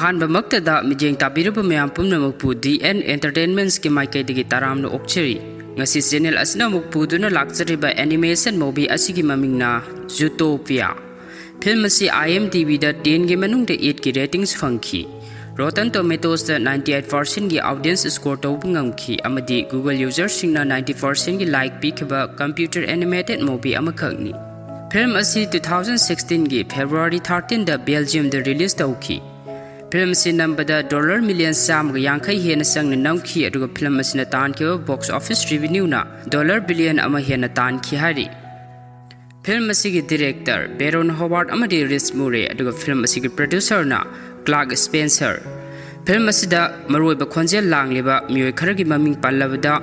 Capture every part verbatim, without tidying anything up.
ꯑꯍꯥꯟꯕꯃꯛꯇꯗ ꯃꯤꯠꯌꯦꯡ ꯇꯥꯕꯤꯔꯕ ꯃꯌꯥꯝ ꯄꯨꯝꯅꯃꯛꯄꯨ ꯗꯤ ꯑꯦꯟ ꯑꯦꯟꯇꯔꯇꯦꯟꯃꯦꯟꯠꯁꯀꯤ ꯃꯥꯏꯀꯩꯗꯒꯤ ꯇꯔꯥꯝꯅ ꯑꯣꯛꯆꯔꯤ꯫ ꯉꯁꯤ ꯆꯦꯅꯦꯜ ꯑꯁꯤꯅ ꯑꯃꯨꯛ ꯄꯨꯗꯨꯅ ꯂꯥꯛꯆꯔꯤꯕ ꯑꯦꯅꯤꯃꯦꯁꯟ ꯃꯨꯚꯤ ꯑꯁꯤꯒꯤ ꯃꯃꯤꯡꯅ ꯖꯨꯇꯣꯄꯤꯌꯥ꯫ ꯐꯤꯂꯝ ꯑꯁꯤ ꯑꯥꯏ ꯑꯦꯝ ꯗꯤ ꯕꯤꯗ ꯇꯦꯟꯒꯤ ꯃꯅꯨꯡꯗ ꯑꯩꯠꯀꯤ ꯔꯦꯇꯤꯡꯁ ꯐꯪꯈꯤ꯫ ꯔꯣꯇꯟ ꯇꯣꯃꯦꯇꯣꯁꯇ ꯅꯥꯏꯟꯇꯤ ꯑꯩꯠ ꯄꯥꯔꯁꯦꯟꯒꯤ ꯑꯣꯗꯤꯌꯦꯟꯁ ꯁ꯭ꯀꯣꯔ ꯇꯧꯕ ꯉꯝꯈꯤ ꯑꯃꯗꯤ ꯒꯨꯒꯜ ꯌꯨꯖꯔꯁꯤꯡꯅ ꯅꯥꯏꯟꯇꯤ ꯄꯥꯔꯁꯦꯟꯒꯤ ꯂꯥꯏꯛ ꯄꯤꯈꯤꯕ ꯀꯝꯄ꯭ꯌꯨꯇꯔ ꯑꯦꯅꯤꯃꯦꯇꯦꯗ ꯃꯨꯚꯤ ꯑꯃꯈꯛꯅꯤ꯫ ꯐꯤꯂꯝ ꯑꯁꯤ ꯇꯨ ꯊꯥꯎꯖꯟ ꯁꯤꯛꯁꯇꯤꯟꯒꯤ ꯐꯦꯕ꯭ꯔꯨꯋꯥꯔꯤ ꯊꯥꯔꯇꯤꯟꯗ ꯕꯦꯜꯖꯤꯌꯝꯗ ꯔꯤꯂꯤꯖ ꯇꯧꯈꯤ꯫ ꯐꯤꯂꯝ ꯑꯁꯤ ꯅꯝꯕꯗ ꯗꯣꯂꯔ ꯃꯤꯂꯤꯌꯟ ꯆꯥꯝꯃꯒ ꯌꯥꯡꯈꯩ ꯍꯦꯟꯅ ꯆꯪꯅ ꯅꯝꯈꯤ, ꯑꯗꯨꯒ ꯐꯤꯂꯝ ꯑꯁꯤꯅ ꯇꯥꯟꯈꯤꯕ ꯕꯣꯛꯁ ꯑꯣꯐꯤꯁ ꯔꯤꯚꯤꯅ꯭ꯌꯨꯅ ꯗꯣꯂꯔ ꯕꯤꯂꯤꯌꯟ ꯑꯃ ꯍꯦꯟꯅ ꯇꯥꯟꯈꯤ ꯍꯥꯏꯔꯤ꯫ ꯐꯤꯂꯝ ꯑꯁꯤꯒꯤ ꯗꯤꯔꯦꯛꯇꯔ ꯕꯦꯔꯣꯟ ꯍꯣꯋꯥꯔꯗ ꯑꯃꯗꯤ ꯔꯤꯁ ꯃꯨꯔꯦ, ꯑꯗꯨꯒ ꯐꯤꯂꯝ ꯑꯁꯤꯒꯤ ꯄ꯭ꯔꯣꯗ꯭ꯌꯨꯁꯔꯅ ꯀ꯭ꯂꯥꯔꯛ ꯁ꯭ꯄꯦꯟꯁꯔ꯫ ꯐꯤꯂꯝ ꯑꯁꯤꯗ ꯃꯔꯨꯑꯣꯏꯕ ꯈꯣꯟꯖꯦꯜ ꯂꯥꯡꯂꯤꯕ ꯃꯤꯑꯣꯏ ꯈꯔꯒꯤ ꯃꯃꯤꯡ ꯄꯜꯂꯕꯗ,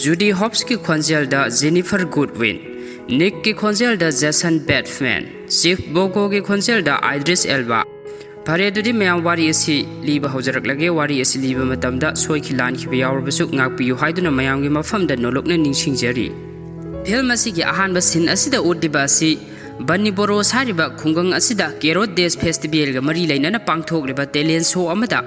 ꯖꯨꯗꯤ ꯍꯣꯞꯁꯀꯤ ꯈꯣꯟꯖꯦꯜꯗ ꯖꯦꯅꯤꯐꯔ ꯒꯨꯗꯋꯤꯟ, ꯅꯤꯛꯀꯤ ꯈꯣꯟꯖꯦꯜꯗ ꯖꯦꯁꯟ ꯕꯦꯠꯃꯦꯟ, ꯆꯤꯐ ꯕꯣꯒꯣꯒꯤ ꯈꯣꯟꯖꯦꯜꯗ ꯑꯥꯏꯗ꯭ꯔꯤꯁ ꯑꯦꯜꯕꯥ꯫ ꯐꯔꯦ, ꯑꯗꯨꯗꯤ ꯃꯌꯥꯝ ꯋꯥꯔꯤ ꯑꯁꯤ ꯂꯤꯕ ꯍꯧꯖꯔꯛꯂꯒꯦ꯫ ꯋꯥꯔꯤ ꯑꯁꯤ ꯂꯤꯕ ꯃꯇꯝꯗ ꯁꯣꯏꯈꯤ ꯂꯥꯟꯈꯤꯕ ꯌꯥꯎꯔꯕꯁꯨ ꯉꯥꯛꯄꯤꯌꯨ ꯍꯥꯏꯗꯨꯅ ꯃꯌꯥꯝꯒꯤ ꯃꯐꯝꯗ ꯅꯣꯂꯨꯛꯅ ꯅꯤꯡꯁꯤꯡꯖꯔꯤ꯫ ꯐꯤꯂꯝ ꯑꯁꯤꯒꯤ ꯑꯍꯥꯟꯕ ꯁꯤꯟ ꯑꯁꯤꯗ ꯎꯠꯂꯤꯕ ꯑꯁꯤ ꯕꯟꯅꯤ ꯕꯣꯔꯣꯁ ꯍꯥꯏꯔꯤꯕ ꯈꯨꯡꯒꯪ ꯑꯁꯤꯗ ꯀꯦꯔꯣꯠ ꯗꯦꯁ ꯐꯦꯁꯇꯤꯕꯦꯜꯒ ꯃꯔꯤ ꯂꯩꯅꯅ ꯄꯥꯡꯊꯣꯛꯂꯤꯕ ꯇꯦꯂꯦꯟ ꯁꯣ ꯑꯃꯗ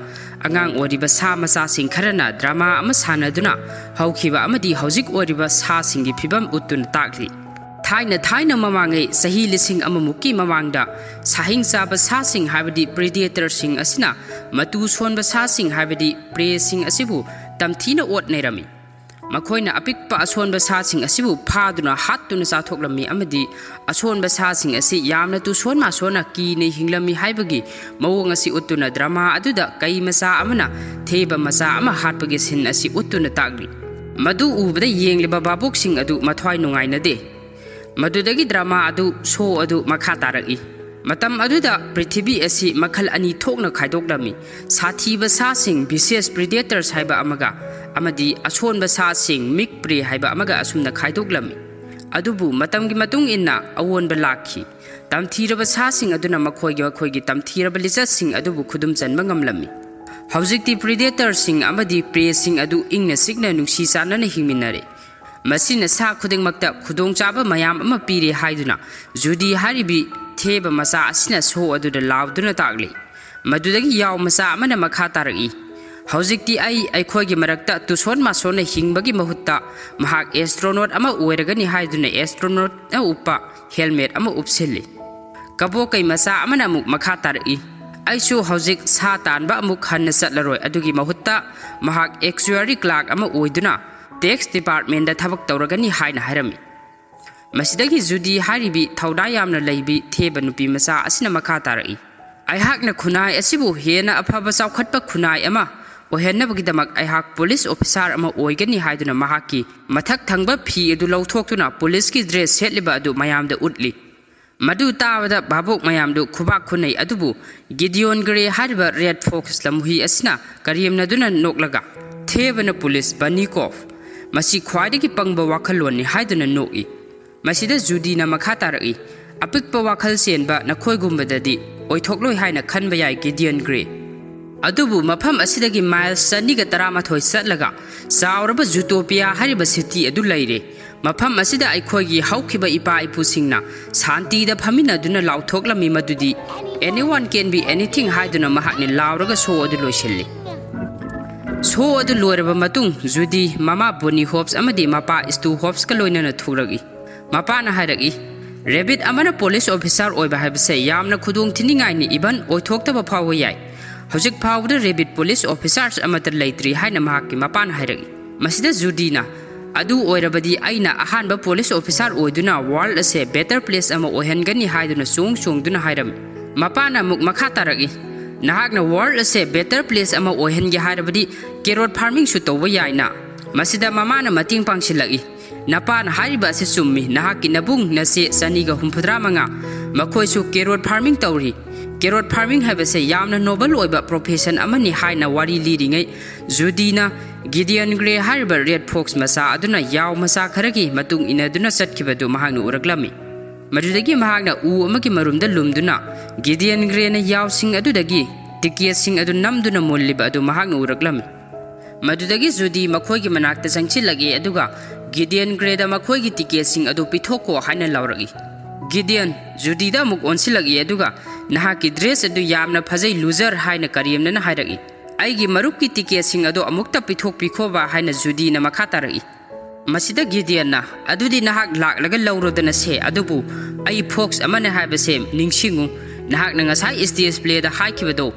ꯑꯉꯥꯡ ꯑꯣꯏꯔꯤꯕ ꯁꯥ ꯃꯆꯥꯁꯤꯡ ꯈꯔꯅ ꯗ꯭ꯔꯃꯥ ꯑꯃ ꯁꯥꯟꯅꯗꯨꯅ ꯍꯧꯈꯤꯕ ꯑꯃꯗꯤ ꯍꯧꯖꯤꯛ ꯑꯣꯏꯔꯤꯕ ꯁꯥꯁꯤꯡꯒꯤ ꯐꯤꯕꯝ ꯎꯠꯇꯨꯅ ꯇꯥꯛꯂꯤ꯫ ꯊꯥꯏꯅ ꯊꯥꯏꯅ ꯃꯃꯥꯡꯉꯩ, ꯆꯍꯤ ꯂꯤꯁꯤꯡ ꯑꯃꯃꯨꯛꯀꯤ ꯃꯃꯥꯡꯗ, ꯁꯥꯍꯤꯡ ꯆꯥꯕ ꯁꯥꯁꯤꯡ ꯍꯥꯏꯕꯗꯤ ꯄ꯭ꯔꯤꯗꯦꯇꯔꯁꯤꯡ ꯑꯁꯤꯅ ꯃꯇꯨ ꯁꯣꯟꯕ ꯁꯥꯁꯤꯡ ꯍꯥꯏꯕꯗꯤ ꯄ꯭ꯔꯦꯁꯤꯡ ꯑꯁꯤꯕꯨ ꯇꯝꯊꯤꯅ ꯑꯣꯠ ꯅꯩꯔꯝꯃꯤ꯫ ꯃꯈꯣꯏꯅ ꯑꯄꯤꯛꯄ ꯑꯁꯣꯟꯕ ꯁꯥꯁꯤꯡ ꯑꯁꯤꯕꯨ ꯐꯥꯗꯨꯅ ꯍꯥꯠꯇꯨꯅ ꯆꯥꯊꯣꯛꯂꯝꯃꯤ ꯑꯃꯗꯤ ꯑꯁꯣꯟꯕ ꯁꯥꯁꯤꯡ ꯑꯁꯤ ꯌꯥꯝꯅ ꯇꯨꯁꯣꯟ ꯃꯥꯁꯣꯟꯅ ꯀꯤꯅ ꯍꯤꯡꯂꯝꯃꯤ ꯍꯥꯏꯕꯒꯤ ꯃꯑꯣꯡ ꯑꯁꯤ ꯎꯠꯇꯨꯅ ꯗ꯭ꯔꯃꯥ ꯑꯗꯨꯗ ꯀꯩ ꯃꯆꯥ ꯑꯃꯅ ꯊꯦꯕ ꯃꯆꯥ ꯑꯃ ꯍꯥꯠꯄꯒꯤ ꯁꯤꯟ ꯑꯁꯤ ꯎꯠꯇꯨꯅ ꯇꯥꯛꯂꯤ꯫ ꯃꯗꯨ ꯎꯕꯗ ꯌꯦꯡꯂꯤꯕ ꯚꯥꯕꯨꯛꯁꯤꯡ ꯑꯗꯨ ꯃꯊ꯭ꯋꯥꯏ ꯅꯨꯡꯉꯥꯏꯅꯗꯦ꯫ ꯃꯗꯨꯗꯒꯤ ꯗ꯭ꯔꯃꯥ ꯑꯗꯨ, ꯁꯣ ꯑꯗꯨ ꯃꯈꯥ ꯇꯥꯔꯛꯏ꯫ ꯃꯇꯝ ꯑꯗꯨꯗ ꯄ꯭ꯔꯤꯊꯤꯕꯤ ꯑꯁꯤ ꯃꯈꯜ ꯑꯅꯤ ꯊꯣꯛꯅ ꯈꯥꯏꯗꯣꯛꯂꯝꯃꯤ꯫ ꯁꯥꯊꯤꯕ ꯁꯥꯁꯤꯡ, ꯚꯤꯁꯤꯌꯁ ꯄ꯭ꯔꯤꯗꯦꯇꯔꯁ ꯍꯥꯏꯕ ꯑꯃꯒ, ꯑꯃꯗꯤ ꯑꯁꯣꯟꯕ ꯁꯥꯁꯤꯡ, ꯃꯤꯛ ꯄ꯭ꯔꯦ ꯍꯥꯏꯕ ꯑꯃꯒ ꯑꯁꯨꯝꯅ ꯈꯥꯏꯗꯣꯛꯂꯝꯃꯤ꯫ ꯑꯗꯨꯕꯨ ꯃꯇꯝꯒꯤ ꯃꯇꯨꯡ ꯏꯟꯅ ꯑꯑꯣꯟꯕ ꯂꯥꯛꯈꯤ꯫ ꯇꯝꯊꯤꯔꯕ ꯁꯥꯁꯤꯡ ꯑꯗꯨꯅ ꯃꯈꯣꯏꯒꯤ, ꯃꯈꯣꯏꯒꯤ ꯇꯝꯊꯤꯔꯕ ꯂꯤꯆꯠꯁꯤꯡ ꯑꯗꯨꯕꯨ ꯈꯨꯗꯨꯝ ꯆꯟꯕ ꯉꯝꯂꯝꯃꯤ꯫ ꯍꯧꯖꯤꯛꯇꯤ ꯄ꯭ꯔꯤꯗꯦꯇꯔꯁꯤꯡ ꯑꯃꯗꯤ ꯄ꯭ꯔꯦꯁꯤꯡ ꯑꯗꯨ ꯏꯪꯅ ꯆꯤꯛꯅ ꯅꯨꯡꯁꯤ ꯆꯥꯟꯅꯅ ꯍꯤꯡꯃꯤꯟꯅꯔꯦ꯫ ꯃꯁꯤꯅ ꯁꯥ ꯈꯨꯗꯤꯡꯃꯛꯇ ꯈꯨꯗꯣꯡꯆꯥꯕ ꯃꯌꯥꯝ ꯑꯃ ꯄꯤꯔꯦ ꯍꯥꯏꯗꯨꯅ ꯖꯨꯗꯤ ꯍꯥꯏꯔꯤꯕꯤ ꯊꯦꯕ ꯃꯆꯥ ꯑꯁꯤꯅ ꯁꯣ ꯑꯗꯨꯗ ꯂꯥꯎꯗꯨꯅ ꯇꯥꯛꯂꯤ꯫ ꯃꯗꯨꯗꯒꯤ ꯌꯥꯎ ꯃꯆꯥ ꯑꯃꯅ ꯃꯈꯥ ꯇꯥꯔꯛꯏ, "ꯍꯧꯖꯤꯛꯇꯤ ꯑꯩ ꯑꯩꯈꯣꯏꯒꯤ ꯃꯔꯛꯇ ꯇꯨꯁꯣꯟ ꯃꯥꯁꯣꯟꯅ ꯍꯤꯡꯕꯒꯤ ꯃꯍꯨꯠꯇ ꯃꯍꯥꯛ astronaut ꯑꯃ ꯑꯣꯏꯔꯒꯅꯤ" ꯍꯥꯏꯗꯨꯅ astronautꯅ ꯎꯞꯄ helmet ꯑꯃ ꯎꯞꯁꯤꯜꯂꯤ꯫ ꯀꯕꯣꯀꯩ ꯃꯆꯥ ꯑꯃꯅ ꯑꯃꯨꯛ ꯃꯈꯥ ꯇꯥꯔꯛꯏ, "ꯑꯩꯁꯨ ꯍꯧꯖꯤꯛ ꯁꯥ ꯇꯥꯟꯕ ꯑꯃꯨꯛ ꯍꯟꯅ ꯆꯠꯂꯔꯣꯏ, ꯑꯗꯨꯒꯤ ꯃꯍꯨꯠꯇ ꯃꯍꯥꯛ actuary clerk ꯑꯃ ꯑꯣꯏꯗꯨꯅ tax departmentꯗ ꯊꯕꯛ ꯇꯧꯔꯒꯅꯤ" ꯍꯥꯏꯅ ꯍꯥꯏꯔꯝꯃꯤ꯫ ꯃꯁꯤꯗꯒꯤ ꯖꯨꯗꯤ ꯍꯥꯏꯔꯤꯕꯤ ꯊꯧꯅꯥ ꯌꯥꯝꯅ ꯂꯩꯕꯤ ꯊꯦꯕ ꯅꯨꯄꯤ ꯃꯆꯥ ꯑꯁꯤꯅ ꯃꯈꯥ ꯇꯥꯔꯛꯏ, "ꯑꯩꯍꯥꯛꯅ ꯈꯨꯟꯅꯥꯏ ꯑꯁꯤꯕꯨ ꯍꯦꯟꯅ ꯑꯐꯕ ꯆꯥꯎꯈꯠꯄ ꯈꯨꯟꯅꯥꯏ ꯑꯃ ꯑꯣꯏꯍꯟꯅꯕꯒꯤꯗꯃꯛ ꯑꯩꯍꯥꯛ police officer ꯑꯃ ꯑꯣꯏꯒꯅꯤ" ꯍꯥꯏꯗꯨꯅ ꯃꯍꯥꯛꯀꯤ ꯃꯊꯛ ꯊꯪꯕ ꯐꯤ ꯑꯗꯨ ꯂꯧꯊꯣꯛꯇꯨꯅ policeꯀꯤ dress ꯁꯦꯠꯂꯤꯕ ꯑꯗꯨ ꯃꯌꯥꯝꯗ ꯎꯠꯂꯤ꯫ ꯃꯗꯨ ꯇꯥꯕꯗ ꯚꯥꯕꯣꯛ ꯃꯌꯥꯝꯗꯨ ꯈꯨꯕꯥꯛ ꯈꯨꯅꯩ, ꯑꯗꯨꯕꯨ ꯒꯤꯗꯤꯌꯣꯟ ꯒ꯭ꯔꯦ ꯍꯥꯏꯔꯤꯕ red fox ꯂꯝꯍꯨꯏ ꯑꯁꯤꯅ ꯀꯔꯦꯝꯅꯗꯨꯅ ꯅꯣꯛꯂꯒ, "ꯊꯦꯕꯅ police, bunny cop, ꯃꯁꯤ ꯈ꯭ꯋꯥꯏꯗꯒꯤ ꯄꯪꯕ ꯋꯥꯈꯜꯂꯣꯟꯅꯤ" ꯍꯥꯏꯗꯨꯅ ꯅꯣꯛꯏ꯫ ꯃꯁꯤꯗ ꯖꯨꯗꯤꯅ ꯃꯈꯥ ꯇꯥꯔꯛꯏ, "ꯑꯄꯤꯛꯄ ꯋꯥꯈꯜ ꯆꯦꯟꯕ ꯅꯈꯣꯏꯒꯨꯝꯕꯗꯗꯤ ꯑꯣꯏꯊꯣꯛꯂꯣꯏ ꯍꯥꯏꯅ ꯈꯟꯕ ꯌꯥꯏ, ꯒꯤꯗꯤꯌꯟ ꯒ꯭ꯔꯦ꯫ ꯑꯗꯨꯕꯨ ꯃꯐꯝ ꯑꯁꯤꯗꯒꯤ mile ꯆꯅꯤꯒ ꯇꯔꯥꯃꯥꯊꯣꯏ ꯆꯠꯂꯒ ꯆꯥꯎꯔꯕ ꯖꯨꯇꯣꯄꯤꯌꯥ ꯍꯥꯏꯔꯤꯕ city ꯑꯗꯨ ꯂꯩꯔꯦ꯫ ꯃꯐꯝ ꯑꯁꯤꯗ ꯑꯩꯈꯣꯏꯒꯤ ꯍꯧꯈꯤꯕ ꯏꯄꯥ ꯏꯄꯨꯁꯤꯡꯅ ꯁꯥꯟꯇꯤꯗ ꯐꯝꯃꯤꯟꯅꯗꯨꯅ ꯂꯥꯎꯊꯣꯛꯂꯝꯃꯤ ꯃꯗꯨꯗꯤ 'Anyone can be anything' ꯍꯥꯏꯗꯨꯅ ꯃꯍꯥꯛꯅ ꯂꯥꯎꯔꯒ show ꯑꯗꯨ ꯂꯣꯏꯁꯤꯜꯂꯤ꯫ Show ꯑꯗꯨ ꯂꯣꯏꯔꯕ ꯃꯇꯨꯡ ꯖꯨꯗꯤ ꯃꯃꯥ ꯕꯣꯅꯤ ꯍꯣꯞꯁ ꯑꯃꯗꯤ ꯃꯄꯥ ꯁ꯭ꯇꯨ ꯍꯣꯞꯁꯀ ꯂꯣꯏꯅꯅ ꯊꯣꯔꯛꯏ꯫ ꯃꯄꯥꯅ ꯍꯥꯏꯔꯛꯏ, "Rabbit ꯑꯃꯅ police officer ꯑꯣꯏꯕ ꯍꯥꯏꯕꯁꯦ ꯌꯥꯝꯅ ꯈꯨꯗꯣꯡ ꯊꯤꯅꯤꯡꯉꯥꯏꯅꯤ, even ꯑꯣꯏꯊꯣꯛꯇꯕ ꯐꯥꯎꯕ ꯌꯥꯏ꯫ ꯍꯧꯖꯤꯛ ꯐꯥꯎꯕꯗ rabbit police officers ꯑꯃꯠꯇ ꯂꯩꯇ꯭ꯔꯤ" ꯍꯥꯏꯅ ꯃꯍꯥꯛꯀꯤ ꯃꯄꯥꯅ ꯍꯥꯏꯔꯛꯏ꯫ ꯃꯁꯤꯗ ꯖꯨꯗꯤꯅ, "ꯑꯗꯨ ꯑꯣꯏꯔꯕꯗꯤ ꯑꯩꯅ ꯑꯍꯥꯟꯕ police officer ꯑꯣꯏꯗꯨꯅ world ꯑꯁꯦ better place ꯑꯃ ꯑꯣꯏꯍꯟꯒꯅꯤ" ꯍꯥꯏꯗꯨꯅ ꯆꯣꯡ ꯆꯣꯡꯗꯨꯅ ꯍꯥꯏꯔꯝꯃꯤ꯫ ꯃꯄꯥꯅ ꯑꯃꯨꯛ ꯃꯈꯥ ꯇꯥꯔꯛꯏ, "ꯅꯍꯥꯛꯅ world ꯑꯁꯦ better place ꯑꯃ ꯑꯣꯏꯍꯟꯒꯦ ꯍꯥꯏꯔꯕꯗꯤ carrot farmingꯁꯨ ꯇꯧꯕ ꯌꯥꯏꯅ?" ꯃꯁꯤꯗ ꯃꯃꯥꯅ ꯃꯇꯦꯡ ꯄꯥꯡꯁꯤꯜꯂꯛꯏ, "ꯅꯄꯥꯅ ꯍꯥꯏꯔꯤꯕ ꯑꯁꯤ ꯆꯨꯝꯃꯤ, ꯅꯍꯥꯛꯀꯤ ꯅꯕꯨꯡ ꯅꯆꯦ ꯆꯅꯤꯒ ꯍꯨꯝꯐꯨꯇꯔꯥ ꯃꯉꯥ, ꯃꯈꯣꯏꯁꯨ carrot farming ꯇꯧꯔꯤ꯫ Carrot farming ꯍꯥꯏꯕꯁꯦ ꯌꯥꯝꯅ noble ꯑꯣꯏꯕ profession ꯑꯃꯅꯤ" ꯍꯥꯏꯅ ꯋꯥꯔꯤ ꯂꯤꯔꯤꯉꯩ ꯖꯨꯗꯤꯅ ꯒꯤꯗꯤꯌꯟ ꯒ꯭ꯔꯦ ꯍꯥꯏꯔꯤꯕ red fox ꯃꯆꯥ ꯑꯗꯨꯅ ꯌꯥꯎ ꯃꯆꯥ ꯈꯔꯒꯤ ꯃꯇꯨꯡ ꯏꯟꯅꯗꯨꯅ ꯆꯠꯈꯤꯕꯗꯨ ꯃꯍꯥꯛꯅ ꯎꯔꯛꯂꯝꯃꯤ꯫ ꯃꯗꯨꯗꯒꯤ ꯃꯍꯥꯛꯅ ꯎ ꯑꯃꯒꯤ ꯃꯔꯨꯝꯗ ꯂꯨꯝꯗꯨꯅ ꯒꯤꯗꯤꯌꯟ ꯒ꯭ꯔꯦꯅ ꯌꯥꯎꯁꯤꯡ ꯑꯗꯨꯗꯒꯤ ticketꯁꯤꯡ ꯑꯗꯨ ꯅꯝꯗꯨꯅ ꯃꯨꯜꯂꯤꯕ ꯑꯗꯨ ꯃꯍꯥꯛꯅ ꯎꯔꯛꯂꯝꯃꯤ꯫ ꯃꯗꯨꯗꯒꯤ ꯖꯨꯗꯤ ꯃꯈꯣꯏꯒꯤ ꯃꯅꯥꯛꯇ ꯆꯪꯁꯤꯜꯂꯛꯏ, ꯑꯗꯨꯒ ꯒꯤꯗꯤꯌꯟ ꯒ꯭ꯔꯦꯗ "ꯃꯈꯣꯏꯒꯤ ticketꯁꯤꯡ ꯑꯗꯨ ꯄꯤꯊꯣꯛꯈꯣ" ꯍꯥꯏꯅ ꯂꯥꯎꯔꯛꯏ꯫ ꯒꯤꯗꯤꯌꯟ ꯖꯨꯗꯤꯗ ꯑꯃꯨꯛ ꯑꯣꯟꯁꯤꯜꯂꯛꯏ, ꯑꯗꯨꯒ "ꯅꯍꯥꯛꯀꯤ dress ꯑꯗꯨ ꯌꯥꯝꯅ ꯐꯖꯩ, loser" ꯍꯥꯏꯅ ꯀꯔꯦꯝꯅꯅ ꯍꯥꯏꯔꯛꯏ꯫ "ꯑꯩꯒꯤ ꯃꯔꯨꯞꯀꯤ ticketꯁꯤꯡ ꯑꯗꯣ ꯑꯃꯨꯛꯇ ꯄꯤꯊꯣꯛꯄꯤꯈꯣꯕ" ꯍꯥꯏꯅ ꯖꯨꯗꯤꯅ ꯃꯈꯥ ꯇꯥꯔꯛꯏ꯫ ꯃꯁꯤꯗ ꯒꯤꯗꯤꯌꯟꯅ, "ꯑꯗꯨꯗꯤ ꯅꯍꯥꯛ ꯂꯥꯛꯂꯒ ꯂꯧꯔꯣꯗꯅ ꯁꯦ, ꯑꯗꯨꯕꯨ ꯑꯩ Fox ꯑꯃꯅꯦ ꯍꯥꯏꯕꯁꯦ ꯅꯤꯡꯁꯤꯡꯉꯨ, ꯅꯍꯥꯛꯅ ꯉꯁꯥꯏ stage playꯗ ꯍꯥꯏꯈꯤꯕꯗꯣ,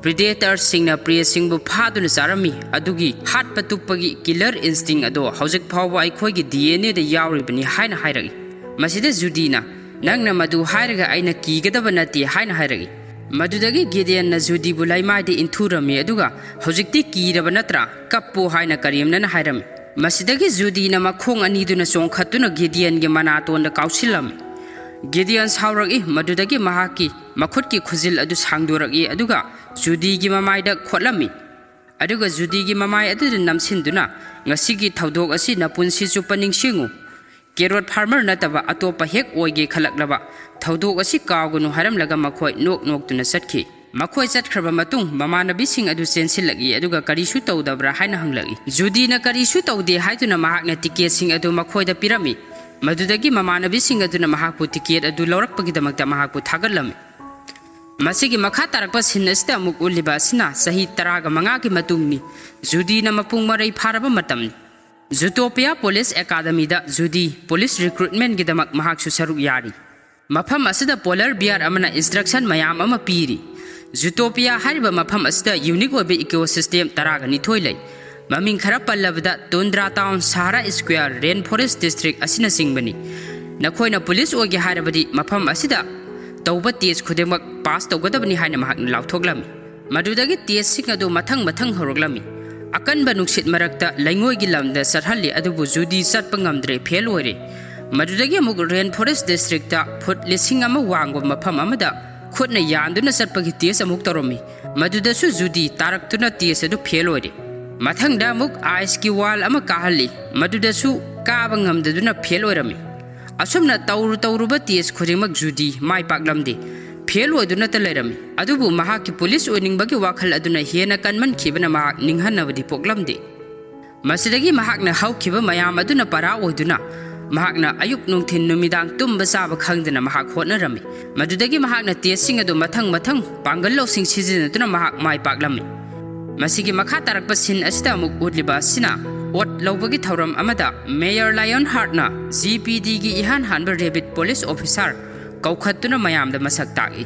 predatorꯁꯤꯡꯅ preyꯁꯤꯡꯕꯨ ꯐꯥꯗꯨꯅ ꯆꯥꯔꯝꯃꯤ, ꯑꯗꯨꯒꯤ ꯍꯥꯠꯄ ꯇꯨꯞꯄꯒꯤ killer instinct ꯑꯗꯣ ꯍꯧꯖꯤꯛ ꯐꯥꯎꯕ ꯑꯩꯈꯣꯏꯒꯤ DNAꯗ ꯌꯥꯎꯔꯤꯕꯅꯤ" ꯍꯥꯏꯅ ꯍꯥꯏꯔꯛꯏ꯫ ꯃꯁꯤꯗ ꯖꯨꯗꯤꯅ, "ꯅꯪꯅ ꯃꯗꯨ ꯍꯥꯏꯔꯒ ꯑꯩꯅ ꯀꯤꯒꯗꯕ ꯅꯠꯇꯦ" ꯍꯥꯏꯅ ꯍꯥꯏꯔꯛꯏ꯫ ꯃꯗꯨꯗꯒꯤ ꯒꯤꯗꯤꯌꯟꯅ ꯖꯨꯗꯤꯕꯨ ꯂꯩꯃꯥꯏꯗ ꯏꯟꯊꯨꯔꯝꯃꯤ, ꯑꯗꯨꯒ "ꯍꯧꯖꯤꯛꯇꯤ ꯀꯤꯔꯕ ꯅꯠꯇ꯭ꯔꯥ? ꯀꯞꯄꯨ" ꯍꯥꯏꯅ ꯀꯔꯦꯝꯅꯅ ꯍꯥꯏꯔꯝꯃꯤ꯫ ꯃꯁꯤꯗꯒꯤ ꯖꯨꯗꯤꯅ ꯃꯈꯣꯡ ꯑꯅꯤꯗꯨꯅ ꯆꯣꯡꯈꯠꯇꯨꯅ ꯒꯤꯗꯤꯌꯟꯒꯤ ꯃꯅꯥꯇꯣꯟꯗ ꯀꯥꯎꯁꯤꯜꯂꯝꯃꯤ꯫ ꯒꯤꯗꯤꯌꯟ ꯁꯥꯎꯔꯛꯏ, ꯃꯗꯨꯗꯒꯤ ꯃꯍꯥꯛꯀꯤ ꯃꯈꯨꯠꯀꯤ ꯈꯨꯖꯤꯜ ꯑꯗꯨ ꯁꯥꯡꯗꯣꯔꯛꯏ, ꯑꯗꯨꯒ ꯖꯨꯗꯤꯒꯤ ꯃꯃꯥꯏꯗ ꯈꯣꯠꯂꯝꯃꯤ꯫ ꯑꯗꯨꯒ ꯖꯨꯗꯤꯒꯤ ꯃꯃꯥꯏ ꯑꯗꯨꯗ ꯅꯝꯁꯤꯟꯗꯨꯅ, "ꯉꯁꯤꯒꯤ ꯊꯧꯗꯣꯛ ꯑꯁꯤ ꯅꯄꯨꯟꯁꯤ ꯆꯨꯞꯄ ꯅꯤꯡꯁꯤꯡꯉꯨ꯫ Carrot farmer ꯅꯠꯇꯕ ꯑꯇꯣꯞꯄ ꯍꯦꯛ ꯑꯣꯏꯒꯦ ꯈꯜꯂꯛꯂꯕ꯫ ꯊꯧꯗꯣꯛ ꯑꯁꯤ ꯀꯥꯎꯒꯅꯨ" ꯍꯥꯏꯔꯝꯂꯒ ꯃꯈꯣꯏ ꯅꯣꯛ ꯅꯣꯛꯇꯨꯅ ꯆꯠꯈꯤ꯫ ꯃꯈꯣꯏ ꯆꯠꯈ꯭ꯔꯕ ꯃꯇꯨꯡ ꯃꯃꯥꯟꯅꯕꯤꯁꯤꯡ ꯑꯗꯨ ꯆꯦꯟꯁꯤꯜꯂꯛꯏ, ꯑꯗꯨꯒ "ꯀꯔꯤꯁꯨ ꯇꯧꯗꯕ꯭ꯔꯥ?" ꯍꯥꯏꯅ ꯍꯪꯂꯛꯏ꯫ ꯖꯨꯗꯤꯅ "ꯀꯔꯤꯁꯨ ꯇꯧꯗꯦ" ꯍꯥꯏꯗꯨꯅ ꯃꯍꯥꯛꯅ ticketꯁꯤꯡ ꯑꯗꯨ ꯃꯈꯣꯏꯗ ꯄꯤꯔꯝꯃꯤ꯫ ꯃꯗꯨꯗꯒꯤ ꯃꯃꯥꯟꯅꯕꯤꯁꯤꯡ ꯑꯗꯨꯅ ꯃꯍꯥꯛꯄꯨ ticket ꯑꯗꯨ ꯂꯧꯔꯛꯄꯒꯤꯗꯃꯛꯇ ꯃꯍꯥꯛꯄꯨ ꯊꯥꯒꯠꯂꯝꯃꯤ꯫ ꯃꯁꯤꯒꯤ ꯃꯈꯥ ꯇꯥꯔꯛꯄ scene ꯑꯁꯤꯗ ꯑꯃꯨꯛ ꯎꯠꯂꯤꯕ ꯑꯁꯤꯅ ꯆꯍꯤ ꯇꯔꯥꯒ ꯃꯉꯥꯒꯤ ꯃꯇꯨꯡꯅꯤ꯫ ꯖꯨꯗꯤꯅ ꯃꯄꯨꯡ ꯃꯔꯩ ꯐꯥꯔꯕ ꯃꯇꯝꯅꯤ꯫ ꯖꯨꯇꯣꯄꯤꯌꯥ ꯄꯨꯂꯤꯁ ꯑꯦꯀꯥꯗꯃꯤꯗ ꯖꯨꯗꯤ ꯄꯨꯂꯤꯁ recruitmentꯒꯤꯗꯃꯛ ꯃꯍꯥꯛꯁꯨ ꯁꯔꯨꯛ ꯌꯥꯔꯤ꯫ ꯃꯐꯝ ꯑꯁꯤꯗ polar bear ꯑꯃꯅ instruction ꯃꯌꯥꯝ ꯑꯃ ꯄꯤꯔꯤ꯫ ꯖꯨꯇꯣꯄꯤꯌꯥ ꯍꯥꯏꯔꯤꯕ ꯃꯐꯝ ꯑꯁꯤꯗ unique ꯑꯣꯏꯕ ecosystem ꯇꯔꯥꯒ ꯅꯤꯊꯣꯏ ꯂꯩ꯫ ꯃꯃꯤꯡ ꯈꯔ ꯄꯜꯂꯕꯗ Tundra Town, Sahara Square, Rainforest District ꯑꯁꯤꯅꯆꯤꯡꯕꯅꯤ꯫ "ꯅꯈꯣꯏꯅ ꯄꯨꯂꯤꯁ ꯑꯣꯏꯒꯦ ꯍꯥꯏꯔꯕꯗꯤ ꯃꯐꯝ ꯑꯁꯤꯗ ꯇꯧꯕ test ꯈꯨꯗꯤꯡꯃꯛ pass ꯇꯧꯒꯗꯕꯅꯤ" ꯍꯥꯏꯅ ꯃꯍꯥꯛꯅ ꯂꯥꯎꯊꯣꯛꯂꯝꯃꯤ꯫ ꯃꯗꯨꯗꯒꯤ testꯁꯤꯡ ꯑꯗꯨ ꯃꯊꯪ ꯃꯊꯪ ꯍꯧꯔꯛꯂꯝꯃꯤ꯫ ꯑꯀꯟꯕ ꯅꯨꯡꯁꯤꯠ ꯃꯔꯛꯇ ꯂꯩꯉꯣꯏꯒꯤ ꯂꯝꯗ ꯆꯠꯍꯜꯂꯤ, ꯑꯗꯨꯕꯨ ꯖꯨꯗꯤ ꯆꯠꯄ ꯉꯝꯗ꯭ꯔꯦ, fail ꯑꯣꯏꯔꯦ꯫ ꯃꯗꯨꯗꯒꯤ ꯑꯃꯨꯛ Rainforest Districtꯇ ꯐꯨꯠ ꯂꯤꯁꯤꯡ ꯑꯃ ꯋꯥꯡꯕ ꯃꯐꯝ ꯑꯃꯗ ꯈꯨꯠꯅ ꯌꯥꯟꯗꯨꯅ ꯆꯠꯄꯒꯤ test ꯑꯃꯨꯛ ꯇꯧꯔꯝꯃꯤ꯫ ꯃꯗꯨꯗꯁꯨ ꯖꯨꯗꯤ ꯇꯥꯔꯛꯇꯨꯅ test ꯑꯗꯨ fail ꯑꯣꯏꯔꯦ꯫ ꯃꯊꯪꯗ ꯑꯃꯨꯛ iceꯀꯤ wall ꯑꯃ ꯀꯥꯍꯜꯂꯤ, ꯃꯗꯨꯗꯁꯨ ꯀꯥꯕ ꯉꯝꯗꯗꯨꯅ fail ꯑꯣꯏꯔꯝꯃꯤ꯫ ꯑꯁꯨꯝꯅ ꯇꯧꯔꯨ ꯇꯧꯔꯨꯕ test ꯈꯨꯗꯤꯡꯃꯛ ꯖꯨꯗꯤ ꯃꯥꯏ ꯄꯥꯛꯂꯝꯗꯦ, fail ꯑꯣꯏꯗꯨꯅꯇ ꯂꯩꯔꯝꯃꯤ꯫ ꯑꯗꯨꯕꯨ ꯃꯍꯥꯛꯀꯤ ꯄꯨꯂꯤꯁ ꯑꯣꯏꯅꯤꯡꯕꯒꯤ ꯋꯥꯈꯜ ꯑꯗꯨꯅ ꯍꯦꯟꯅ ꯀꯟꯃꯟꯈꯤꯕꯅ ꯃꯍꯥꯛ ꯅꯤꯡꯍꯟꯅꯕꯗꯤ ꯄꯣꯛꯂꯝꯗꯦ꯫ ꯃꯁꯤꯗꯒꯤ ꯃꯍꯥꯛꯅ ꯍꯧꯈꯤꯕ ꯃꯌꯥꯝ ꯑꯗꯨꯅ ꯄꯔꯥ ꯑꯣꯏꯗꯨꯅ ꯃꯍꯥꯛꯅ ꯑꯌꯨꯛ, ꯅꯨꯡꯊꯤꯜ, ꯅꯨꯃꯤꯗꯥꯡ ꯇꯨꯝꯕ ꯆꯥꯕ ꯈꯪꯗꯅ ꯃꯍꯥꯛ ꯍꯣꯠꯅꯔꯝꯃꯤ꯫ ꯃꯗꯨꯗꯒꯤ ꯃꯍꯥꯛꯅ ꯇꯦꯁꯁꯤꯡ ꯑꯗꯨ ꯃꯊꯪ ꯃꯊꯪ ꯄꯥꯡꯒꯜ ꯂꯧꯁꯤꯡ ꯁꯤꯖꯤꯟꯅꯗꯨꯅ ꯃꯍꯥꯛ ꯃꯥꯏ ꯄꯥꯛꯂꯝꯃꯤ꯫ ꯃꯁꯤꯒꯤ ꯃꯈꯥ ꯇꯥꯔꯛꯄ ꯁꯤꯟ ꯑꯁꯤꯗ ꯑꯃꯨꯛ ꯎꯠꯂꯤꯕ ꯑꯁꯤꯅ ꯑꯣꯠ ꯂꯧꯕꯒꯤ ꯊꯧꯔꯝ ꯑꯃꯗ ꯃꯦꯌꯔ ꯂꯥꯏꯑꯣꯟ ꯍꯥꯔꯠꯅ ꯖꯤ ꯄꯤ ꯗꯤꯒꯤ ꯏꯍꯥꯟ ꯍꯥꯟꯕ ꯔꯦꯕꯤꯠ ꯄꯨꯂꯤꯁ ꯑꯣꯐꯤꯁꯥꯔ ꯀꯧꯈꯠꯇꯨꯅ ꯃꯌꯥꯝꯗ ꯃꯁꯛ ꯇꯥꯛꯏ꯫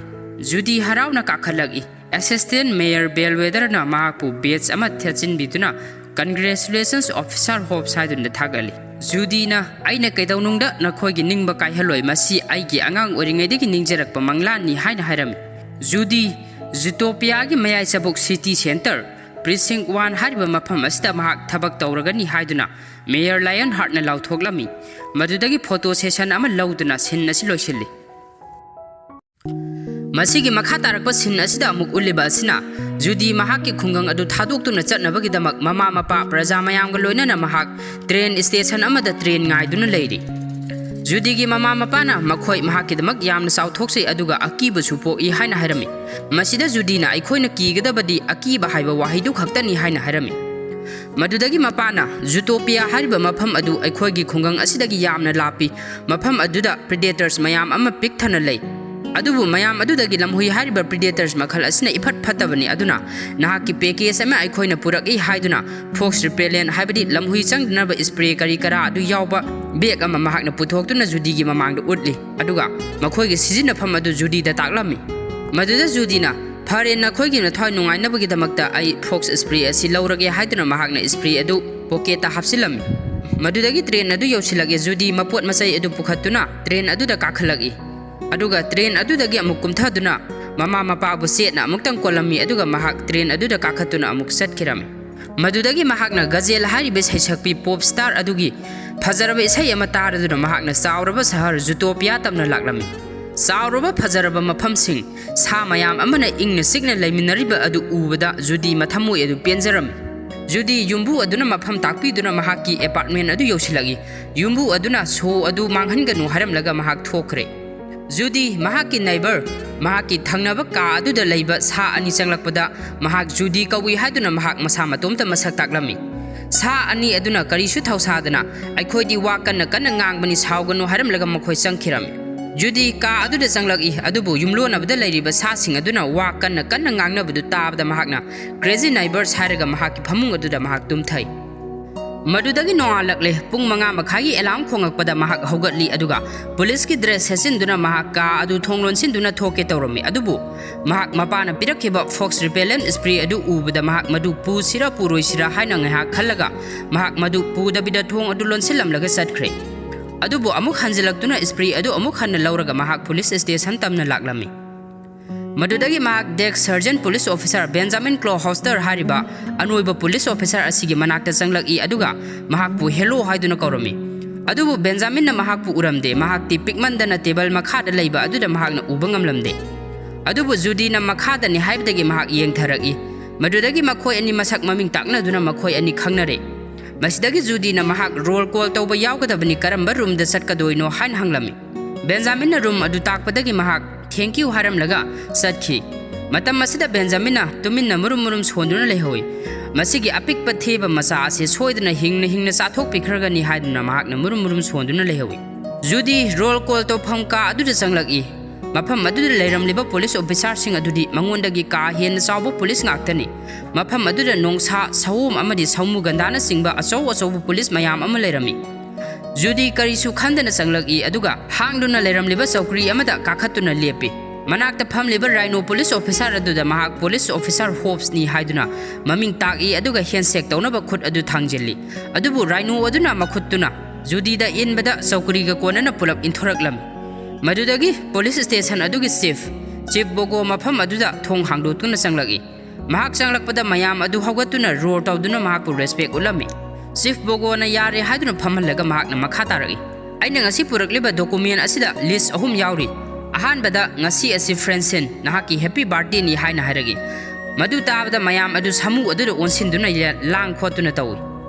ꯖꯨꯗꯤ ꯍꯔꯥꯎꯅ ꯀꯥꯈꯠꯂꯛꯏ꯫ ꯑꯦꯁꯤꯁꯇꯦꯟ ꯃꯦꯌꯔ ꯕꯦꯜꯋꯦꯗꯔꯅ ꯃꯍꯥꯛꯄꯨ ꯕꯦꯖ ꯑꯃ ꯊꯦꯠꯆꯤꯟꯕꯤꯗꯨꯅ "Congratulations, Officer Hobbs" ꯍꯥꯏꯗꯨꯅ ꯊꯥꯒꯠꯂꯤ꯫ ꯖꯨꯗꯤꯅ, "ꯑꯩꯅ ꯀꯩꯗꯧꯅꯨꯡꯗ ꯅꯈꯣꯏꯒꯤ ꯅꯤꯡꯕ ꯀꯥꯏꯍꯜꯂꯣꯏ, ꯃꯁꯤ ꯑꯩꯒꯤ ꯑꯉꯥꯡ ꯑꯣꯏꯔꯤꯉꯩꯗꯒꯤ ꯅꯤꯡꯖꯔꯛꯄ ꯃꯪꯂꯥꯟꯅꯤ" ꯍꯥꯏꯅ ꯍꯥꯏꯔꯝꯃꯤ꯫ ꯖꯨꯗꯤ ꯖꯨꯇꯣꯄꯤꯌꯥꯒꯤ ꯃꯌꯥꯏ ꯆꯕꯨꯛ ꯁꯤꯇꯤ ꯁꯦꯟꯇꯔ, ꯄ꯭ꯔꯤꯁꯤꯡ ꯋꯥꯟ ꯍꯥꯏꯔꯤꯕ ꯃꯐꯝ ꯑꯁꯤꯗ ꯃꯍꯥꯛ ꯊꯕꯛ ꯇꯧꯔꯒꯅꯤ ꯍꯥꯏꯗꯨꯅ ꯃꯦꯌꯔ ꯂꯥꯏꯑꯣꯟ ꯍꯥꯔꯠꯅ ꯂꯥꯎꯊꯣꯛꯂꯝꯃꯤ꯫ ꯃꯗꯨꯗꯒꯤ ꯐꯣꯇꯣ ꯁꯦꯁꯟ ꯑꯃ ꯂꯧꯗꯨꯅ ꯁꯤꯟ ꯑꯁꯤ ꯂꯣꯏꯁꯤꯜꯂꯤ꯫ ꯃꯁꯤꯒꯤ ꯃꯈꯥ ꯇꯥꯔꯛꯄ ꯁꯤꯟ ꯑꯁꯤꯗ ꯑꯃꯨꯛ ꯎꯠꯂꯤꯕ ꯑꯁꯤꯅ ꯖꯨꯗꯤ ꯃꯍꯥꯛꯀꯤ ꯈꯨꯡꯒꯪ ꯑꯗꯨ ꯊꯥꯗꯣꯛꯇꯨꯅ ꯆꯠꯅꯕꯒꯤꯗꯃꯛ ꯃꯃꯥ ꯃꯄꯥ, ꯄ꯭ꯔꯖꯥ ꯃꯌꯥꯝꯒ ꯂꯣꯏꯅꯅ ꯃꯍꯥꯛ ꯇ꯭ꯔꯦꯟ ꯁ꯭ꯇꯦꯁꯟ ꯑꯃꯗ ꯇ꯭ꯔꯦꯟ ꯉꯥꯏꯗꯨꯅ ꯂꯩꯔꯤ꯫ ꯖꯨꯗꯤꯒꯤ ꯃꯃꯥ ꯃꯄꯥꯅ ꯃꯈꯣꯏ ꯃꯍꯥꯛꯀꯤꯗꯃꯛ ꯌꯥꯝꯅ ꯆꯥꯎꯊꯣꯛꯆꯩ ꯑꯗꯨꯒ ꯑꯀꯤꯕꯁꯨ ꯄꯣꯛꯏ ꯍꯥꯏꯅ ꯍꯥꯏꯔꯝꯃꯤ꯫ ꯃꯁꯤꯗ ꯖꯨꯗꯤꯅ "ꯑꯩꯈꯣꯏꯅ ꯀꯤꯒꯗꯕꯗꯤ ꯑꯀꯤꯕ ꯍꯥꯏꯕ ꯋꯥꯍꯩꯗꯨ ꯈꯛꯇꯅꯤ" ꯍꯥꯏꯅ ꯍꯥꯏꯔꯝꯃꯤ꯫ ꯃꯗꯨꯗꯒꯤ ꯃꯄꯥꯅ, "ꯖꯨꯇꯣꯄꯤꯌꯥ ꯍꯥꯏꯔꯤꯕ ꯃꯐꯝ ꯑꯗꯨ ꯑꯩꯈꯣꯏꯒꯤ ꯈꯨꯡꯒꯪ ꯑꯁꯤꯗꯒꯤ ꯌꯥꯝꯅ ꯂꯥꯞꯄꯤ꯫ ꯃꯐꯝ ꯑꯗꯨꯗ ꯄ꯭ꯔꯤꯗꯦꯇꯔꯁ ꯃꯌꯥꯝ ꯑꯃ ꯄꯤꯛ ꯊꯟꯅ ꯂꯩ꯫ ꯑꯗꯨꯕꯨ ꯃꯌꯥꯝ ꯑꯗꯨꯗꯒꯤ ꯂꯝꯍꯨꯏ ꯍꯥꯏꯔꯤꯕ ꯄ꯭ꯔꯤꯗꯦꯇꯔꯁ ꯃꯈꯜ ꯑꯁꯤꯅ ꯏꯐꯠ ꯐꯠꯇꯕꯅꯤ꯫ ꯑꯗꯨꯅ ꯅꯍꯥꯛꯀꯤ ꯄꯦꯀꯦꯖ ꯑꯃ ꯑꯩꯈꯣꯏꯅ ꯄꯨꯔꯛꯏ" ꯍꯥꯏꯗꯨꯅ ꯐꯣꯛꯁ ꯔꯤꯄꯦꯂꯦꯟ, ꯍꯥꯏꯕꯗꯤ ꯂꯝꯍꯨꯏ ꯆꯪꯗꯅꯕ ꯁ꯭ꯄ꯭ꯔꯦ ꯀꯔꯤ ꯀꯔꯥ ꯑꯗꯨ ꯌꯥꯎꯕ ꯕꯦꯒ ꯑꯃ ꯃꯍꯥꯛꯅ ꯄꯨꯊꯣꯛꯇꯨꯅ ꯖꯨꯗꯤꯒꯤ ꯃꯃꯥꯡꯗ ꯎꯠꯂꯤ꯫ ꯑꯗꯨꯒ ꯃꯈꯣꯏꯒꯤ ꯁꯤꯖꯤꯟꯅꯐꯝ ꯑꯗꯨ ꯖꯨꯗꯤꯗ ꯇꯥꯛꯂꯝꯃꯤ꯫ ꯃꯗꯨꯗ ꯖꯨꯗꯤꯅ, "ꯐꯔꯦ, ꯅꯈꯣꯏꯒꯤ ꯅꯊ꯭ꯋꯥꯏ ꯅꯨꯡꯉꯥꯏꯅꯕꯒꯤꯗꯃꯛꯇ ꯑꯩ ꯐꯣꯛꯁ ꯁ꯭ꯄ꯭ꯔꯦ ꯑꯁꯤ ꯂꯧꯔꯒꯦ" ꯍꯥꯏꯗꯨꯅ ꯃꯍꯥꯛꯅ ꯁ꯭ꯄ꯭ꯔꯦ ꯑꯗꯨ ꯄꯣꯀꯦꯠꯇ ꯍꯥꯞꯆꯤꯜꯂꯝꯃꯤ꯫ ꯃꯗꯨꯗꯒꯤ ꯇ꯭ꯔꯦꯟ ꯑꯗꯨ ꯌꯧꯁꯤꯜꯂꯛꯑꯦ꯫ ꯖꯨꯗꯤ ꯃꯄꯣꯠ ꯃꯆꯩ ꯑꯗꯨ ꯄꯨꯈꯠꯇꯨꯅ ꯇ꯭ꯔꯦꯟ ꯑꯗꯨꯗ ꯀꯥꯈꯠꯂꯛꯏ꯫ ꯑꯗꯨꯒ ꯇ꯭ꯔꯦꯟ ꯑꯗꯨꯗꯒꯤ ꯑꯃꯨꯛ ꯀꯨꯝꯊꯗꯨꯅ ꯃꯃꯥ ꯃꯄꯥꯕꯨ ꯆꯦꯠꯅ ꯑꯃꯨꯛꯇꯪ ꯀꯣꯜꯂꯝꯃꯤ, ꯑꯗꯨꯒ ꯃꯍꯥꯛ ꯇ꯭ꯔꯦꯟ ꯑꯗꯨꯗ ꯀꯥꯈꯠꯇꯨꯅ ꯑꯃꯨꯛ ꯆꯠꯈꯤꯔꯝꯃꯤ꯫ ꯃꯗꯨꯗꯒꯤ ꯃꯍꯥꯛꯅ ꯒꯖꯦꯜ ꯍꯥꯏꯔꯤꯕ ꯏꯁꯩꯁꯛꯄꯤ ꯄꯣꯞ ꯁ꯭ꯇꯥꯔ ꯑꯗꯨꯒꯤ ꯐꯖꯔꯕ ꯏꯁꯩ ꯑꯃ ꯇꯥꯔꯗꯨꯅ ꯃꯍꯥꯛꯅ ꯆꯥꯎꯔꯕ ꯁꯍꯔ ꯖꯨꯇꯣꯄꯤꯌꯥ ꯇꯝꯅ ꯂꯥꯛꯂꯝꯃꯤ꯫ ꯆꯥꯎꯔꯕ ꯐꯖꯔꯕ ꯃꯐꯝꯁꯤꯡ, ꯁꯥ ꯃꯌꯥꯝ ꯑꯃꯅ ꯏꯪꯅ ꯆꯤꯛꯅ ꯂꯩꯃꯤꯟꯅꯔꯤꯕ ꯑꯗꯨ ꯎꯕꯗ ꯖꯨꯗꯤ ꯃꯊꯃꯣꯏ ꯑꯗꯨ ꯄꯦꯟꯖꯔꯝꯃꯤ꯫ ꯖꯨꯗꯤ ꯌꯨꯝꯕꯨ ꯑꯗꯨꯅ ꯃꯐꯝ ꯇꯥꯛꯄꯤꯗꯨꯅ ꯃꯍꯥꯛꯀꯤ ꯑꯦꯄꯥꯔꯠꯃꯦꯟ ꯑꯗꯨ ꯌꯧꯁꯤꯜꯂꯛꯏ꯫ ꯌꯨꯝꯕꯨ ꯑꯗꯨꯅ "ꯁꯣ ꯑꯗꯨ ꯃꯥꯡꯍꯟꯒꯅꯨ" ꯍꯥꯏꯔꯝꯂꯒ ꯃꯍꯥꯛ ꯊꯣꯛꯈ꯭ꯔꯦ꯫ ꯖꯨꯗꯤ ꯃꯍꯥꯛꯀꯤ ꯅꯥꯏꯕꯔ, ꯃꯍꯥꯛꯀꯤ ꯊꯪꯅꯕ ꯀꯥ ꯑꯗꯨꯗ ꯂꯩꯕ ꯁꯥ ꯑꯅꯤ ꯆꯪꯂꯛꯄꯗ ꯃꯍꯥꯛ ꯖꯨꯗꯤ ꯀꯧꯏ ꯍꯥꯏꯗꯨꯅ ꯃꯍꯥꯛ ꯃꯁꯥ ꯃꯇꯣꯝꯇ ꯃꯁꯛ ꯇꯥꯛꯂꯝꯃꯤ꯫ ꯁꯥ ꯑꯅꯤ ꯑꯗꯨꯅ ꯀꯔꯤꯁꯨ ꯊꯧꯁꯥꯗꯅ, "ꯑꯩꯈꯣꯏꯗꯤ ꯋꯥ ꯀꯟꯅ ꯀꯟꯅ ꯉꯥꯡꯕꯅꯤ, ꯁꯥꯎꯒꯅꯨ" ꯍꯥꯏꯔꯝꯂꯒ ꯃꯈꯣꯏ ꯆꯪꯈꯤꯔꯝꯃꯤ꯫ ꯖꯨꯗꯤ ꯀꯥ ꯑꯗꯨꯗ ꯆꯪꯂꯛꯏ, ꯑꯗꯨꯕꯨ ꯌꯨꯝꯂꯣꯟꯅꯕꯗ ꯂꯩꯔꯤꯕ ꯁꯥꯁꯤꯡ ꯑꯗꯨꯅ ꯋꯥ ꯀꯟꯅ ꯀꯟꯅ ꯉꯥꯡꯅꯕꯗꯨ ꯇꯥꯕꯗ ꯃꯍꯥꯛꯅ "Crazy neighbors" ꯍꯥꯏꯔꯒ ꯃꯍꯥꯛꯀꯤ ꯐꯃꯨꯡ ꯑꯗꯨꯗ ꯃꯍꯥꯛ ꯇꯨꯝꯊꯩ꯫ ꯃꯗꯨꯗꯒꯤ ꯅꯣꯡꯉꯥꯜꯂꯛꯂꯦ꯫ ꯄꯨꯡ ꯃꯉꯥ ꯃꯈꯥꯏꯒꯤ alarm ꯈꯣꯡꯂꯛꯄꯗ ꯃꯍꯥꯛ ꯍꯧꯒꯠꯂꯤ, ꯑꯗꯨꯒ ꯄꯨꯂꯤꯁꯀꯤ dress ꯁꯦꯠꯆꯤꯟꯗꯨꯅ ꯃꯍꯥꯛ ꯀꯥ ꯑꯗꯨ ꯊꯣꯡ ꯂꯣꯟꯁꯤꯟꯗꯨꯅ ꯊꯣꯛꯀꯦ ꯇꯧꯔꯝꯃꯤ꯫ ꯑꯗꯨꯕꯨ ꯃꯍꯥꯛ ꯃꯄꯥꯅ ꯄꯤꯔꯛꯈꯤꯕ Fox repellent spray ꯑꯗꯨ ꯎꯕꯗ ꯃꯍꯥꯛ ꯃꯗꯨ ꯄꯨꯁꯤꯔ ꯄꯨꯔꯣꯏꯁꯤꯔ ꯍꯥꯏꯅ ꯉꯥꯏꯍꯥꯛ ꯈꯜꯂꯒ ꯃꯍꯥꯛ ꯃꯗꯨ ꯄꯨꯗꯕꯤꯗ ꯊꯣꯡ ꯑꯗꯨ ꯂꯣꯟꯁꯤꯜꯂꯝꯂꯒ ꯆꯠꯈ꯭ꯔꯦ꯫ ꯑꯗꯨꯕꯨ ꯑꯃꯨꯛ ꯍꯟꯖꯤꯜꯂꯛꯇꯨꯅ spray ꯑꯗꯨ ꯑꯃꯨꯛ ꯍꯟꯅ ꯂꯧꯔꯒ ꯃꯍꯥꯛ ꯄꯨꯂꯤꯁ station ꯇꯝꯅ ꯂꯥꯛꯂꯝꯃꯤ꯫ ꯃꯗꯨꯗꯒꯤ ꯃꯍꯥꯛ desk sergeant police officer Benjamin Klowholster ꯍꯥꯏꯔꯤꯕ ꯑꯅꯣꯏꯕ ꯄꯨꯂꯤꯁ ꯑꯣꯐꯤꯁꯥꯔ ꯑꯁꯤꯒꯤ ꯃꯅꯥꯛꯇ ꯆꯪꯂꯛꯏ, ꯑꯗꯨꯒ ꯃꯍꯥꯛꯄꯨ "Hello" ꯍꯥꯏꯗꯨꯅ ꯀꯧꯔꯝꯃꯤ꯫ ꯑꯗꯨꯕꯨ ꯕꯦꯟꯖꯥꯃꯤꯟꯅ ꯃꯍꯥꯛꯄꯨ ꯎꯔꯝꯗꯦ꯫ ꯃꯍꯥꯛꯇꯤ ꯄꯤꯛꯃꯟꯗꯅ table ꯃꯈꯥꯗ ꯂꯩꯕ ꯑꯗꯨꯗ ꯃꯍꯥꯛꯅ ꯎꯕ ꯉꯝꯂꯝꯗꯦ꯫ ꯑꯗꯨꯕꯨ ꯖꯨꯗꯤꯅ ꯃꯈꯥꯗꯅꯤ ꯍꯥꯏꯕꯗꯒꯤ ꯃꯍꯥꯛ ꯌꯦꯡꯊꯔꯛꯏ꯫ ꯃꯗꯨꯗꯒꯤ ꯃꯈꯣꯏ ꯑꯅꯤ ꯃꯁꯛ ꯃꯃꯤꯡ ꯇꯥꯛꯅꯗꯨꯅ ꯃꯈꯣꯏ ꯑꯅꯤ ꯈꯪꯅꯔꯦ꯫ ꯃꯁꯤꯗꯒꯤ ꯖꯨꯗꯤꯅ ꯃꯍꯥꯛ roll call ꯇꯧꯕ ꯌꯥꯎꯒꯗꯕꯅꯤ, ꯀꯔꯝꯕ roomꯗ ꯆꯠꯀꯗꯣꯏꯅꯣ ꯍꯥꯏꯅ ꯍꯪꯂꯝꯃꯤ꯫ ꯕꯦꯟꯖꯥꯃꯤꯟꯅ room ꯑꯗꯨ ꯇꯥꯛꯄꯗꯒꯤ ꯃꯍꯥꯛ "Thank you" ꯍꯥꯏꯔꯝꯂꯒ ꯆꯠꯈꯤ꯫ ꯃꯇꯝ ꯑꯁꯤꯗ ꯕꯦꯟꯖꯥꯃꯤꯟꯅ ꯇꯨꯃꯤꯟꯅ ꯃꯨꯔꯨꯝ ꯃꯨꯔꯨꯝ ꯁꯣꯟꯗꯨꯅ ꯂꯩꯍꯧꯏ꯫ "ꯃꯁꯤꯒꯤ ꯑꯄꯤꯛꯄ ꯊꯦꯕ ꯃꯆꯥ ꯑꯁꯤ ꯁꯣꯏꯗꯅ ꯍꯤꯡꯅ ꯍꯤꯡꯅ ꯆꯥꯊꯣꯛꯄꯤꯈ꯭ꯔꯒꯅꯤ" ꯍꯥꯏꯗꯨꯅ ꯃꯍꯥꯛꯅ ꯃꯨꯔꯨꯝ ꯃꯨꯔꯨꯝ ꯁꯣꯟꯗꯨꯅ ꯂꯩꯍꯧꯏ꯫ ꯖꯨꯗꯤ roll call ꯇꯧꯐꯝ ꯀꯥ ꯑꯗꯨꯗ ꯆꯪꯂꯛꯏ꯫ ꯃꯐꯝ ꯑꯗꯨꯗ ꯂꯩꯔꯝꯂꯤꯕ ꯄꯨꯂꯤꯁ ꯑꯣꯐꯤꯁꯥꯔꯁꯤꯡ ꯑꯗꯨꯗꯤ ꯃꯉꯣꯟꯗꯒꯤ ꯀꯥ ꯍꯦꯟꯅ ꯆꯥꯎꯕ ꯄꯨꯂꯤꯁ ꯉꯥꯛꯇꯅꯤ꯫ ꯃꯐꯝ ꯑꯗꯨꯗ ꯅꯣꯡꯁꯥ, ꯁꯑꯣꯝ ꯑꯃꯗꯤ ꯁꯥꯃꯨꯒꯟꯗꯥꯅꯆꯤꯡꯕ ꯑꯆꯧ ꯑꯆꯧꯕ ꯄꯨꯂꯤꯁ ꯃꯌꯥꯝ ꯑꯃ ꯂꯩꯔꯝꯃꯤ꯫ ꯖꯨꯗꯤ ꯀꯔꯤꯁꯨ ꯈꯟꯗꯅ ꯆꯪꯂꯛꯏ, ꯑꯗꯨꯒ ꯍꯥꯡꯗꯨꯅ ꯂꯩꯔꯝꯂꯤꯕ ꯆꯧꯀ꯭ꯔꯤ ꯑꯃꯗ ꯀꯥꯈꯠꯇꯨꯅ ꯂꯦꯞꯄꯤ꯫ ꯃꯅꯥꯛꯇ ꯐꯝꯂꯤꯕ ꯔꯥꯏꯅꯣ ꯄꯨꯂꯤꯁ ꯑꯣꯐꯤꯁꯥꯔ ꯑꯗꯨꯗ ꯃꯍꯥꯛ ꯄꯨꯂꯤꯁ ꯑꯣꯐꯤꯁꯥꯔ ꯍꯣꯞꯁꯅꯤ ꯍꯥꯏꯗꯨꯅ ꯃꯃꯤꯡ ꯇꯥꯛꯏ, ꯑꯗꯨꯒ handshake ꯇꯧꯅꯕ ꯈꯨꯠ ꯑꯗꯨ ꯊꯥꯡꯖꯤꯜꯂꯤ꯫ ꯑꯗꯨꯕꯨ ꯔꯥꯏꯅꯣ ꯑꯗꯨꯅ ꯃꯈꯨꯠꯇꯨꯅ ꯖꯨꯗꯤꯗ ꯏꯟꯕꯗ ꯆꯧꯀ꯭ꯔꯤꯒ ꯀꯣꯟꯅꯅ ꯄꯨꯂꯞ ꯏꯟꯊꯣꯔꯛꯂꯝꯃꯤ꯫ ꯃꯗꯨꯗꯒꯤ ꯄꯨꯂꯤꯁ station ꯑꯗꯨꯒꯤ chief, Chief Bogo ꯃꯐꯝ ꯑꯗꯨꯗ ꯊꯣꯡ ꯍꯥꯡꯗꯣꯛꯇꯨꯅ ꯆꯪꯂꯛꯏ꯫ ꯃꯍꯥꯛ ꯆꯪꯂꯛꯄꯗ ꯃꯌꯥꯝ ꯑꯗꯨ ꯍꯧꯒꯠꯇꯨꯅ roar ꯇꯧꯗꯨꯅ ꯃꯍꯥꯛꯄꯨ respect ꯎꯠꯂꯝꯃꯤ꯫ Chief Bogoꯅ ꯌꯥꯔꯦ ꯍꯥꯏꯗꯨꯅ ꯐꯝꯍꯜꯂꯒ ꯃꯍꯥꯛꯅ ꯃꯈꯥ ꯇꯥꯔꯛꯏ, "ꯑꯩꯅ ꯉꯁꯤ ꯄꯨꯔꯛꯂꯤꯕ document ꯑꯁꯤꯗ list ꯑꯍꯨꯝ ꯌꯥꯎꯔꯤ꯫ ꯑꯍꯥꯟꯕꯗ ꯉꯁꯤ ꯑꯁꯤ Francine, ꯅꯍꯥꯛꯀꯤ happy birthdayꯅꯤ" ꯍꯥꯏꯅ ꯍꯥꯏꯔꯛꯏ꯫ ꯃꯗꯨ ꯇꯥꯕꯗ ꯃꯌꯥꯝ ꯑꯗꯨ ꯁꯥꯃꯨ ꯑꯗꯨꯗ ꯑꯣꯟꯁꯤꯟꯗꯨꯅ ꯌꯦ-, ꯂꯥꯡ ꯈꯣꯠꯇꯨꯅ ꯇꯧꯏ꯫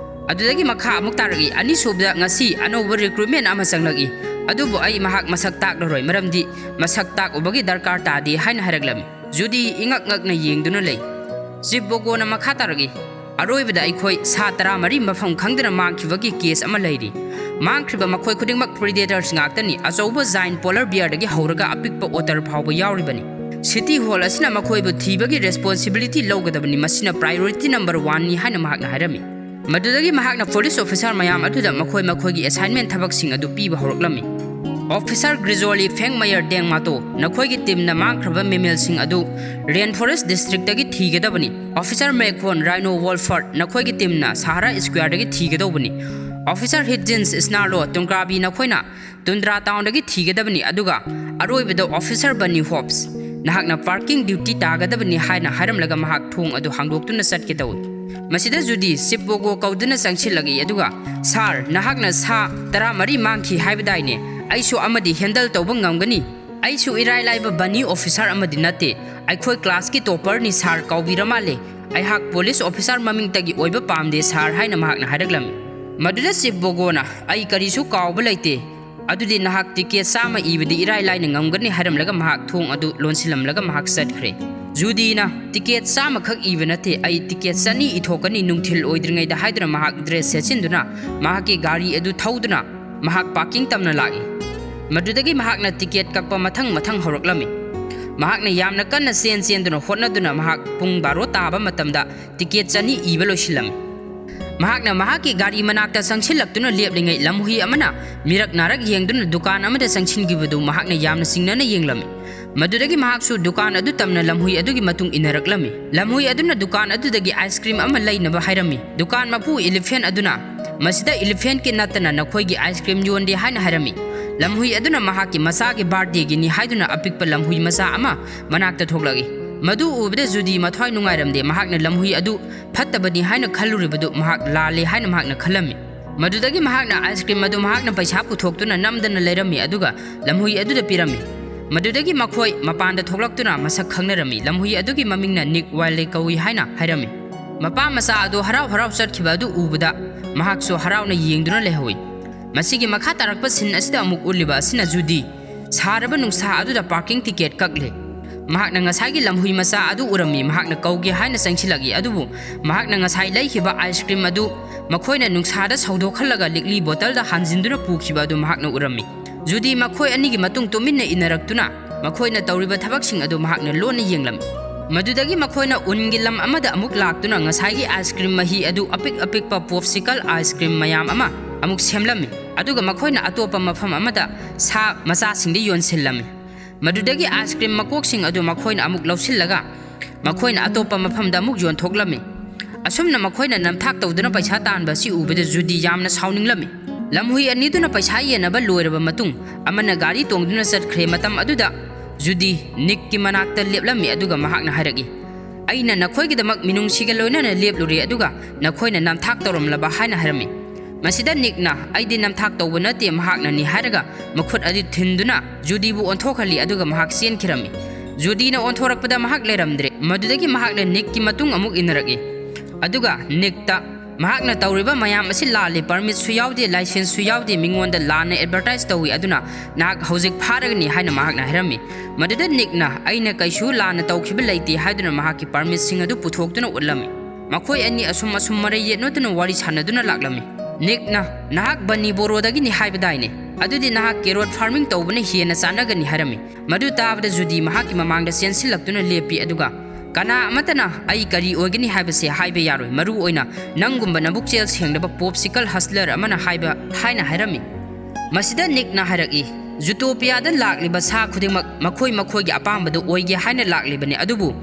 ꯑꯗꯨꯗꯒꯤ ꯃꯈꯥ ꯑꯃꯨꯛ ꯇꯥꯔꯛꯏ, "ꯑꯅꯤꯁꯨꯕꯗ ꯉꯁꯤ ꯑꯅꯧꯕ recruitment ꯑꯃ ꯆꯪꯂꯛꯏ, ꯑꯗꯨꯕꯨ ꯑꯩ ꯃꯍꯥꯛ ꯃꯁꯛ ꯇꯥꯛꯂꯔꯣꯏ, ꯃꯔꯝꯗꯤ ꯃꯁꯛ ꯇꯥꯛꯎꯕꯒꯤ ꯗꯔꯀꯥꯔ ꯇꯥꯗꯦ" ꯍꯥꯏꯅ ꯍꯥꯏꯔꯛꯂꯝꯃꯤ꯫ ꯖꯨꯗꯤ ꯏꯉꯛ ꯉꯛꯅ ꯌꯦꯡꯗꯨꯅ ꯂꯩ꯫ Chief Bogoꯅ ꯃꯈꯥ ꯇꯥꯔꯛꯏ, ꯑꯔꯣꯏꯕꯗ ꯑꯩꯈꯣꯏ ꯁꯥ ꯇꯔꯥꯃꯔꯤ ꯃꯐꯝ ꯈꯪꯗꯅ ꯃꯥꯡꯈꯤꯕꯒꯤ ꯀꯦꯁ ꯑꯃ ꯂꯩꯔꯤ꯫ ꯃꯥꯡꯈ꯭ꯔꯤꯕ ꯃꯈꯣꯏ ꯈꯨꯗꯤꯡꯃꯛ ꯄ꯭ꯔꯤꯗꯦꯇꯔꯁ ꯉꯥꯛꯇꯅꯤ꯫ ꯑꯆꯧꯕ ꯖꯥꯏꯟ ꯄꯣꯂꯔ ꯕꯤꯌꯔꯗꯒꯤ ꯍꯧꯔꯒ ꯑꯄꯤꯛꯄ ꯑꯣꯇꯔ ꯐꯥꯎꯕ ꯌꯥꯎꯔꯤꯕꯅꯤ꯫ ꯁꯤꯇꯤ ꯍꯣꯜ ꯑꯁꯤꯅ ꯃꯈꯣꯏꯕꯨ ꯊꯤꯕꯒꯤ ꯔꯦꯁꯄꯣꯟꯁꯤꯕꯤꯂꯤꯇꯤ ꯂꯧꯒꯗꯕꯅꯤ꯫ ꯃꯁꯤꯅ ꯄ꯭ꯔꯥꯏꯑꯣꯔꯤꯇꯤ ꯅꯝꯕꯔ ꯋꯥꯟꯅꯤ ꯍꯥꯏꯅ ꯃꯍꯥꯛꯅ ꯍꯥꯏꯔꯝꯃꯤ꯫ ꯃꯗꯨꯗꯒꯤ ꯃꯍꯥꯛꯅ ꯄꯨꯂꯤꯁ ꯑꯣꯐꯤꯁꯥꯔ ꯃꯌꯥꯝ ꯑꯗꯨꯗ ꯃꯈꯣꯏ ꯃꯈꯣꯏꯒꯤ ꯑꯦꯁꯥꯏꯟꯃꯦꯟ ꯊꯕꯛꯁꯤꯡ ꯑꯗꯨ ꯄꯤꯕ ꯍꯧꯔꯛꯂꯝꯃꯤ꯫ ꯑꯣꯐꯤꯁꯥꯔ ꯒ꯭ꯔꯤꯖꯣꯂꯤ ꯐꯦꯡ ꯃꯌꯔ ꯗꯦꯡ ꯃꯥꯇꯣ, ꯅꯈꯣꯏꯒꯤ ꯇꯤꯝꯅ ꯃꯥꯡꯈ꯭ꯔꯕ ꯃꯦꯃꯦꯜꯁꯤꯡ ꯑꯗꯨ ꯔꯦꯟ ꯐꯣꯔꯦꯁ ꯗꯤꯁꯇ꯭ꯔꯤꯛꯇꯒꯤ ꯊꯤꯒꯗꯕꯅꯤ꯫ ꯑꯣꯐꯤꯁꯥꯔ ꯃꯦꯛꯈꯣꯟ ꯔꯥꯏꯅꯣ ꯋꯣꯜꯐꯔꯠ, ꯅꯈꯣꯏꯒꯤ ꯇꯤꯝꯅ ꯁꯍꯥꯔꯥ ꯁ꯭ꯀ꯭ꯋꯥꯔꯗꯒꯤ ꯊꯤꯒꯗꯧꯕꯅꯤ꯫ ꯑꯣꯐꯤꯁꯥꯔ ꯍꯤꯠꯖꯤꯟꯁ ꯁ꯭ꯅꯥꯔꯂꯣ ꯇꯨꯡꯀ꯭ꯔꯥꯕꯤ, ꯅꯈꯣꯏꯅ ꯇꯨꯟꯗ꯭ꯔꯥ ꯇꯥꯎꯟꯗꯒꯤ ꯊꯤꯒꯗꯕꯅꯤ꯫ ꯑꯗꯨꯒ ꯑꯔꯣꯏꯕꯗ ꯑꯣꯐꯤꯁꯥꯔ ꯕꯟꯅꯤ ꯍꯣꯞꯁ, ꯅꯍꯥꯛꯅ ꯄꯥꯔꯀꯤꯡ ꯗ꯭ꯌꯨꯇꯤ ꯇꯥꯒꯗꯕꯅꯤ ꯍꯥꯏꯅ ꯍꯥꯏꯔꯝꯂꯒ ꯃꯍꯥꯛ ꯊꯣꯡ ꯑꯗꯨ ꯍꯥꯡꯗꯣꯛꯇꯨꯅ ꯆꯠꯀꯦ ꯇꯧꯏ꯫ ꯃꯁꯤꯗ ꯖꯨꯗꯤ ꯁꯤꯞ ꯕꯣꯒꯣ ꯀꯧꯗꯨꯅ ꯆꯪꯁꯤꯜꯂꯛꯏ, ꯑꯗꯨꯒ, "ꯁꯥꯔ, ꯅꯍꯥꯛꯅ ꯁꯥ ꯇꯔꯥꯃꯔꯤ ꯃꯥꯡꯈꯤ ꯍꯥꯏꯕꯗꯥꯏꯅꯦ? ꯑꯩꯁꯨ ꯑꯃꯗꯤ ꯍꯦꯟꯗꯜ ꯇꯧꯕ ꯉꯝꯒꯅꯤ꯫ ꯑꯩꯁꯨ ꯏꯔꯥꯏ ꯂꯥꯏꯕ ꯕꯟꯅꯤ ꯑꯣꯐꯤꯁꯥꯔ ꯑꯃꯗꯤ ꯅꯠꯇꯦ꯫ ꯑꯩꯈꯣꯏ ꯀ꯭ꯂꯥꯁꯀꯤ ꯇꯣꯄꯔꯅꯤ, ꯁꯥꯔ, ꯀꯥꯎꯕꯤꯔ ꯃꯥꯜꯂꯦ꯫ ꯑꯩꯍꯥꯛ ꯄꯨꯂꯤꯁ ꯑꯣꯐꯤꯁꯥꯔ ꯃꯃꯤꯡꯇꯒꯤ ꯑꯣꯏꯕ ꯄꯥꯝꯗꯦ, ꯁꯥꯔ" ꯍꯥꯏꯅ ꯃꯍꯥꯛꯅ ꯍꯥꯏꯔꯛꯂꯝꯃꯤ꯫ ꯃꯗꯨꯗ ꯁꯤꯞ ꯕꯣꯒꯣꯅ, "ꯑꯩ ꯀꯔꯤꯁꯨ ꯀꯥꯎꯕ ꯂꯩꯇꯦ꯫ ꯑꯗꯨꯗꯤ ꯅꯍꯥꯛ ꯇꯤꯀꯦꯠ ꯆꯥꯝꯃ ꯏꯕꯗꯤ ꯏꯔꯥꯏ ꯂꯥꯏꯅ ꯉꯝꯒꯅꯤ" ꯍꯥꯏꯔꯝꯂꯒ ꯃꯍꯥꯛ ꯊꯣꯡ ꯑꯗꯨ ꯂꯣꯟꯁꯤꯜꯂꯝꯂꯒ ꯃꯍꯥꯛ ꯆꯠꯈ꯭ꯔꯦ꯫ ꯖꯨꯗꯤꯅ, "ꯇꯤꯀꯦꯠ ꯆꯥꯝꯃꯈꯛ ꯏꯕ ꯅꯠꯇꯦ, ꯑꯩ ꯇꯤꯀꯦꯠ ꯆꯅꯤ ꯏꯊꯣꯛꯀꯅꯤ" ꯅꯨꯡꯊꯤꯜ ꯑꯣꯏꯗ꯭ꯔꯤꯉꯩꯗ ꯍꯥꯏꯗꯨꯅ ꯃꯍꯥꯛ ꯗ꯭ꯔꯦꯁ ꯁꯦꯠꯆꯤꯟꯗꯨꯅ ꯃꯍꯥꯛꯀꯤ ꯒꯥꯔꯤ ꯑꯗꯨ ꯊꯧꯗꯨꯅ ꯃꯍꯥꯛ ꯄꯥꯔꯀꯤꯡ ꯇꯝꯅ ꯂꯥꯛꯏ꯫ ꯃꯗꯨꯗꯒꯤ ꯃꯍꯥꯛꯅ ꯇꯤꯀꯦꯠ ꯀꯛꯄ ꯃꯊꯪ ꯃꯊꯪ ꯍꯧꯔꯛꯂꯝꯃꯤ꯫ ꯃꯍꯥꯛꯅ ꯌꯥꯝꯅ ꯀꯟꯅ ꯆꯦꯟ ꯆꯦꯟꯗꯨꯅ ꯍꯣꯠꯅꯗꯨꯅ ꯃꯍꯥꯛ ꯄꯨꯡ ꯕꯥꯔꯣ ꯇꯥꯕ ꯃꯇꯝꯗ ꯇꯤꯀꯦꯠ ꯆꯅꯤ ꯏꯕ ꯂꯣꯏꯁꯤꯜꯂꯝꯃꯤ꯫ ꯃꯍꯥꯛꯅ ꯃꯍꯥꯛꯀꯤ ꯒꯥꯔꯤ ꯃꯅꯥꯛꯇ ꯆꯪꯁꯤꯜꯂꯛꯇꯨꯅ ꯂꯦꯞꯂꯤꯉꯩ ꯂꯝꯍꯨꯏ ꯑꯃꯅ ꯃꯤꯔꯛ ꯅꯥꯔꯛ ꯌꯦꯡꯗꯨꯅ ꯗꯨꯀꯥꯟ ꯑꯃꯗ ꯆꯪꯁꯤꯟꯈꯤꯕꯗꯨ ꯃꯍꯥꯛꯅ ꯌꯥꯝꯅ ꯆꯤꯡꯅꯅ ꯌꯦꯡꯂꯝꯃꯤ꯫ ꯃꯗꯨꯗꯒꯤ ꯃꯍꯥꯛꯁꯨ ꯗꯨꯀꯥꯟ ꯑꯗꯨ ꯇꯝꯅ ꯂꯝꯍꯨꯏ ꯑꯗꯨꯒꯤ ꯃꯇꯨꯡ ꯏꯟꯅꯔꯛꯂꯝꯃꯤ꯫ ꯂꯝꯍꯨꯏ ꯑꯗꯨꯅ ꯗꯨꯀꯥꯟ ꯑꯗꯨꯗꯒꯤ ꯑꯥꯏꯁ ꯀ꯭ꯔꯤꯝ ꯑꯃ ꯂꯩꯅꯕ ꯍꯥꯏꯔꯝꯃꯤ꯫ ꯗꯨꯀꯥꯟ ꯃꯄꯨ ꯏꯂꯤꯐꯦꯟ ꯑꯗꯨꯅ, "ꯃꯁꯤꯗ ꯏꯂꯤꯐꯦꯟꯀꯤ ꯅꯠꯇꯅ ꯅꯈꯣꯏꯒꯤ ꯑꯥꯏꯁ ꯀ꯭ꯔꯤꯝ ꯌꯣꯟꯗꯦ" ꯍꯥꯏꯅ ꯍꯥꯏꯔꯝꯃꯤ꯫ ꯂꯝꯍꯨꯏ ꯑꯗꯨꯅ ꯃꯍꯥꯛꯀꯤ ꯃꯆꯥꯒꯤ ꯕꯥꯔꯗꯦꯒꯤꯅꯤ ꯍꯥꯏꯗꯨꯅ ꯑꯄꯤꯛꯄ ꯂꯝꯍꯨꯏ ꯃꯆꯥ ꯑꯃ ꯃꯅꯥꯛꯇ ꯊꯣꯛꯂꯛꯏ꯫ ꯃꯗꯨ ꯎꯕꯗ ꯖꯨꯗꯤ ꯃꯊ꯭ꯋꯥꯏ ꯅꯨꯡꯉꯥꯏꯔꯝꯗꯦ꯫ ꯃꯍꯥꯛꯅ ꯂꯝꯍꯨꯏ ꯑꯗꯨ ꯐꯠꯇꯕꯅꯤ ꯍꯥꯏꯅ ꯈꯜꯂꯨꯔꯤꯕꯗꯨ ꯃꯍꯥꯛ ꯂꯥꯜꯂꯦ ꯍꯥꯏꯅ ꯃꯍꯥꯛꯅ ꯈꯜꯂꯝꯃꯤ꯫ ꯃꯗꯨꯗꯒꯤ ꯃꯍꯥꯛꯅ ꯑꯥꯏꯁ ꯀ꯭ꯔꯤꯝ ꯑꯗꯨ ꯃꯍꯥꯛꯅ ꯄꯩꯁꯥ ꯄꯨꯊꯣꯛꯇꯨꯅ ꯅꯝꯗꯅ ꯂꯩꯔꯝꯃꯤ, ꯑꯗꯨꯒ ꯂꯝꯍꯨꯏ ꯑꯗꯨꯗ ꯄꯤꯔꯝꯃꯤ꯫ ꯃꯗꯨꯗꯒꯤ ꯃꯈꯣꯏ ꯃꯄꯥꯟꯗ ꯊꯣꯛꯂꯛꯇꯨꯅ ꯃꯁꯛ ꯈꯪꯅꯔꯝꯃꯤ꯫ ꯂꯝꯍꯨꯏ ꯑꯗꯨꯒꯤ ꯃꯃꯤꯡꯅ ꯅꯤꯛ ꯋꯥꯏꯂꯦ ꯀꯧꯏ ꯍꯥꯏꯅ ꯍꯥꯏꯔꯝꯃꯤ꯫ ꯃꯄꯥ ꯃꯆꯥ ꯑꯗꯨ ꯍꯔꯥꯎ ꯍꯔꯥꯎ ꯆꯠꯈꯤꯕ ꯑꯗꯨ ꯎꯕꯗ ꯃꯍꯥꯛꯁꯨ ꯍꯔꯥꯎꯅ ꯌꯦꯡꯗꯨꯅ ꯂꯩꯍꯧꯏ꯫ ꯃꯁꯤꯒꯤ ꯃꯈꯥ ꯇꯥꯔꯛꯄ ꯁꯤꯟ ꯑꯁꯤꯗ ꯑꯃꯨꯛ ꯎꯠꯂꯤꯕ ꯑꯁꯤꯅ ꯖꯨꯗꯤ ꯁꯥꯔꯕ ꯅꯨꯡꯁꯥ ꯑꯗꯨꯗ ꯄꯥꯔꯀꯤꯡ ꯇꯤꯀꯦꯠ ꯀꯛꯂꯦ꯫ ꯃꯍꯥꯛꯅ ꯉꯁꯥꯏꯒꯤ ꯂꯝꯍꯨꯏ ꯃꯆꯥ ꯑꯗꯨ ꯎꯔꯝꯃꯤ꯫ ꯃꯍꯥꯛꯅ ꯀꯧꯒꯦ ꯍꯥꯏꯅ ꯆꯪꯁꯤꯜꯂꯛꯏ, ꯑꯗꯨꯕꯨ ꯃꯍꯥꯛꯅ ꯉꯁꯥꯏ ꯂꯩꯈꯤꯕ ꯑꯥꯏꯁ ꯀ꯭ꯔꯤꯝ ꯑꯗꯨ ꯃꯈꯣꯏꯅ ꯅꯨꯡꯁꯥꯗ ꯁꯧꯗꯣꯛꯍꯜꯂꯒ ꯂꯤꯛꯂꯤ ꯕꯣꯇꯜꯗ ꯍꯥꯟꯖꯤꯟꯗꯨꯅ ꯄꯨꯈꯤꯕ ꯑꯗꯨ ꯃꯍꯥꯛꯅ ꯎꯔꯝꯃꯤ꯫ ꯖꯨꯗꯤ ꯃꯈꯣꯏ ꯑꯅꯤꯒꯤ ꯃꯇꯨꯡ ꯇꯨꯃꯤꯟꯅ ꯏꯟꯅꯔꯛꯇꯨꯅ ꯃꯈꯣꯏꯅ ꯇꯧꯔꯤꯕ ꯊꯕꯛꯁꯤꯡ ꯑꯗꯨ ꯃꯍꯥꯛꯅ ꯂꯣꯟꯅ ꯌꯦꯡꯂꯝꯃꯤ꯫ ꯃꯗꯨꯗꯒꯤ ꯃꯈꯣꯏꯅ ꯎꯟꯒꯤ ꯂꯝ ꯑꯃꯗ ꯑꯃꯨꯛ ꯂꯥꯛꯇꯨꯅ ꯉꯁꯥꯏꯒꯤ ꯑꯥꯏꯁ ꯀ꯭ꯔꯤꯝ ꯃꯍꯤ ꯑꯗꯨ ꯑꯄꯤꯛ ꯑꯄꯤꯛꯄ ꯄꯣꯞꯁꯤꯀꯜ ꯑꯥꯏꯁ ꯀ꯭ꯔꯤꯝ ꯃꯌꯥꯝ ꯑꯃ ꯑꯃꯨꯛ ꯁꯦꯝꯂꯝꯃꯤ, ꯑꯗꯨꯒ ꯃꯈꯣꯏꯅ ꯑꯇꯣꯞꯄ ꯃꯐꯝ ꯑꯃꯗ ꯁꯥ ꯃꯆꯥꯁꯤꯡꯗ ꯌꯣꯟꯁꯤꯜꯂꯝꯃꯤ꯫ ꯃꯗꯨꯗꯒꯤ ꯑꯥꯏꯁ ꯀ꯭ꯔꯤꯝ ꯃꯀꯣꯛꯁꯤꯡ ꯑꯗꯨ ꯃꯈꯣꯏꯅ ꯑꯃꯨꯛ ꯂꯧꯁꯤꯜꯂꯒ ꯃꯈꯣꯏꯅ ꯑꯇꯣꯞꯄ ꯃꯐꯝꯗ ꯑꯃꯨꯛ ꯌꯣꯟꯊꯣꯛꯂꯝꯃꯤ꯫ ꯑꯁꯨꯝꯅ ꯃꯈꯣꯏꯅ ꯅꯝꯊꯥꯛ ꯇꯧꯗꯨꯅ ꯄꯩꯁꯥ ꯇꯥꯟꯕ ꯑꯁꯤ ꯎꯕꯗ ꯖꯨꯗꯤ ꯌꯥꯝꯅ ꯁꯥꯎꯅꯤꯡꯂꯝꯃꯤ꯫ ꯂꯝꯍꯨꯏ ꯑꯅꯤꯗꯨꯅ ꯄꯩꯁꯥ ꯌꯦꯟꯅꯕ ꯂꯣꯏꯔꯕ ꯃꯇꯨꯡ, ꯑꯃꯅ ꯒꯥꯔꯤ ꯇꯣꯡꯗꯨꯅ ꯆꯠꯈ꯭ꯔꯦ꯫ ꯃꯇꯝ ꯑꯗꯨꯗ ꯖꯨꯗꯤ ꯅꯤꯛꯀꯤ ꯃꯅꯥꯛꯇ ꯂꯦꯞꯂꯝꯃꯤ, ꯑꯗꯨꯒ ꯃꯍꯥꯛꯅ ꯍꯥꯏꯔꯛꯏ, "ꯑꯩꯅ ꯅꯈꯣꯏꯒꯤꯗꯃꯛ ꯃꯤꯅꯨꯡꯁꯤꯒ ꯂꯣꯏꯅꯅ ꯂꯦꯞꯂꯨꯔꯦ, ꯑꯗꯨꯒ ꯅꯈꯣꯏꯅ ꯅꯝꯊꯥꯛ ꯇꯧꯔꯝꯂꯕ?" ꯍꯥꯏꯅ ꯍꯥꯏꯔꯝꯃꯤ꯫ ꯃꯁꯤꯗ ꯅꯤꯛꯅ, "ꯑꯩꯗꯤ ꯅꯝꯊꯥꯛ ꯇꯧꯕ ꯅꯠꯇꯦ, ꯃꯍꯥꯛꯅꯅꯤ" ꯍꯥꯏꯔꯒ ꯃꯈꯨꯠ ꯑꯗꯨ ꯊꯤꯟꯗꯨꯅ ꯖꯨꯗꯤꯕꯨ ꯑꯣꯟꯊꯣꯛꯍꯜꯂꯤ, ꯑꯗꯨꯒ ꯃꯍꯥꯛ ꯆꯦꯟꯈꯤꯔꯝꯃꯤ꯫ ꯖꯨꯗꯤꯅ ꯑꯣꯟꯊꯣꯔꯛꯄꯗ ꯃꯍꯥꯛ ꯂꯩꯔꯝꯗ꯭ꯔꯦ꯫ ꯃꯗꯨꯗꯒꯤ ꯃꯍꯥꯛꯅ ꯅꯤꯛꯀꯤ ꯃꯇꯨꯡ ꯑꯃꯨꯛ ꯏꯟꯅꯔꯛꯏ, ꯑꯗꯨꯒ ꯅꯤꯛꯇ, "ꯃꯍꯥꯛꯅ ꯇꯧꯔꯤꯕ ꯃꯌꯥꯝ ꯑꯁꯤ ꯂꯥꯜꯂꯤ, ꯄꯔꯃꯤꯠꯁꯨ ꯌꯥꯎꯗꯦ, ꯂꯥꯏꯁꯦꯟꯁꯁꯨ ꯌꯥꯎꯗꯦ, ꯃꯤꯉꯣꯟꯗ ꯂꯥꯟꯅ ꯑꯦꯗꯚꯔꯇꯥꯏꯁ ꯇꯧꯏ, ꯑꯗꯨꯅ ꯅꯍꯥꯛ ꯍꯧꯖꯤꯛ ꯐꯥꯔꯒꯅꯤ" ꯍꯥꯏꯅ ꯃꯍꯥꯛꯅ ꯍꯥꯏꯔꯝꯃꯤ꯫ ꯃꯗꯨꯗ ꯅꯤꯛꯅ, "ꯑꯩꯅ ꯀꯩꯁꯨ ꯂꯥꯟꯅ ꯇꯧꯈꯤꯕ ꯂꯩꯇꯦ" ꯍꯥꯏꯗꯨꯅ ꯃꯍꯥꯛꯀꯤ ꯄꯔꯃꯤꯠꯁꯤꯡ ꯑꯗꯨ ꯄꯨꯊꯣꯛꯇꯨꯅ ꯎꯠꯂꯝꯃꯤ꯫ ꯃꯈꯣꯏ ꯑꯅꯤ ꯑꯁꯨꯝ ꯑꯁꯨꯝ ꯃꯔꯩ ꯌꯦꯠꯅꯗꯨꯅ ꯋꯥꯔꯤ ꯁꯥꯟꯅꯗꯨꯅ ꯂꯥꯛꯂꯝꯃꯤ꯫ ꯅꯤꯛꯅ, "ꯅꯍꯥꯛ ꯕꯅꯤ ꯕꯣꯔꯣꯗꯒꯤꯅꯤ ꯍꯥꯏꯕꯗꯥꯏꯅꯦ? ꯑꯗꯨꯗꯤ ꯅꯍꯥꯛ ꯀꯦꯔꯣꯠ ꯐꯥꯔꯃꯤꯡ ꯇꯧꯕꯅ ꯍꯦꯟꯅ ꯆꯥꯟꯅꯒꯅꯤ" ꯍꯥꯏꯔꯝꯃꯤ꯫ ꯃꯗꯨ ꯇꯥꯕꯗ ꯖꯨꯗꯤ ꯃꯍꯥꯛꯀꯤ ꯃꯃꯥꯡꯗ ꯆꯦꯟꯁꯤꯜꯂꯛꯇꯨꯅ ꯂꯦꯞꯄꯤ, ꯑꯗꯨꯒ, "ꯀꯅꯥ ꯑꯃꯠꯇꯅ ꯑꯩ ꯀꯔꯤ ꯑꯣꯏꯒꯅꯤ ꯍꯥꯏꯕꯁꯦ ꯍꯥꯏꯕ ꯌꯥꯔꯣꯏ, ꯃꯔꯨ ꯑꯣꯏꯅ ꯅꯪꯒꯨꯝꯕ ꯅꯕꯨꯛꯆꯦꯜ ꯁꯦꯡꯂꯕ ꯄꯣꯞꯁꯤꯀꯜ ꯍꯁꯂꯔ ꯑꯃꯅ ꯍꯥꯏꯕ" ꯍꯥꯏꯅ ꯍꯥꯏꯔꯝꯃꯤ꯫ ꯃꯁꯤꯗ ꯅꯤꯛꯅ ꯍꯥꯏꯔꯛꯏ, "ꯖꯨꯇꯣꯄꯤꯌꯥꯗ ꯂꯥꯛꯂꯤꯕ ꯁꯥ ꯈꯨꯗꯤꯡꯃꯛ ꯃꯈꯣꯏ ꯃꯈꯣꯏꯒꯤ ꯑꯄꯥꯝꯕꯗꯨ ꯑꯣꯏꯒꯦ ꯍꯥꯏꯅ ꯂꯥꯛꯂꯤꯕꯅꯤ, ꯑꯗꯨꯕꯨ,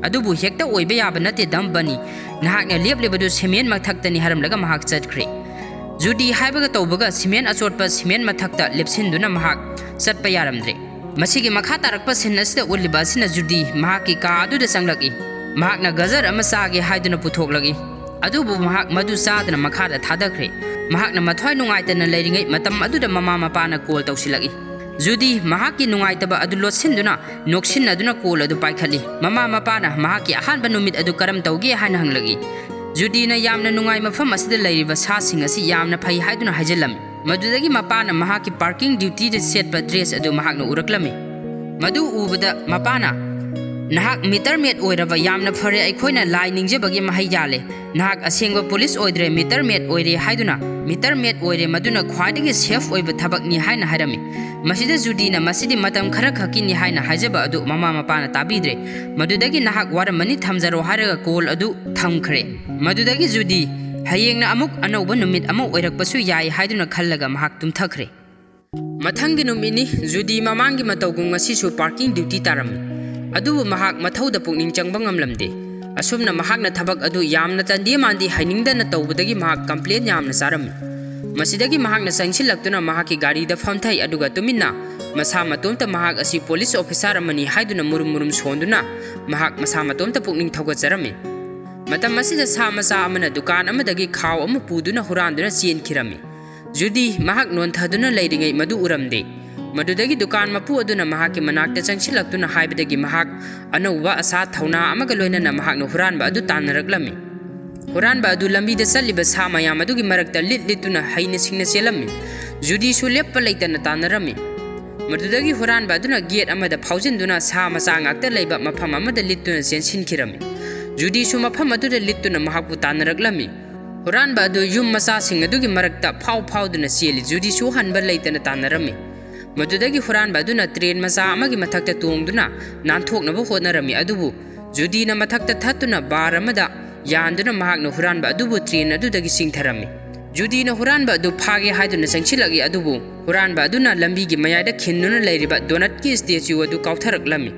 ꯑꯗꯨꯕꯨ ꯍꯦꯛꯇ ꯑꯣꯏꯕ ꯌꯥꯕ ꯅꯠꯇꯦ, ꯗꯝ ꯕꯅꯤ꯫ ꯅꯍꯥꯛꯅ ꯂꯦꯞꯂꯤꯕꯗꯨ ꯁꯤꯃꯦꯟ ꯃꯊꯛꯇꯅꯤ" ꯍꯥꯏꯔꯝꯂꯒ ꯃꯍꯥꯛ ꯆꯠꯈ꯭ꯔꯦ꯫ ꯖꯨꯗꯤ ꯍꯥꯏꯕꯒ ꯇꯧꯕꯒ ꯁꯤꯃꯦꯟ ꯑꯆꯣꯠꯄ ꯁꯤꯃꯦꯟ ꯃꯊꯛꯇ ꯂꯦꯞꯁꯤꯟꯗꯨꯅ ꯃꯍꯥꯛ ꯆꯠꯄ ꯌꯥꯔꯝꯗ꯭ꯔꯦ꯫ ꯃꯁꯤꯒꯤ ꯃꯈꯥ ꯇꯥꯔꯛꯄ ꯁꯤꯟ ꯑꯁꯤꯗ ꯎꯠꯂꯤꯕ ꯑꯁꯤꯅ ꯖꯨꯗꯤ ꯃꯍꯥꯛꯀꯤ ꯀꯥ ꯑꯗꯨꯗ ꯆꯪꯂꯛꯏ꯫ ꯃꯍꯥꯛꯅ ꯒꯖꯔ ꯑꯃ ꯆꯥꯒꯦ ꯍꯥꯏꯗꯨꯅ ꯄꯨꯊꯣꯛꯂꯛꯏ꯫ ꯑꯗꯨꯕꯨ ꯃꯍꯥꯛ ꯃꯗꯨ ꯆꯥꯗꯅ ꯃꯈꯥꯗ ꯊꯥꯗꯈ꯭ꯔꯦ꯫ ꯃꯍꯥꯛꯅ ꯃꯊ꯭ꯋꯥꯏ ꯅꯨꯡꯉꯥꯏꯇꯅ ꯂꯩꯔꯤꯉꯩ ꯃꯇꯝ ꯑꯗꯨꯗ ꯃꯃꯥ ꯃꯄꯥꯅ ꯀꯣꯜ ꯇꯧꯁꯤꯜꯂꯛꯏ꯫ ꯖꯨꯗꯤ ꯃꯍꯥꯛꯀꯤ ꯅꯨꯡꯉꯥꯏꯇꯕ ꯑꯗꯨ ꯂꯣꯠꯁꯤꯟꯗꯨꯅ ꯅꯣꯛꯁꯤꯟꯅꯗꯨꯅ ꯀꯣꯜ ꯑꯗꯨ ꯄꯥꯏꯈꯠꯂꯤ꯫ ꯃꯃꯥ ꯃꯄꯥꯅ ꯃꯍꯥꯛꯀꯤ ꯑꯍꯥꯟꯕ ꯅꯨꯃꯤꯠ ꯑꯗꯨ ꯀꯔꯝ ꯇꯧꯒꯦ ꯍꯥꯏꯅ ꯍꯪꯂꯛꯏ꯫ ꯖꯨꯗꯤꯅ ꯌꯥꯝꯅ ꯅꯨꯡꯉꯥꯏ, ꯃꯐꯝ ꯑꯁꯤꯗ ꯂꯩꯔꯤꯕ ꯁꯥꯁꯤꯡ ꯑꯁꯤ ꯌꯥꯝꯅ ꯐꯩ ꯍꯥꯏꯗꯨꯅ ꯍꯥꯏꯖꯤꯜꯂꯝꯃꯤ꯫ ꯃꯗꯨꯗꯒꯤ ꯃꯄꯥꯅ ꯃꯍꯥꯛꯀꯤ ꯄꯥꯔꯀꯤꯡ ꯗ꯭ꯌꯨꯇꯤꯗ ꯁꯦꯠꯄ ꯗ꯭ꯔꯦꯁ ꯑꯗꯨ ꯃꯍꯥꯛꯅ ꯎꯔꯛꯂꯝꯃꯤ꯫ ꯃꯗꯨ ꯎꯕꯗ ꯃꯄꯥꯅ, "ꯅꯍꯥꯛ ꯃꯤꯇꯔ ꯃꯦꯠ ꯑꯣꯏꯔꯕ, ꯌꯥꯝꯅ ꯐꯔꯦ, ꯑꯩꯈꯣꯏꯅ ꯂꯥꯏ ꯅꯤꯡꯖꯕꯒꯤ ꯃꯍꯩ ꯌꯥꯜꯂꯦ꯫ ꯅꯍꯥꯛ ꯑꯁꯦꯡꯕ ꯄꯨꯂꯤꯁ ꯑꯣꯏꯗ꯭ꯔꯦ, ꯃꯤꯇꯔ ꯃꯦꯠ ꯑꯣꯏꯔꯦ ꯍꯥꯏꯗꯨꯅ, ꯃꯤꯇꯔ ꯃꯦꯠ ꯑꯣꯏꯔꯦ, ꯃꯗꯨꯅ ꯈ꯭ꯋꯥꯏꯗꯒꯤ ꯁꯦꯐ ꯑꯣꯏꯕ ꯊꯕꯛꯅꯤ" ꯍꯥꯏꯅ ꯍꯥꯏꯔꯝꯃꯤ꯫ ꯃꯁꯤꯗ ꯖꯨꯗꯤꯅ, "ꯃꯁꯤꯗꯤ ꯃꯇꯝ ꯈꯔ ꯈꯛꯀꯤꯅꯤ" ꯍꯥꯏꯅ ꯍꯥꯏꯖꯕ ꯑꯗꯨ ꯃꯃꯥ ꯃꯄꯥꯅ ꯇꯥꯕꯤꯗ꯭ꯔꯦ꯫ ꯃꯗꯨꯗꯒꯤ "ꯅꯍꯥꯛ ꯋꯥꯔꯝꯃꯅꯤ, ꯊꯝꯖꯔꯣ" ꯍꯥꯏꯔꯒ ꯀꯣꯜ ꯑꯗꯨ ꯊꯝꯈ꯭ꯔꯦ꯫ ꯃꯗꯨꯗꯒꯤ ꯖꯨꯗꯤ, "ꯍꯌꯦꯡꯅ ꯑꯃꯨꯛ ꯑꯅꯧꯕ ꯅꯨꯃꯤꯠ ꯑꯃ ꯑꯣꯏꯔꯛꯄꯁꯨ ꯌꯥꯏ" ꯍꯥꯏꯗꯨꯅ ꯈꯜꯂꯒ ꯃꯍꯥꯛ ꯇꯨꯝꯊꯈ꯭ꯔꯦ꯫ ꯃꯊꯪꯒꯤ ꯅꯨꯃꯤꯠꯅꯤ꯫ ꯖꯨꯗꯤ ꯃꯃꯥꯡꯒꯤ ꯃꯇꯧꯒꯨꯝ ꯉꯁꯤꯁꯨ ꯄꯥꯔꯀꯤꯡ ꯗ꯭ꯌꯨꯇꯤ ꯇꯥꯔꯝꯃꯤ꯫ ꯑꯗꯨꯕꯨ ꯃꯍꯥꯛ ꯃꯊꯧꯗ ꯄꯨꯛꯅꯤꯡ ꯆꯪꯕ ꯉꯝꯂꯝꯗꯦ꯫ ꯑꯁꯨꯝꯅ ꯃꯍꯥꯛꯅ ꯊꯕꯛ ꯑꯗꯨ ꯌꯥꯝꯅ ꯇꯟꯗꯦ ꯃꯥꯟꯗꯦ ꯍꯥꯏꯅꯤꯡꯗꯅ ꯇꯧꯕꯗꯒꯤ ꯃꯍꯥꯛ ꯀꯝꯄ꯭ꯂꯦꯟ ꯌꯥꯝꯅ ꯆꯥꯔꯝꯃꯤ꯫ ꯃꯁꯤꯗꯒꯤ ꯃꯍꯥꯛꯅ ꯆꯪꯁꯤꯜꯂꯛꯇꯨꯅ ꯃꯍꯥꯛꯀꯤ ꯒꯥꯔꯤꯗ ꯐꯝꯊꯩ, ꯑꯗꯨꯒ ꯇꯨꯃꯤꯟꯅ ꯃꯁꯥ ꯃꯇꯣꯝꯇ ꯃꯍꯥꯛ ꯑꯁꯤ ꯄꯨꯂꯤꯁ ꯑꯣꯐꯤꯁꯥꯔ ꯑꯃꯅꯤ ꯍꯥꯏꯗꯨꯅ ꯃꯨꯔꯨꯝ ꯃꯨꯔꯨꯝ ꯁꯣꯟꯗꯨꯅ ꯃꯍꯥꯛ ꯃꯁꯥ ꯃꯇꯣꯝꯇ ꯄꯨꯛꯅꯤꯡ ꯊꯧꯒꯠꯆꯔꯝꯃꯤ꯫ ꯃꯇꯝ ꯑꯁꯤꯗ ꯁꯥ ꯃꯆꯥ ꯑꯃꯅ ꯗꯨꯀꯥꯟ ꯑꯃꯗꯒꯤ ꯈꯥꯎ ꯑꯃ ꯄꯨꯗꯨꯅ ꯍꯨꯔꯥꯟꯗꯨꯅ ꯆꯦꯟꯈꯤꯔꯝꯃꯤ꯫ ꯖꯨꯗꯤ ꯃꯍꯥꯛ ꯅꯣꯟꯊꯗꯨꯅ ꯂꯩꯔꯤꯉꯩ ꯃꯗꯨ ꯎꯔꯝꯗꯦ꯫ ꯃꯗꯨꯗꯒꯤ ꯗꯨꯀꯥꯟ ꯃꯄꯨ ꯑꯗꯨꯅ ꯃꯍꯥꯛꯀꯤ ꯃꯅꯥꯛꯇ ꯆꯪꯁꯤꯜꯂꯛꯇꯨꯅ ꯍꯥꯏꯕꯗꯒꯤ ꯃꯍꯥꯛ ꯑꯅꯧꯕ ꯑꯁꯥ ꯊꯧꯅꯥ ꯑꯃꯒ ꯂꯣꯏꯅꯅ ꯃꯍꯥꯛꯅ ꯍꯨꯔꯥꯟꯕ ꯑꯗꯨ ꯇꯥꯟꯅꯔꯛꯂꯝꯃꯤ꯫ ꯍꯨꯔꯥꯟꯕ ꯑꯗꯨ ꯂꯝꯕꯤꯗ ꯆꯠꯂꯤꯕ ꯁꯥ ꯃꯌꯥꯝ ꯑꯗꯨꯒꯤ ꯃꯔꯛꯇ ꯂꯤꯠ ꯂꯤꯠꯇꯨꯅ ꯍꯩꯅ ꯁꯤꯡꯅ ꯆꯦꯜꯂꯝꯃꯤ꯫ ꯖꯨꯗꯤꯁꯨ ꯂꯦꯞꯄ ꯂꯩꯇꯅ ꯇꯥꯟꯅꯔꯝꯃꯤ꯫ ꯃꯗꯨꯗꯒꯤ ꯍꯨꯔꯥꯟꯕ ꯑꯗꯨꯅ ꯒꯦꯠ ꯑꯃꯗ ꯐꯥꯎꯖꯤꯟꯗꯨꯅ ꯁꯥ ꯃꯆꯥ ꯉꯥꯛꯇ ꯂꯩꯕ ꯃꯐꯝ ꯑꯃꯗ ꯂꯤꯠꯇꯨꯅ ꯆꯦꯟꯁꯤꯟꯈꯤꯔꯝꯃꯤ꯫ ꯖꯨꯗꯤꯁꯨ ꯃꯐꯝ ꯑꯗꯨꯗ ꯂꯤꯠꯇꯨꯅ ꯃꯍꯥꯛꯄꯨ ꯇꯥꯟꯅꯔꯛꯂꯝꯃꯤ꯫ ꯍꯨꯔꯥꯟꯕ ꯑꯗꯨ ꯌꯨꯝ ꯃꯆꯥꯁꯤꯡ ꯑꯗꯨꯒꯤ ꯃꯔꯛꯇ ꯐꯥꯎ ꯐꯥꯎꯗꯨꯅ ꯆꯦꯜꯂꯤ꯫ ꯖꯨꯗꯤꯁꯨ ꯍꯟꯕ ꯂꯩꯇꯅ ꯇꯥꯟꯅꯔꯝꯃꯤ꯫ ꯃꯗꯨꯗꯒꯤ ꯍꯨꯔꯥꯟꯕ ꯑꯗꯨꯅ ꯇ꯭ꯔꯦꯟ ꯃꯆꯥ ꯑꯃꯒꯤ ꯃꯊꯛꯇ ꯇꯣꯡꯗꯨꯅ ꯅꯥꯟꯊꯣꯛꯅꯕ ꯍꯣꯠꯅꯔꯝꯃꯤ, ꯑꯗꯨꯕꯨ ꯖꯨꯗꯤꯅ ꯃꯊꯛꯇ ꯊꯠꯇꯨꯅ ꯕꯥꯔ ꯑꯃꯗ ꯌꯥꯟꯗꯨꯅ ꯃꯍꯥꯛꯅ ꯍꯨꯔꯥꯟꯕ ꯑꯗꯨꯕꯨ ꯇ꯭ꯔꯦꯟ ꯑꯗꯨꯗꯒꯤ ꯆꯤꯡꯊꯔꯝꯃꯤ꯫ ꯖꯨꯗꯤꯅ ꯍꯨꯔꯥꯟꯕ ꯑꯗꯨ ꯐꯥꯒꯦ ꯍꯥꯏꯗꯨꯅ ꯆꯪꯁꯤꯜꯂꯛꯏ, ꯑꯗꯨꯕꯨ ꯍꯨꯔꯥꯟꯕ ꯑꯗꯨꯅ ꯂꯝꯕꯤꯒꯤ ꯃꯌꯥꯏꯗ ꯈꯤꯟꯗꯨꯅ ꯂꯩꯔꯤꯕ ꯗꯣꯅꯠꯀꯤ ꯁ꯭ꯇꯦꯆꯨ ꯑꯗꯨ ꯀꯥꯎꯊꯔꯛꯂꯝꯃꯤ꯫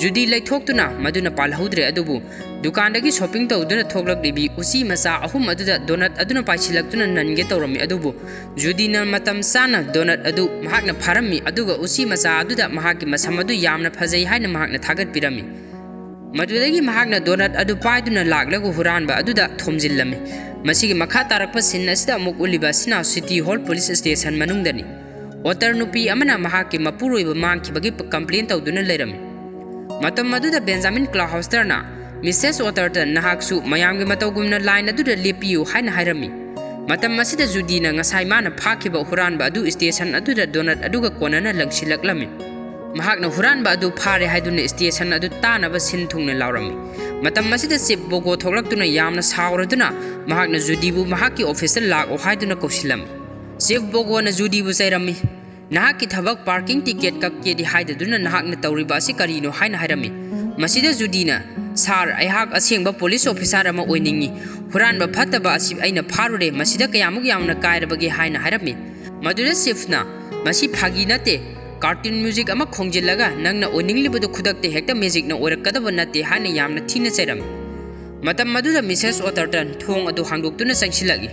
ꯖꯨꯗꯤ ꯂꯩꯊꯣꯛꯇꯨꯅ ꯃꯗꯨꯅ ꯄꯥꯜꯍꯧꯗ꯭ꯔꯦ, ꯑꯗꯨꯕꯨ ꯗꯨꯀꯥꯟꯗꯒꯤ ꯁꯣꯄꯤꯡ ꯇꯧꯗꯨꯅ ꯊꯣꯛꯂꯛꯂꯤꯕꯤ ꯎꯆꯤ ꯃꯆꯥ ꯑꯍꯨꯝ ꯑꯗꯨꯗ ꯗꯣꯅꯠ ꯑꯗꯨꯅ ꯄꯥꯏꯁꯤꯜꯂꯛꯇꯨꯅ ꯅꯟꯒꯦ ꯇꯧꯔꯝꯃꯤ, ꯑꯗꯨꯕꯨ ꯖꯨꯗꯤꯅ ꯃꯇꯝ ꯆꯥꯅ ꯗꯣꯅꯠ ꯑꯗꯨ ꯃꯍꯥꯛꯅ ꯐꯥꯔꯝꯃꯤ, ꯑꯗꯨꯒ ꯎꯆꯤ ꯃꯆꯥ ꯑꯗꯨꯗ ꯃꯍꯥꯛꯀꯤ ꯃꯁꯝ ꯑꯗꯨ ꯌꯥꯝꯅ ꯐꯖꯩ ꯍꯥꯏꯅ ꯃꯍꯥꯛꯅ ꯊꯥꯒꯠꯄꯤꯔꯝꯃꯤ꯫ ꯃꯗꯨꯗꯒꯤ ꯃꯍꯥꯛꯅ ꯗꯣꯅꯠ ꯑꯗꯨ ꯄꯥꯏꯗꯨꯅ ꯂꯥꯛꯂꯒ ꯍꯨꯔꯥꯟꯕ ꯑꯗꯨꯗ ꯊꯣꯝꯖꯤꯜꯂꯝꯃꯤ꯫ ꯃꯁꯤꯒꯤ ꯃꯈꯥ ꯇꯥꯔꯛꯄ ꯁꯤꯟ ꯑꯁꯤꯗ ꯑꯃꯨꯛ ꯎꯠꯂꯤꯕ ꯑꯁꯤꯅ ꯁꯤꯇꯤ ꯍꯣꯜ ꯄꯨꯂꯤꯁ ꯁ꯭ꯇꯦꯁꯟ ꯃꯅꯨꯡꯗꯅꯤ꯫ ꯑꯣꯇꯔ ꯅꯨꯄꯤ ꯑꯃꯅ ꯃꯍꯥꯛꯀꯤ ꯃꯄꯨꯔꯣꯏꯕ ꯃꯥꯡꯈꯤꯕꯒꯤ ꯀꯝꯄ꯭ꯂꯦꯟ ꯇꯧꯗꯨꯅ ꯂꯩꯔꯝꯃꯤ꯫ ꯃꯇꯝ ꯑꯗꯨꯗ ꯕꯦꯟꯖꯥꯃꯤꯟ ꯀ꯭ꯂꯥꯎꯍꯥꯎꯁꯇꯔꯅ, "ꯃꯤꯁꯦꯁ ꯑꯣꯇꯔꯇꯟ, ꯅꯍꯥꯛꯁꯨ ꯃꯌꯥꯝꯒꯤ ꯃꯇꯧꯒꯨꯝꯅ ꯂꯥꯏꯟ ꯑꯗꯨꯗ ꯂꯦꯞꯄꯤꯌꯨ" ꯍꯥꯏꯅ ꯍꯥꯏꯔꯝꯃꯤ꯫ ꯃꯇꯝ ꯑꯁꯤꯗ ꯖꯨꯗꯤꯅ ꯉꯁꯥꯏ ꯃꯥꯅ ꯐꯥꯈꯤꯕ ꯍꯨꯔꯥꯟꯕ ꯑꯗꯨ ꯁ꯭ꯇꯦꯁꯟ ꯑꯗꯨꯗ ꯗꯣꯅꯠ ꯑꯗꯨꯒ ꯀꯣꯟꯅꯅ ꯂꯪꯁꯤꯜꯂꯛꯂꯝꯃꯤ꯫ ꯃꯍꯥꯛꯅ ꯍꯨꯔꯥꯟꯕ ꯑꯗꯨ ꯐꯥꯔꯦ ꯍꯥꯏꯗꯨꯅ ꯁ꯭ꯇꯦꯁꯟ ꯑꯗꯨ ꯇꯥꯅꯕ ꯁꯤꯟ ꯊꯨꯡꯅ ꯂꯥꯎꯔꯝꯃꯤ꯫ ꯃꯇꯝ ꯑꯁꯤꯗ ꯆꯤꯐ ꯕꯣꯒꯣ ꯊꯣꯛꯂꯛꯇꯨꯅ ꯌꯥꯝꯅ ꯁꯥꯎꯔꯗꯨꯅ ꯃꯍꯥꯛꯅ ꯖꯨꯗꯤꯕꯨ ꯃꯍꯥꯛꯀꯤ ꯑꯣꯐꯤꯁꯇ ꯂꯥꯛꯑꯣ ꯍꯥꯏꯗꯨꯅ ꯀꯧꯁꯤꯜꯂꯝꯃꯤ꯫ ꯆꯤꯐ ꯕꯣꯒꯣꯅ ꯖꯨꯗꯤꯕꯨ ꯆꯩꯔꯝꯃꯤ꯫ "ꯅꯍꯥꯛꯀꯤ ꯊꯕꯛ ꯄꯥꯔꯀꯤꯡ ꯇꯤꯀꯦꯠ ꯀꯛꯀꯦꯗꯤ ꯍꯥꯏꯗꯗꯨꯅ ꯅꯍꯥꯛꯅ ꯇꯧꯔꯤꯕ ꯑꯁꯤ ꯀꯔꯤꯅꯣ?" ꯍꯥꯏꯅ ꯍꯥꯏꯔꯝꯃꯤ꯫ ꯃꯁꯤꯗ ꯖꯨꯗꯤꯅ, "ꯁꯥꯔ, ꯑꯩꯍꯥꯛ ꯑꯁꯦꯡꯕ ꯄꯨꯂꯤꯁ ꯑꯣꯐꯤꯁꯥꯔ ꯑꯃ ꯑꯣꯏꯅꯤꯡꯏ꯫ ꯍꯨꯔꯥꯟꯕ ꯐꯠꯇꯕ ꯑꯁꯤ ꯑꯩꯅ ꯐꯥꯔꯨꯔꯦ꯫ ꯃꯁꯤꯗ ꯀꯌꯥꯃꯨꯛ ꯌꯥꯝꯅ ꯀꯥꯏꯔꯕꯒꯦ?" ꯍꯥꯏꯅ ꯍꯥꯏꯔꯝꯃꯤ꯫ ꯃꯗꯨꯗ ꯆꯤꯐꯅ, "ꯃꯁꯤ ꯐꯥꯒꯤ ꯅꯠꯇꯦ꯫ ꯀꯥꯔꯇꯨꯟ ꯃ꯭ꯌꯨꯖꯤꯛ ꯑꯃ ꯈꯣꯡꯖꯤꯜꯂꯒ ꯅꯪꯅ ꯑꯣꯏꯅꯤꯡꯂꯤꯕꯗꯨ ꯈꯨꯗꯛꯇ ꯍꯦꯛꯇ ꯃꯦꯖꯤꯛꯅ ꯑꯣꯏꯔꯛꯀꯗꯕ ꯅꯠꯇꯦ" ꯍꯥꯏꯅ ꯌꯥꯝꯅ ꯊꯤꯅ ꯆꯩꯔꯝꯃꯤ꯫ ꯃꯇꯝ ꯑꯗꯨꯗ ꯃꯤꯁꯦꯁ ꯑꯣꯇꯔꯇꯟ ꯊꯣꯡ ꯑꯗꯨ ꯍꯥꯡꯗꯣꯛꯇꯨꯅ ꯆꯪꯁꯤꯜꯂꯛꯏ꯫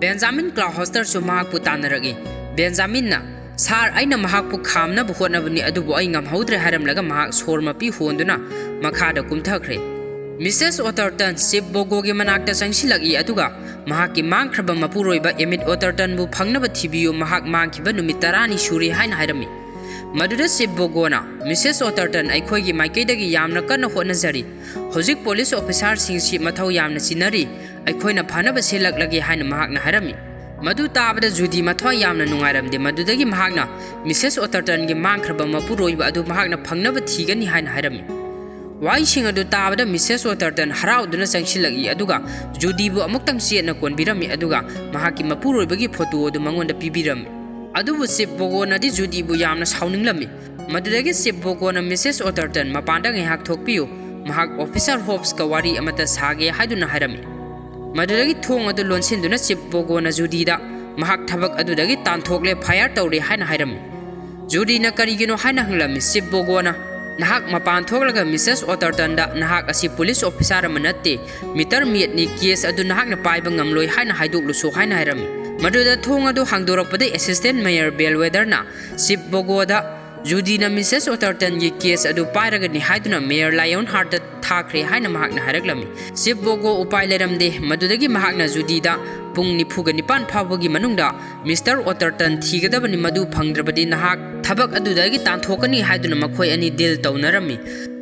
ꯕꯦꯟꯖꯥꯃꯤꯟ ꯀ꯭ꯂꯥꯎꯍꯣꯁꯇꯔꯁꯨ ꯃꯍꯥꯛꯄꯨ ꯇꯥꯟꯅꯔꯛꯏ꯫ ꯕꯦꯟꯖꯥꯃꯤꯟꯅ, "ꯁꯥꯔ, ꯑꯩꯅ ꯃꯍꯥꯛꯄꯨ ꯈꯥꯝꯅꯕ ꯍꯣꯠꯅꯕꯅꯤ, ꯑꯗꯨꯕꯨ ꯑꯩ ꯉꯝꯍꯧꯗ꯭ꯔꯦ" ꯍꯥꯏꯔꯝꯂꯒ ꯃꯍꯥꯛ ꯁꯣꯔ ꯃꯄꯤ ꯍꯣꯟꯗꯨꯅ ꯃꯈꯥꯗ ꯀꯨꯝꯊꯈ꯭ꯔꯦ꯫ ꯃꯤꯁꯦꯁ ꯑꯣꯇꯔꯇꯟ ꯆꯤꯐ ꯕꯣꯒꯣꯒꯤ ꯃꯅꯥꯛꯇ ꯆꯪꯁꯤꯜꯂꯛꯏ, ꯑꯗꯨꯒ ꯃꯍꯥꯛꯀꯤ ꯃꯥꯡꯈ꯭ꯔꯕ ꯃꯄꯨꯔꯣꯏꯕ ꯑꯦꯃꯤꯠ ꯑꯣꯇꯔꯇꯟꯕꯨ ꯐꯪꯅꯕ ꯊꯤꯕꯤꯌꯨ, ꯃꯍꯥꯛ ꯃꯥꯡꯈꯤꯕ ꯅꯨꯃꯤꯠ ꯇꯔꯥꯅꯤ ꯁꯨꯔꯦ ꯍꯥꯏꯅ ꯍꯥꯏꯔꯝꯃꯤ꯫ ꯃꯗꯨꯗ ꯆꯤꯐ ꯕꯣꯒꯣꯅ, "ꯃꯤꯁꯦꯁ ꯑꯣꯇꯔꯇꯟ ꯑꯩꯈꯣꯏꯒꯤ ꯃꯥꯏꯀꯩꯗꯒꯤ ꯌꯥꯝꯅ ꯀꯟꯅ ꯍꯣꯠꯅꯖꯔꯤ꯫ ꯍꯧꯖꯤꯛ ꯄꯨꯂꯤꯁ ꯑꯣꯐꯤꯁꯥꯔꯁꯤꯡꯁꯤ ꯃꯊꯧ ꯌꯥꯝꯅ ꯆꯤꯟꯅꯔꯤ꯫ ꯑꯩꯈꯣꯏꯅ ꯐꯅꯕ ꯁꯤꯜꯂꯛꯂꯒꯦ" ꯍꯥꯏꯅ ꯃꯍꯥꯛꯅ ꯍꯥꯏꯔꯝꯃꯤ꯫ ꯃꯗꯨ ꯇꯥꯕꯗ ꯖꯨꯗꯤ ꯃꯊ꯭ꯋꯥꯏ ꯌꯥꯝꯅ ꯅꯨꯡꯉꯥꯏꯔꯝꯗꯦ꯫ ꯃꯗꯨꯗꯒꯤ ꯃꯍꯥꯛꯅ ꯃꯤꯁꯦꯁ ꯑꯣꯇꯔꯇꯟꯒꯤ ꯃꯥꯡꯈ꯭ꯔꯕ ꯃꯄꯨꯔꯣꯏꯕ ꯑꯗꯨ ꯃꯍꯥꯛꯅ ꯐꯪꯅꯕ ꯊꯤꯒꯅꯤ ꯍꯥꯏꯅ ꯍꯥꯏꯔꯝꯃꯤ꯫ ꯋꯥꯍꯩꯁꯤꯡ ꯑꯗꯨ ꯇꯥꯕꯗ ꯃꯤꯁꯦꯁ ꯑꯣꯇꯔꯇꯟ ꯍꯔꯥꯎꯗꯨꯅ ꯆꯪꯁꯤꯜꯂꯛꯏ, ꯑꯗꯨꯒ ꯖꯨꯗꯤꯕꯨ ꯑꯃꯨꯛꯇꯪ ꯆꯦꯠꯅ ꯀꯣꯟꯕꯤꯔꯝꯃꯤ, ꯑꯗꯨꯒ ꯃꯍꯥꯛꯀꯤ ꯃꯄꯨꯔꯣꯏꯕꯒꯤ ꯐꯣꯇꯣ ꯑꯗꯨ ꯃꯉꯣꯟꯗ ꯄꯤꯕꯤꯔꯝꯃꯤ꯫ ꯑꯗꯨꯕꯨ ꯆꯤꯐ ꯕꯣꯒꯣꯅꯗꯤ ꯖꯨꯗꯤꯕꯨ ꯌꯥꯝꯅ ꯁꯥꯎꯅꯤꯡꯂꯝꯃꯤ꯫ ꯃꯗꯨꯗꯒꯤ ꯆꯤꯐ ꯕꯣꯒꯣꯅ, "ꯃꯤꯁꯦꯁ ꯑꯣꯇꯔꯇꯟ, ꯃꯄꯥꯟꯗ ꯉꯥꯏꯍꯥꯛ ꯊꯣꯛꯄꯤꯌꯨ, ꯃꯍꯥꯛ ꯑꯣꯐꯤꯁꯥꯔ ꯍꯣꯞꯁꯀ ꯋꯥꯔꯤ ꯑꯃꯠꯇ ꯁꯥꯒꯦ" ꯍꯥꯏꯗꯨꯅ ꯍꯥꯏꯔꯝꯃꯤ꯫ ꯃꯗꯨꯗꯒꯤ ꯊꯣꯡ ꯑꯗꯨ ꯂꯣꯟꯁꯤꯟꯗꯨꯅ ꯆꯤꯐ ꯕꯣꯒꯣꯅ ꯖꯨꯗꯤꯗ, "ꯃꯍꯥꯛ ꯊꯕꯛ ꯑꯗꯨꯗꯒꯤ ꯇꯥꯟꯊꯣꯛꯂꯦ, ꯐꯥꯌꯔ ꯇꯧꯔꯦ" ꯍꯥꯏꯅ ꯍꯥꯏꯔꯝꯃꯤ꯫ ꯖꯨꯗꯤꯅ ꯀꯔꯤꯒꯤꯅꯣ ꯍꯥꯏꯅ ꯍꯪꯂꯝꯃꯤ꯫ ꯆꯤꯐ ꯕꯣꯒꯣꯅ, "ꯅꯍꯥꯛ ꯃꯄꯥꯟ ꯊꯣꯛꯂꯒ ꯃꯤꯁꯦꯁ ꯑꯣꯇꯔꯇꯟꯗ, ꯅꯍꯥꯛ ꯑꯁꯤ ꯄꯨꯂꯤꯁ ꯑꯣꯐꯤꯁꯥꯔ ꯑꯃ ꯅꯠꯇꯦ, ꯃꯤꯇꯔ ꯃꯦꯠꯅꯤ, ꯀꯦꯁ ꯑꯗꯨ ꯅꯍꯥꯛꯅ ꯄꯥꯏꯕ ꯉꯝꯂꯣꯏ ꯍꯥꯏꯅ ꯍꯥꯏꯗꯣꯛꯂꯨꯁꯨ" ꯍꯥꯏꯅ ꯍꯥꯏꯔꯝꯃꯤ꯫ ꯃꯗꯨꯗ ꯊꯣꯡ ꯑꯗꯨ ꯍꯥꯡꯗꯣꯔꯛꯄꯗ ꯑꯦꯁꯤꯁꯇꯦꯟ ꯃꯦꯌꯔ ꯕꯦꯜꯋꯦꯗꯔꯅ ꯆꯤꯐ ꯕꯣꯒꯣꯗ, "ꯖꯨꯗꯤꯅ ꯃꯤꯁꯦꯁ ꯑꯣꯇꯔꯇꯟꯒꯤ ꯀꯦꯁ ꯑꯗꯨ ꯄꯥꯏꯔꯒꯅꯤ" ꯍꯥꯏꯗꯨꯅ ꯃꯦꯌꯔ ꯂꯥꯏꯑꯣꯟ ꯍꯥꯔꯠꯇ ꯊꯥꯈ꯭ꯔꯦ ꯍꯥꯏꯅ ꯃꯍꯥꯛꯅ ꯍꯥꯏꯔꯛꯂꯝꯃꯤ꯫ ꯆꯤꯐ ꯕꯣꯒꯣ ꯎꯄꯥꯏ ꯂꯩꯔꯝꯗꯦ꯫ ꯃꯗꯨꯗꯒꯤ ꯃꯍꯥꯛꯅ ꯖꯨꯗꯤꯗ ꯄꯨꯡ ꯅꯤꯐꯨꯒ ꯅꯤꯄꯥꯟ ꯐꯥꯎꯕꯒꯤ ꯃꯅꯨꯡꯗ ꯃꯤꯁꯇꯔ ꯑꯣꯇꯔꯇꯟ ꯊꯤꯒꯗꯕꯅꯤ, ꯃꯗꯨ ꯐꯪꯗ꯭ꯔꯕꯗꯤ ꯅꯍꯥꯛ ꯊꯕꯛ ꯑꯗꯨꯗꯒꯤ ꯇꯥꯟꯊꯣꯛꯀꯅꯤ ꯍꯥꯏꯗꯨꯅ ꯃꯈꯣꯏ ꯑꯅꯤ ꯗꯤꯜ ꯇꯧꯅꯔꯝꯃꯤ꯫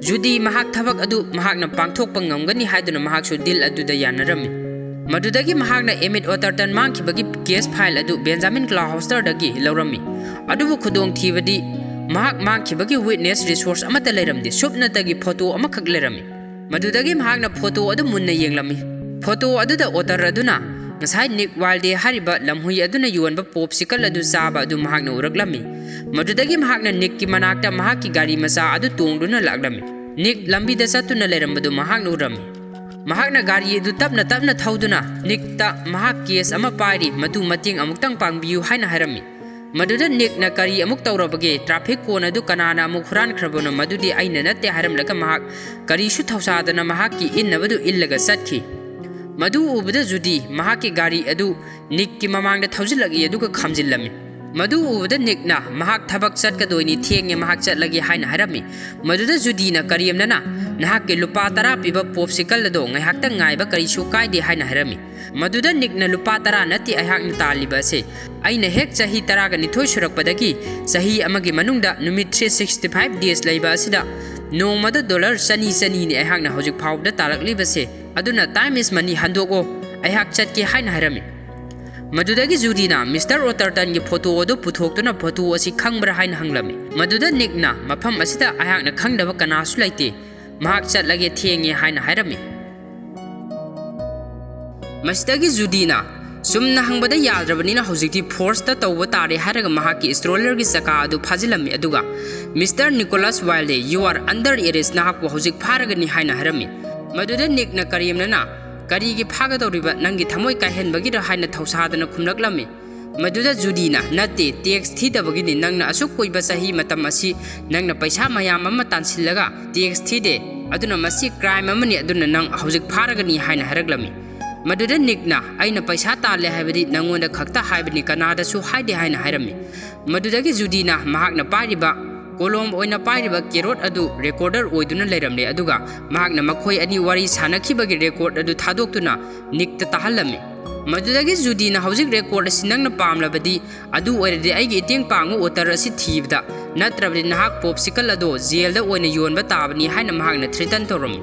ꯖꯨꯗꯤ ꯃꯍꯥꯛ ꯊꯕꯛ ꯑꯗꯨ ꯃꯍꯥꯛꯅ ꯄꯥꯡꯊꯣꯛꯄ ꯉꯝꯒꯅꯤ ꯍꯥꯏꯗꯨꯅ ꯃꯍꯥꯛꯁꯨ ꯗꯤꯜ ꯑꯗꯨꯗ ꯌꯥꯅꯔꯝꯃꯤ꯫ ꯃꯗꯨꯗꯒꯤ ꯃꯍꯥꯛꯅ ꯑꯦꯃꯤꯠ ꯑꯣꯇꯔꯇꯟ ꯃꯥꯡꯈꯤꯕꯒꯤ ꯀꯦꯁ ꯐꯥꯏꯜ ꯑꯗꯨ ꯕꯦꯟꯖꯥꯃꯤꯟ ꯀ꯭ꯂꯥꯎꯍꯣꯁꯇꯔꯗꯒꯤ ꯂꯧꯔꯝꯃꯤ꯫ ꯑꯗꯨꯕꯨ ꯈꯨꯗꯣꯡꯊꯤꯕꯗꯤ ꯃꯍꯥꯛ ꯃꯥꯡꯈꯤꯕꯒꯤ witness resource ꯑꯃꯠꯇ ꯂꯩꯔꯝꯗꯦ꯫ ꯁꯨꯞꯅꯇꯒꯤ ꯐꯣꯇꯣ ꯑꯃꯈꯛ ꯂꯩꯔꯝꯃꯤ꯫ ꯃꯗꯨꯗꯒꯤ ꯃꯍꯥꯛꯅ ꯐꯣꯇꯣ ꯑꯗꯨ ꯃꯨꯟꯅ ꯌꯦꯡꯂꯝꯃꯤ꯫ ꯐꯣꯇꯣ ꯑꯗꯨꯗ ꯑꯣꯇꯔ ꯑꯗꯨꯅ ꯉꯁꯥꯏ ꯅꯤꯛ ꯋꯥꯏꯜꯗꯦ ꯍꯥꯏꯔꯤꯕ ꯂꯝꯍꯨꯏ ꯑꯗꯨꯅ ꯌꯣꯟꯕ ꯄꯣꯞꯁꯤꯀꯜ ꯑꯗꯨ ꯆꯥꯕ ꯑꯗꯨ ꯃꯍꯥꯛꯅ ꯎꯔꯛꯂꯝꯃꯤ꯫ ꯃꯗꯨꯗꯒꯤ ꯃꯍꯥꯛꯅ ꯅꯤꯛꯀꯤ ꯃꯅꯥꯛꯇ ꯃꯍꯥꯛꯀꯤ ꯒꯥꯔꯤ ꯃꯆꯥ ꯑꯗꯨ ꯇꯣꯡꯗꯨꯅ ꯂꯥꯛꯂꯝꯃꯤ꯫ ꯅꯤꯛ ꯂꯝꯕꯤꯗ ꯆꯠꯇꯨꯅ ꯂꯩꯔꯝꯕꯗꯨ ꯃꯍꯥꯛꯅ ꯎꯔꯝꯃꯤ꯫ ꯃꯍꯥꯛꯅ ꯒꯥꯔꯤ ꯑꯗꯨ ꯇꯞꯅ ꯇꯞꯅ ꯊꯧꯗꯨꯅ ꯅꯤꯛꯇ ꯃꯍꯥꯛ ꯀꯦꯁ ꯑꯃ ꯄꯥꯏꯔꯤ, ꯃꯗꯨ ꯃꯇꯦꯡ ꯑꯃꯨꯛꯇꯪ ꯄꯥꯡꯕꯤꯌꯨ ꯍꯥꯏꯅ ꯍꯥꯏꯔꯝꯃꯤ꯫ ꯃꯗꯨꯗ ꯅꯤꯛꯅ ꯀꯔꯤ ꯑꯃꯨꯛ ꯇꯧꯔꯕꯒꯦ? ꯇ꯭ꯔꯥꯐꯤꯛ ꯀꯣꯟ ꯑꯗꯨ ꯀꯅꯥꯅ ꯑꯃꯨꯛ ꯍꯨꯔꯥꯟꯈ꯭ꯔꯕꯅꯣ? ꯃꯗꯨꯗꯤ ꯑꯩꯅ ꯅꯠꯇꯦ ꯍꯥꯏꯔꯝꯂꯒ ꯃꯍꯥꯛ ꯀꯔꯤꯁꯨ ꯊꯧꯁꯥꯗꯅ ꯃꯍꯥꯛꯀꯤ ꯏꯟꯅꯕꯗꯨ ꯏꯜꯂꯒ ꯆꯠꯈꯤ꯫ ꯃꯗꯨ ꯎꯕꯗ ꯖꯨꯗꯤ ꯃꯍꯥꯛꯀꯤ ꯒꯥꯔꯤ ꯑꯗꯨ ꯅꯤꯛꯀꯤ ꯃꯃꯥꯡꯗ ꯊꯧꯖꯤꯜꯂꯛꯏ ꯑꯗꯨꯒ ꯈꯥꯝꯖꯤꯜꯂꯝꯃꯤ꯫ ꯃꯗꯨ ꯎꯕꯗ ꯅꯤꯛꯅ ꯃꯍꯥꯛ ꯊꯕꯛ ꯆꯠꯀꯗꯣꯏꯅꯤ, ꯊꯦꯡꯉꯦ, ꯃꯍꯥꯛ ꯆꯠꯂꯒꯦ ꯍꯥꯏꯅ ꯍꯥꯏꯔꯝꯃꯤ꯫ ꯃꯗꯨꯗ ꯖꯨꯗꯤꯅ ꯀꯔꯦꯝꯅꯅ ꯅꯍꯥꯛꯀꯤ ꯂꯨꯄꯥ ꯇꯔꯥ ꯄꯤꯕ ꯄꯣꯞꯁꯤꯀꯜ ꯑꯗꯣ ꯉꯥꯏꯍꯥꯛꯇꯪ ꯉꯥꯏꯕ ꯀꯔꯤꯁꯨ ꯀꯥꯏꯗꯦ ꯍꯥꯏꯅ ꯍꯥꯏꯔꯝꯃꯤ꯫ ꯃꯗꯨꯗ ꯅꯤꯛꯅ ꯂꯨꯄꯥ ꯇꯔꯥ ꯅꯠꯇꯦ ꯑꯩꯍꯥꯛꯅ ꯇꯥꯜꯂꯤꯕ ꯑꯁꯦ꯫ ꯑꯩꯅ ꯍꯦꯛ ꯆꯍꯤ ꯇꯔꯥꯒ ꯅꯤꯊꯣꯏ ꯁꯨꯔꯛꯄꯗꯒꯤ ꯆꯍꯤ ꯑꯃꯒꯤ ꯃꯅꯨꯡꯗ ꯅꯨꯃꯤꯠ three sixty five days ꯂꯩꯕ ꯑꯁꯤꯗ ꯅꯣꯡꯃꯗ ꯗꯣꯂꯔ ꯆꯅꯤ ꯆꯅꯤꯅꯤ ꯑꯩꯍꯥꯛꯅ ꯍꯧꯖꯤꯛ ꯐꯥꯎꯕꯗ ꯇꯥꯜꯂꯛꯂꯤꯕꯁꯦ꯫ ꯑꯗꯨꯅ time is money, ꯍꯟꯗꯣꯛꯑꯣ, ꯑꯩꯍꯥꯛ ꯆꯠꯀꯦ ꯍꯥꯏꯅ ꯍꯥꯏꯔꯝꯃꯤ꯫ ꯃꯗꯨꯗꯒꯤ ꯖꯨꯗꯤꯅ ꯃꯤꯁꯇꯔ ꯑꯣꯇꯔꯇꯟꯒꯤ ꯐꯣꯇꯣ ꯑꯗꯨ ꯄꯨꯊꯣꯛꯇꯨꯅ ꯐꯣꯇꯣ ꯑꯁꯤ ꯈꯪꯕ꯭ꯔꯥ ꯍꯥꯏꯅ ꯍꯪꯂꯝꯃꯤ꯫ ꯃꯗꯨꯗ ꯅꯤꯛꯅ ꯃꯐꯝ ꯑꯁꯤꯗ ꯑꯩꯍꯥꯛꯅ ꯈꯪꯗꯕ ꯀꯅꯥꯁꯨ ꯂꯩꯇꯦ, ꯃꯍꯥꯛ ꯆꯠꯂꯒꯦ ꯊꯦꯡꯉꯦ ꯍꯥꯏꯅ ꯍꯥꯏꯔꯝꯃꯤ꯫ ꯃꯁꯤꯗꯒꯤ ꯖꯨꯗꯤꯅ ꯆꯨꯝꯅ ꯍꯪꯕꯗ ꯌꯥꯗ꯭ꯔꯕꯅꯤꯅ ꯍꯧꯖꯤꯛꯇꯤ ꯐꯣꯔꯁꯇ ꯇꯧꯕ ꯇꯥꯔꯦ ꯍꯥꯏꯔꯒ ꯃꯍꯥꯛꯀꯤ ꯁ꯭ꯇ꯭ꯔꯣꯂꯔꯒꯤ ꯆꯀꯥ ꯑꯗꯨ ꯐꯥꯖꯤꯜꯂꯝꯃꯤ, ꯑꯗꯨꯒ "Mister Nicholas Wilde, you are under arrest, ꯅꯍꯥꯛꯄꯨ ꯍꯧꯖꯤꯛ ꯐꯥꯔꯒꯅꯤ" ꯍꯥꯏꯅ ꯍꯥꯏꯔꯝꯃꯤ꯫ ꯃꯗꯨꯗ ꯅꯤꯛꯅ ꯀꯔꯦꯝꯅꯅ "ꯀꯔꯤꯒꯤ ꯐꯥꯒꯗꯧꯔꯤꯕ? ꯅꯪꯒꯤ ꯊꯃꯣꯏ ꯀꯥꯏꯍꯟꯕꯒꯤꯔ?" ꯍꯥꯏꯅ ꯊꯧꯁꯥꯗꯅ ꯈꯨꯝꯂꯛꯂꯝꯃꯤ꯫ ꯃꯗꯨꯗ ꯖꯨꯗꯤꯅ, "ꯅꯠꯇꯦ, ꯇꯦꯛꯁ ꯊꯤꯗꯕꯒꯤꯅꯤ꯫ ꯅꯪꯅ ꯑꯁꯨꯛ ꯀꯨꯏꯕ ꯆꯍꯤ ꯃꯇꯝ ꯑꯁꯤ ꯅꯪꯅ ꯄꯩꯁꯥ ꯃꯌꯥꯝ ꯑꯃ ꯇꯥꯟꯁꯤꯜꯂꯒ ꯇꯦꯛꯁ ꯊꯤꯗꯦ, ꯑꯗꯨꯅ ꯃꯁꯤ ꯀ꯭ꯔꯥꯏꯝ ꯑꯃꯅꯤ, ꯑꯗꯨꯅ ꯅꯪ ꯍꯧꯖꯤꯛ ꯐꯥꯔꯒꯅꯤ" ꯍꯥꯏꯅ ꯍꯥꯏꯔꯛꯂꯝꯃꯤ꯫ ꯃꯗꯨꯗ ꯅꯤꯛꯅ, "ꯑꯩꯅ ꯄꯩꯁꯥ ꯇꯥꯜꯂꯦ ꯍꯥꯏꯕꯗꯤ ꯅꯪꯉꯣꯟꯗ ꯈꯛꯇ ꯍꯥꯏꯕꯅꯤ, ꯀꯅꯥꯗꯁꯨ ꯍꯥꯏꯗꯦ" ꯍꯥꯏꯅ ꯍꯥꯏꯔꯝꯃꯤ꯫ ꯃꯗꯨꯗꯒꯤ ꯖꯨꯗꯤꯅ ꯃꯍꯥꯛꯅ ꯄꯥꯏꯔꯤꯕ, ꯀꯣꯂꯣꯝ ꯑꯣꯏꯅ ꯄꯥꯏꯔꯤꯕ ꯀꯦꯔꯣꯠ ꯑꯗꯨ ꯔꯦꯀꯣꯔꯗꯔ ꯑꯣꯏꯗꯨꯅ ꯂꯩꯔꯝꯂꯦ, ꯑꯗꯨꯒ ꯃꯍꯥꯛꯅ ꯃꯈꯣꯏ ꯑꯅꯤ ꯋꯥꯔꯤ ꯁꯥꯟꯅꯈꯤꯕꯒꯤ ꯔꯦꯀꯣꯔꯗ ꯑꯗꯨ ꯊꯥꯗꯣꯛꯇꯨꯅ ꯅꯤꯛꯇ ꯇꯥꯍꯜꯂꯝꯃꯤ꯫ ꯃꯗꯨꯗꯒꯤ ꯖꯨꯗꯤꯅ, "ꯍꯧꯖꯤꯛ ꯔꯦꯀꯣꯔꯗ ꯑꯁꯤ ꯅꯪꯅ ꯄꯥꯝꯂꯕꯗꯤ, ꯑꯗꯨ ꯑꯣꯏꯔꯗꯤ ꯑꯩꯒꯤ ꯏꯇꯦꯡ ꯄꯥꯡꯉꯨ ꯑꯣꯇꯔ ꯑꯁꯤ ꯊꯤꯕꯗ, ꯅꯠꯇ꯭ꯔꯕꯗꯤ ꯅꯍꯥꯛ ꯄꯣꯞꯁꯤꯀꯜ ꯑꯗꯣ ꯖꯦꯜꯗ ꯑꯣꯏꯅ ꯌꯣꯟꯕ ꯇꯥꯕꯅꯤ" ꯍꯥꯏꯅ ꯃꯍꯥꯛꯅ ꯊ꯭ꯔꯤꯇꯟ ꯇꯧꯔꯝꯃꯤ꯫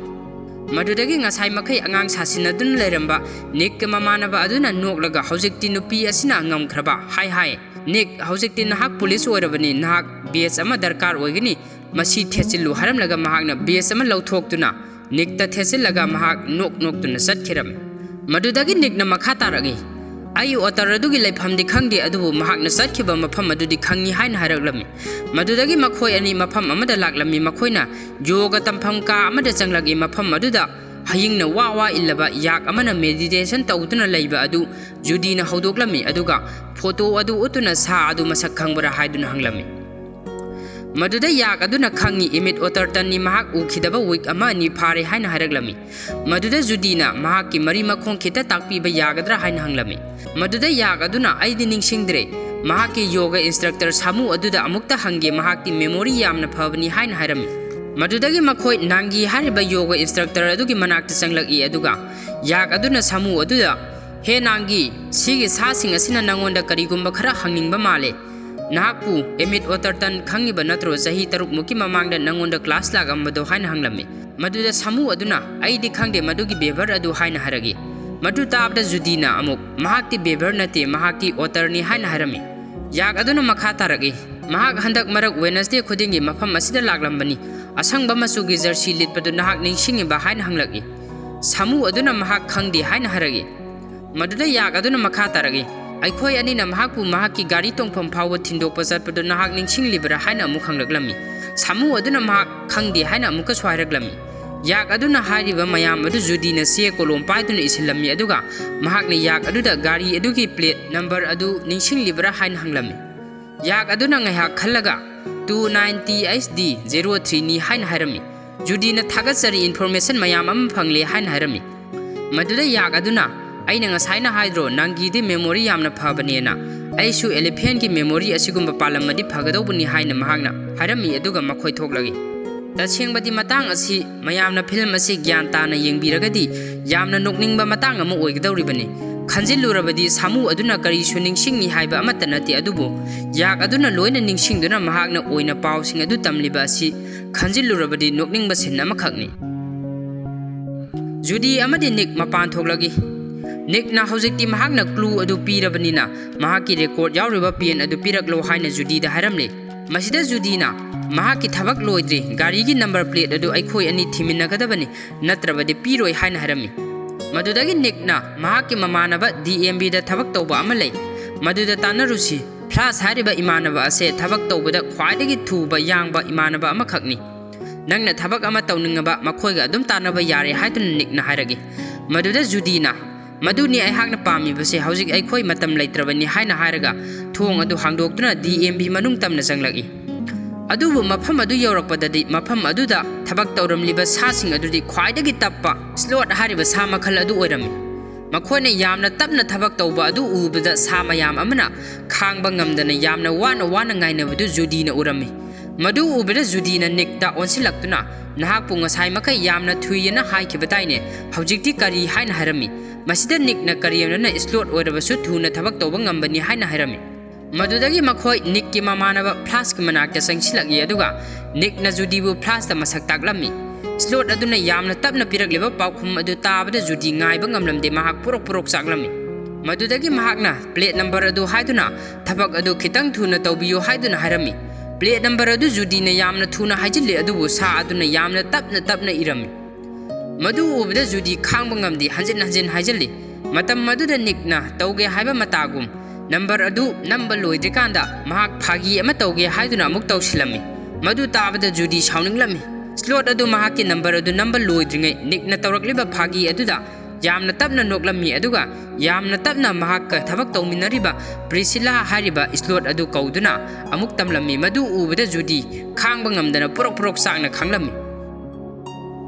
ꯃꯗꯨꯗꯒꯤ ꯉꯁꯥꯏ ꯃꯈꯩ ꯑꯉꯥꯡ ꯁꯥꯁꯤꯟꯅꯗꯨꯅ ꯂꯩꯔꯝꯕ ꯅꯤꯛꯀ ꯃꯃꯥꯟꯅꯕ ꯑꯗꯨꯅ ꯅꯣꯛꯂꯒ, "ꯍꯧꯖꯤꯛꯇꯤ ꯅꯨꯄꯤ ꯑꯁꯤꯅ ꯉꯝꯈ꯭ꯔꯕ?" ꯍꯥꯏ ꯍꯥꯏ꯫ "ꯅꯤꯛ, ꯍꯧꯖꯤꯛꯇꯤ ꯅꯍꯥꯛ ꯄꯨꯂꯤꯁ ꯑꯣꯏꯔꯕꯅꯤ, ꯅꯍꯥꯛ ꯕꯦꯖ ꯑꯃ ꯗꯔꯀꯥꯔ ꯑꯣꯏꯒꯅꯤ, ꯃꯁꯤ ꯊꯦꯠꯆꯤꯜꯂꯨ" ꯍꯥꯏꯔꯝꯂꯒ ꯃꯍꯥꯛꯅ ꯕꯦꯖ ꯑꯃ ꯂꯧꯊꯣꯛꯇꯨꯅ ꯅꯤꯛꯇ ꯊꯦꯠꯆꯤꯜꯂꯒ ꯃꯍꯥꯛ ꯅꯣꯛ ꯅꯣꯛꯇꯨꯅ ꯆꯠꯈꯤꯔꯝꯃꯤ꯫ ꯃꯗꯨꯗꯒꯤ ꯅꯤꯛꯅ ꯃꯈꯥ ꯇꯥꯔꯛꯏ, "ꯑꯩ ꯑꯣꯇꯔ ꯑꯗꯨꯒꯤ ꯂꯩꯐꯝꯗꯤ ꯈꯪꯗꯦ, ꯑꯗꯨꯕꯨ ꯃꯍꯥꯛꯅ ꯆꯠꯈꯤꯕ ꯃꯐꯝ ꯑꯗꯨꯗꯤ ꯈꯪꯏ" ꯍꯥꯏꯅ ꯍꯥꯏꯔꯛꯂꯝꯃꯤ꯫ ꯃꯗꯨꯗꯒꯤ ꯃꯈꯣꯏ ꯑꯅꯤ ꯃꯐꯝ ꯑꯃꯗ ꯂꯥꯛꯂꯝꯃꯤ꯫ ꯃꯈꯣꯏꯅ ꯌꯣꯒ ꯇꯝꯐꯝ ꯀꯥ ꯑꯃꯗ ꯆꯪꯂꯛꯏ꯫ ꯃꯐꯝ ꯑꯗꯨꯗ ꯍꯌꯤꯡꯅ ꯋꯥ ꯋꯥ ꯏꯜꯂꯕ ꯌꯥꯛ ꯑꯃꯅ ꯃꯦꯗꯤꯇꯦꯁꯟ ꯇꯧꯗꯨꯅ ꯂꯩꯕ ꯑꯗꯨ ꯖꯨꯗꯤꯅ ꯍꯧꯗꯣꯛꯂꯝꯃꯤ, ꯑꯗꯨꯒ ꯐꯣꯇꯣ ꯑꯗꯨ ꯎꯠꯇꯨꯅ "ꯁꯥ ꯑꯗꯨ ꯃꯁꯛ ꯈꯪꯕ꯭ꯔꯥ?" ꯍꯥꯏꯗꯨꯅ ꯍꯪꯂꯝꯃꯤ꯫ ꯃꯗꯨꯗ ꯌꯥꯛ ꯑꯗꯨꯅ "ꯈꯪꯏ, ꯏꯃꯤꯠ ꯑꯣꯇꯔꯇꯟꯅꯤ, ꯃꯍꯥꯛ ꯎꯈꯤꯗꯕ ꯋꯤꯛ ꯑꯃ ꯑꯅꯤ ꯐꯥꯔꯦ" ꯍꯥꯏꯅ ꯍꯥꯏꯔꯛꯂꯝꯃꯤ꯫ ꯃꯗꯨꯗ ꯖꯨꯗꯤꯅ "ꯃꯍꯥꯛꯀꯤ ꯃꯔꯤ ꯃꯈꯣꯡ ꯈꯤꯇ ꯇꯥꯛꯄꯤꯕ ꯌꯥꯒꯗ꯭ꯔꯥ?" ꯍꯥꯏꯅ ꯍꯪꯂꯝꯃꯤ꯫ ꯃꯗꯨꯗ ꯌꯥꯛ ꯑꯗꯨꯅ "ꯑꯩꯗꯤ ꯅꯤꯡꯁꯤꯡꯗ꯭ꯔꯦ, ꯃꯍꯥꯛꯀꯤ ꯌꯣꯒ ꯏꯟꯁꯇ꯭ꯔꯛꯇꯔ ꯁꯥꯃꯨ ꯑꯗꯨꯗ ꯑꯃꯨꯛꯇ ꯍꯪꯒꯦ, ꯃꯍꯥꯛꯇꯤ ꯃꯦꯃꯣꯔꯤ ꯌꯥꯝꯅ ꯐꯕꯅꯤ" ꯍꯥꯏꯅ ꯍꯥꯏꯔꯝꯃꯤ꯫ ꯃꯗꯨꯗꯒꯤ ꯃꯈꯣꯏ ꯅꯥꯡꯒꯤ ꯍꯥꯏꯔꯤꯕ ꯌꯣꯒ ꯏꯟꯁꯇ꯭ꯔꯛꯇꯔ ꯑꯗꯨꯒꯤ ꯃꯅꯥꯛꯇ ꯆꯪꯂꯛꯏ, ꯑꯗꯨꯒ ꯌꯥꯛ ꯑꯗꯨꯅ ꯁꯥꯃꯨ ꯑꯗꯨꯗ, "ꯍꯦ ꯅꯥꯡꯒꯤ, ꯁꯤꯒꯤ ꯁꯥꯁꯤꯡ ꯑꯁꯤꯅ ꯅꯉꯣꯟꯗ ꯀꯔꯤꯒꯨꯝꯕ ꯈꯔ ꯍꯪꯅꯤꯡꯕ ꯃꯥꯜꯂꯦ꯫ ꯅꯍꯥꯛꯄꯨ ꯑꯦꯃꯤꯠ ꯑꯣꯇꯔꯇꯟ ꯈꯪꯉꯤꯕ ꯅꯠꯇ꯭ꯔꯣ? ꯆꯍꯤ ꯇꯔꯨꯛꯃꯨꯛꯀꯤ ꯃꯃꯥꯡꯗ ꯅꯉꯣꯟꯗ ꯀ꯭ꯂꯥꯁ ꯂꯥꯛꯑꯝꯕꯗꯣ?" ꯍꯥꯏꯅ ꯍꯪꯂꯝꯃꯤ꯫ ꯃꯗꯨꯗ ꯁꯥꯃꯨ ꯑꯗꯨꯅ, "ꯑꯩꯗꯤ ꯈꯪꯗꯦ ꯃꯗꯨꯒꯤ ꯕꯦꯚꯔ ꯑꯗꯨ" ꯍꯥꯏꯅ ꯍꯥꯏꯔꯛꯏ꯫ ꯃꯗꯨ ꯇꯥꯕꯗ ꯖꯨꯗꯤꯅ ꯑꯃꯨꯛ, "ꯃꯍꯥꯛꯇꯤ ꯕꯦꯚꯔ ꯅꯠꯇꯦ, ꯃꯍꯥꯛꯇꯤ ꯑꯣꯇꯔꯅꯤ" ꯍꯥꯏꯅ ꯍꯥꯏꯔꯝꯃꯤ꯫ ꯌꯥꯛ ꯑꯗꯨꯅ ꯃꯈꯥ ꯇꯥꯔꯛꯏ, "ꯃꯍꯥꯛ ꯍꯟꯗꯛ ꯃꯔꯛ ꯋꯦꯅꯁꯗꯦ ꯈꯨꯗꯤꯡꯒꯤ ꯃꯐꯝ ꯑꯁꯤꯗ ꯂꯥꯛꯂꯝꯕꯅꯤ꯫ ꯑꯁꯪꯕ ꯃꯆꯨꯒꯤ ꯖꯔꯁꯤ ꯂꯤꯠꯄꯗꯨ ꯅꯍꯥꯛ ꯅꯤꯡꯁꯤꯡꯉꯤꯕ?" ꯍꯥꯏꯅ ꯍꯪꯂꯛꯏ꯫ ꯁꯥꯃꯨ ꯑꯗꯨꯅ ꯃꯍꯥꯛ ꯈꯪꯗꯦ ꯍꯥꯏꯅ ꯍꯥꯏꯔꯛꯏ꯫ ꯃꯗꯨꯗ ꯌꯥꯛ ꯑꯗꯨꯅ ꯃꯈꯥ ꯇꯥꯔꯛꯏ, "ꯑꯩꯈꯣꯏ ꯑꯅꯤꯅ ꯃꯍꯥꯛꯄꯨ ꯃꯍꯥꯛꯀꯤ ꯒꯥꯔꯤ ꯇꯣꯡꯐꯝ ꯐꯥꯎꯕ ꯊꯤꯟꯗꯣꯛꯄ ꯆꯠꯄꯗꯨ ꯅꯍꯥꯛ ꯅꯤꯡꯁꯤꯡꯂꯤꯕ꯭ꯔꯥ?" ꯍꯥꯏꯅ ꯑꯃꯨꯛ ꯍꯪꯂꯛꯂꯝꯃꯤ꯫ ꯁꯥꯃꯨ ꯑꯗꯨꯅ ꯃꯍꯥꯛ ꯈꯪꯗꯦ ꯍꯥꯏꯅ ꯑꯃꯨꯛꯀꯁꯨ ꯍꯥꯏꯔꯛꯂꯝꯃꯤ꯫ ꯌꯥꯛ ꯑꯗꯨꯅ ꯍꯥꯏꯔꯤꯕ ꯃꯌꯥꯝ ꯑꯗꯨ ꯖꯨꯗꯤꯅ ꯆꯦ ꯀꯣꯂꯣꯝ ꯄꯥꯏꯗꯨꯅ ꯏꯁꯤꯜꯂꯝꯃꯤ, ꯑꯗꯨꯒ ꯃꯍꯥꯛꯅ ꯌꯥꯛ ꯑꯗꯨꯗ ꯒꯥꯔꯤ ꯑꯗꯨꯒꯤ ꯄ꯭ꯂꯦꯠ ꯅꯝꯕꯔ ꯑꯗꯨ ꯅꯤꯡꯁꯤꯡꯂꯤꯕ꯭ꯔꯥ ꯍꯥꯏꯅ ꯍꯪꯂꯝꯃꯤ꯫ ꯌꯥꯛ ꯑꯗꯨꯅ ꯉꯥꯏꯍꯥꯛ ꯈꯜꯂꯒ, "two nine T H D zero ꯊ꯭ꯔꯤꯅꯤ" ꯍꯥꯏꯅ ꯍꯥꯏꯔꯝꯃꯤ꯫ ꯖꯨꯗꯤꯅ ꯊꯥꯒꯠꯆꯔꯤ, ꯏꯟꯐꯣꯔꯃꯦꯁꯟ ꯃꯌꯥꯝ ꯑꯃ ꯐꯪꯂꯦ ꯍꯥꯏꯅ ꯍꯥꯏꯔꯝꯃꯤ꯫ ꯃꯗꯨꯗ ꯌꯥꯛ ꯑꯗꯨꯅ, "ꯑꯩꯅ ꯉꯁꯥꯏꯅ ꯍꯥꯏꯗ꯭ꯔꯣ ꯅꯪꯒꯤꯗꯤ ꯃꯦꯃꯣꯔꯤ ꯌꯥꯝꯅ ꯐꯕꯅꯦꯅ? ꯑꯩꯁꯨ ꯑꯦꯂꯤꯐꯦꯟꯒꯤ ꯃꯦꯃꯣꯔꯤ ꯑꯁꯤꯒꯨꯝꯕ ꯄꯥꯜꯂꯝꯃꯗꯤ ꯐꯒꯗꯧꯕꯅꯤ" ꯍꯥꯏꯅ ꯃꯍꯥꯛꯅ ꯍꯥꯏꯔꯝꯃꯤ, ꯑꯗꯨꯒ ꯃꯈꯣꯏ ꯊꯣꯛꯂꯛꯏ꯫ ꯇꯁꯦꯡꯕꯗꯤ ꯃꯇꯥꯡ ꯑꯁꯤ ꯃꯌꯥꯝꯅ ꯐꯤꯂꯝ ꯑꯁꯤ ꯒ꯭ꯌꯥꯟ ꯇꯥꯅ ꯌꯦꯡꯕꯤꯔꯒꯗꯤ ꯌꯥꯝꯅ ꯅꯣꯛꯅꯤꯡꯕ ꯃꯇꯥꯡ ꯑꯃ ꯑꯣꯏꯒꯗꯧꯔꯤꯕꯅꯤ꯫ ꯈꯟꯖꯤꯜꯂꯨꯔꯕꯗꯤ ꯁꯥꯃꯨ ꯑꯗꯨꯅ ꯀꯔꯤꯁꯨ ꯅꯤꯡꯁꯤꯡꯏ ꯍꯥꯏꯕ ꯑꯃꯠꯇ ꯅꯠꯇꯦ, ꯑꯗꯨꯕꯨ ꯌꯥꯛ ꯑꯗꯨꯅ ꯂꯣꯏꯅ ꯅꯤꯡꯁꯤꯡꯗꯨꯅ ꯃꯍꯥꯛꯅ ꯑꯣꯏꯅ ꯄꯥꯎꯁꯤꯡ ꯑꯗꯨ ꯇꯝꯂꯤꯕ ꯑꯁꯤ ꯈꯟꯖꯤꯜꯂꯨꯔꯕꯗꯤ ꯅꯣꯛꯅꯤꯡꯕ ꯁꯤꯟ ꯑꯃꯈꯛꯅꯤ꯫ ꯖꯨꯗꯤ ꯑꯃꯗꯤ ꯅꯤꯛ ꯃꯄꯥꯟ ꯊꯣꯛꯂꯛꯏ꯫ ꯅꯤꯛꯅ ꯍꯧꯖꯤꯛꯇꯤ ꯃꯍꯥꯛꯅ clue ꯑꯗꯨ ꯄꯤꯔꯕꯅꯤꯅ ꯃꯍꯥꯛꯀꯤ record ꯌꯥꯎꯔꯤꯕ pen ꯑꯗꯨ ꯄꯤꯔꯛꯂꯣ ꯍꯥꯏꯅ ꯖꯨꯗꯤꯗ ꯍꯥꯏꯔꯝꯂꯦ꯫ ꯃꯁꯤꯗ ꯖꯨꯗꯤꯅ ꯃꯍꯥꯛꯀꯤ ꯊꯕꯛ ꯂꯣꯏꯗ꯭ꯔꯤ, ꯒꯥꯔꯤꯒꯤ number plate ꯑꯗꯨ ꯑꯩꯈꯣꯏ ꯑꯅꯤ ꯊꯤꯃꯤꯟꯅꯒꯗꯕꯅꯤ, ꯅꯠꯇ꯭ꯔꯕꯗꯤ ꯄꯤꯔꯣꯏ ꯍꯥꯏꯅ ꯍꯥꯏꯔꯝꯃꯤ꯫ ꯃꯗꯨꯗꯒꯤ ꯅꯤꯛꯅ ꯃꯍꯥꯛꯀꯤ ꯃꯃꯥꯟꯅꯕ DMVꯗ ꯊꯕꯛ ꯇꯧꯕ ꯑꯃ ꯂꯩ, ꯃꯗꯨꯗ ꯇꯥꯟꯅꯔꯨꯁꯤ꯫ ꯐ꯭ꯂꯥꯁ ꯍꯥꯏꯔꯤꯕ ꯏꯃꯥꯟꯅꯕ ꯑꯁꯦ ꯊꯕꯛ ꯇꯧꯕꯗ ꯈ꯭ꯋꯥꯏꯗꯒꯤ ꯊꯨꯕ ꯌꯥꯡꯕ ꯏꯃꯥꯟꯅꯕ ꯑꯃꯈꯛꯅꯤ꯫ ꯅꯪꯅ ꯊꯕꯛ ꯑꯃ ꯇꯧꯅꯤꯡꯉꯕ ꯃꯈꯣꯏꯒ ꯑꯗꯨꯝ ꯇꯥꯟꯅꯕ ꯌꯥꯔꯦ ꯍꯥꯏꯗꯨꯅ ꯅꯤꯛꯅ ꯍꯥꯏꯔꯛꯏ꯫ ꯃꯗꯨꯗ ꯖꯨꯗꯤꯅ, "ꯃꯗꯨꯅꯤ ꯑꯩꯍꯥꯛꯅ ꯄꯥꯝꯃꯤꯕꯁꯦ, ꯍꯧꯖꯤꯛ ꯑꯩꯈꯣꯏ ꯃꯇꯝ ꯂꯩꯇ꯭ꯔꯕꯅꯤ" ꯍꯥꯏꯅ ꯍꯥꯏꯔꯒ ꯊꯣꯡ ꯑꯗꯨ ꯍꯥꯡꯗꯣꯛꯇꯨꯅ DMV ꯃꯅꯨꯡ ꯇꯝꯅ ꯆꯪꯂꯛꯏ꯫ ꯑꯗꯨꯕꯨ ꯃꯐꯝ ꯑꯗꯨ ꯌꯧꯔꯛꯄꯗꯗꯤ ꯃꯐꯝ ꯑꯗꯨꯗ ꯊꯕꯛ ꯇꯧꯔꯝꯂꯤꯕ ꯁꯥꯁꯤꯡ ꯑꯗꯨꯗꯤ ꯈ꯭ꯋꯥꯏꯗꯒꯤ ꯇꯞꯄ ꯁ꯭ꯂꯣꯠ ꯍꯥꯏꯔꯤꯕ ꯁꯥ ꯃꯈꯜ ꯑꯗꯨ ꯑꯣꯏꯔꯝꯃꯤ꯫ ꯃꯈꯣꯏꯅ ꯌꯥꯝꯅ ꯇꯞꯅ ꯊꯕꯛ ꯇꯧꯕ ꯑꯗꯨ ꯎꯕꯗ ꯁꯥ ꯃꯌꯥꯝ ꯑꯃꯅ ꯈꯥꯡꯕ ꯉꯝꯗꯅ ꯌꯥꯝꯅ ꯋꯥꯅ ꯋꯥꯅ ꯉꯥꯏꯅꯕꯗꯨ ꯖꯨꯗꯤꯅ ꯎꯔꯝꯃꯤ꯫ ꯃꯗꯨ ꯎꯕꯗ ꯖꯨꯗꯤꯅ ꯅꯤꯛꯇ ꯑꯣꯟꯁꯤꯜꯂꯛꯇꯨꯅ, "ꯅꯍꯥꯛꯄꯨ ꯉꯁꯥꯏ ꯃꯈꯩ ꯌꯥꯝꯅ ꯊꯨꯏꯌꯦꯅ ꯍꯥꯏꯈꯤꯕ ꯇꯥꯏꯅꯦ, ꯍꯧꯖꯤꯛꯇꯤ ꯀꯔꯤ?" ꯍꯥꯏꯅ ꯍꯥꯏꯔꯝꯃꯤ꯫ ꯃꯁꯤꯗ ꯅꯤꯛꯅ ꯀꯔꯤꯌꯝꯅꯅ ꯁ꯭ꯂꯣꯠ ꯑꯣꯏꯔꯕꯁꯨ ꯊꯨꯅ ꯊꯕꯛ ꯇꯧꯕ ꯉꯝꯕꯅꯤ ꯍꯥꯏꯅ ꯍꯥꯏꯔꯝꯃꯤ꯫ ꯃꯗꯨꯗꯒꯤ ꯃꯈꯣꯏ ꯅꯤꯛꯀꯤ ꯃꯃꯥꯟꯅꯕ ꯐ꯭ꯂꯥꯁꯀꯤ ꯃꯅꯥꯛꯇ ꯆꯪꯁꯤꯜꯂꯛꯏ, ꯑꯗꯨꯒ ꯅꯤꯛꯅ ꯖꯨꯗꯤꯕꯨ ꯐ꯭ꯂꯥꯁꯇ ꯃꯁꯛ ꯇꯥꯛꯂꯝꯃꯤ꯫ ꯁ꯭ꯂꯣꯠ ꯑꯗꯨꯅ ꯌꯥꯝꯅ ꯇꯞꯅ ꯄꯤꯔꯛꯂꯤꯕ ꯄꯥꯎꯈꯨꯝ ꯑꯗꯨ ꯇꯥꯕꯗ ꯖꯨꯗꯤ ꯉꯥꯏꯕ ꯉꯝꯂꯝꯗꯦ, ꯃꯍꯥꯛ ꯄꯨꯔꯣꯛ ꯄꯨꯔꯣꯛ ꯆꯥꯛꯂꯝꯃꯤ꯫ ꯃꯗꯨꯗꯒꯤ ꯃꯍꯥꯛꯅ plate number ꯑꯗꯨ ꯍꯥꯏꯗꯨꯅ ꯊꯕꯛ ꯑꯗꯨ ꯈꯤꯇꯪ ꯊꯨꯅ ꯇꯧꯕꯤꯌꯨ ꯍꯥꯏꯗꯨꯅ ꯍꯥꯏꯔꯝꯃꯤ꯫ Plate number ꯑꯗꯨ ꯖꯨꯗꯤꯅ ꯌꯥꯝꯅ ꯊꯨꯅ ꯍꯥꯏꯖꯤꯜꯂꯤ, ꯑꯗꯨꯕꯨ ꯁꯥ ꯑꯗꯨꯅ ꯌꯥꯝꯅ ꯇꯞꯅ ꯇꯞꯅ ꯏꯔꯝꯃꯤ꯫ ꯃꯗꯨ ꯎꯕꯗ ꯖꯨꯗꯤ ꯈꯥꯡꯕ ꯉꯝꯗꯦ, ꯍꯟꯖꯤꯟ ꯍꯟꯖꯤꯟ ꯍꯥꯏꯖꯤꯜꯂꯤ꯫ ꯃꯇꯝ ꯑꯗꯨꯗ ꯅꯤꯛꯅ ꯇꯧꯒꯦ ꯍꯥꯏꯕ ꯃꯇꯥꯒꯨꯝ number ꯑꯗꯨ ꯅꯝꯕ ꯂꯣꯏꯗ꯭ꯔꯤꯀꯥꯟꯗ ꯃꯍꯥꯛ ꯐꯥꯒꯤ ꯑꯃ ꯇꯧꯒꯦ ꯍꯥꯏꯗꯨꯅ ꯑꯃꯨꯛ ꯇꯧꯁꯤꯜꯂꯝꯃꯤ꯫ ꯃꯗꯨ ꯇꯥꯕꯗ ꯖꯨꯗꯤ ꯁꯥꯎꯅꯤꯡꯂꯝꯃꯤ꯫ ꯁ꯭ꯂꯣꯠ ꯑꯗꯨ ꯃꯍꯥꯛꯀꯤ number ꯑꯗꯨ ꯅꯝꯕ ꯂꯣꯏꯗ꯭ꯔꯤꯉꯩ ꯅꯤꯛꯅ ꯇꯧꯔꯛꯂꯤꯕ ꯐꯥꯒꯤ ꯑꯗꯨꯗ ꯌꯥꯝꯅ ꯇꯞꯅ ꯅꯣꯛꯂꯝꯃꯤ, ꯑꯗꯨꯒ ꯌꯥꯝꯅ ꯇꯞꯅ ꯃꯍꯥꯛꯀ ꯊꯕꯛ ꯇꯧꯃꯤꯟꯅꯔꯤꯕ ꯄ꯭ꯔꯤꯁꯤꯂꯥ ꯍꯥꯏꯔꯤꯕ ꯁ꯭ꯂꯣꯠ ꯑꯗꯨ ꯀꯧꯗꯨꯅ ꯑꯃꯨꯛ ꯇꯝꯂꯝꯃꯤ꯫ ꯃꯗꯨ ꯎꯕꯗ ꯖꯨꯗꯤ ꯈꯥꯡꯕ ꯉꯝꯗꯅ ꯄꯨꯔꯣꯛ ꯄꯨꯔꯣꯛ ꯆꯥꯛꯅ ꯈꯥꯡꯂꯝꯃꯤ꯫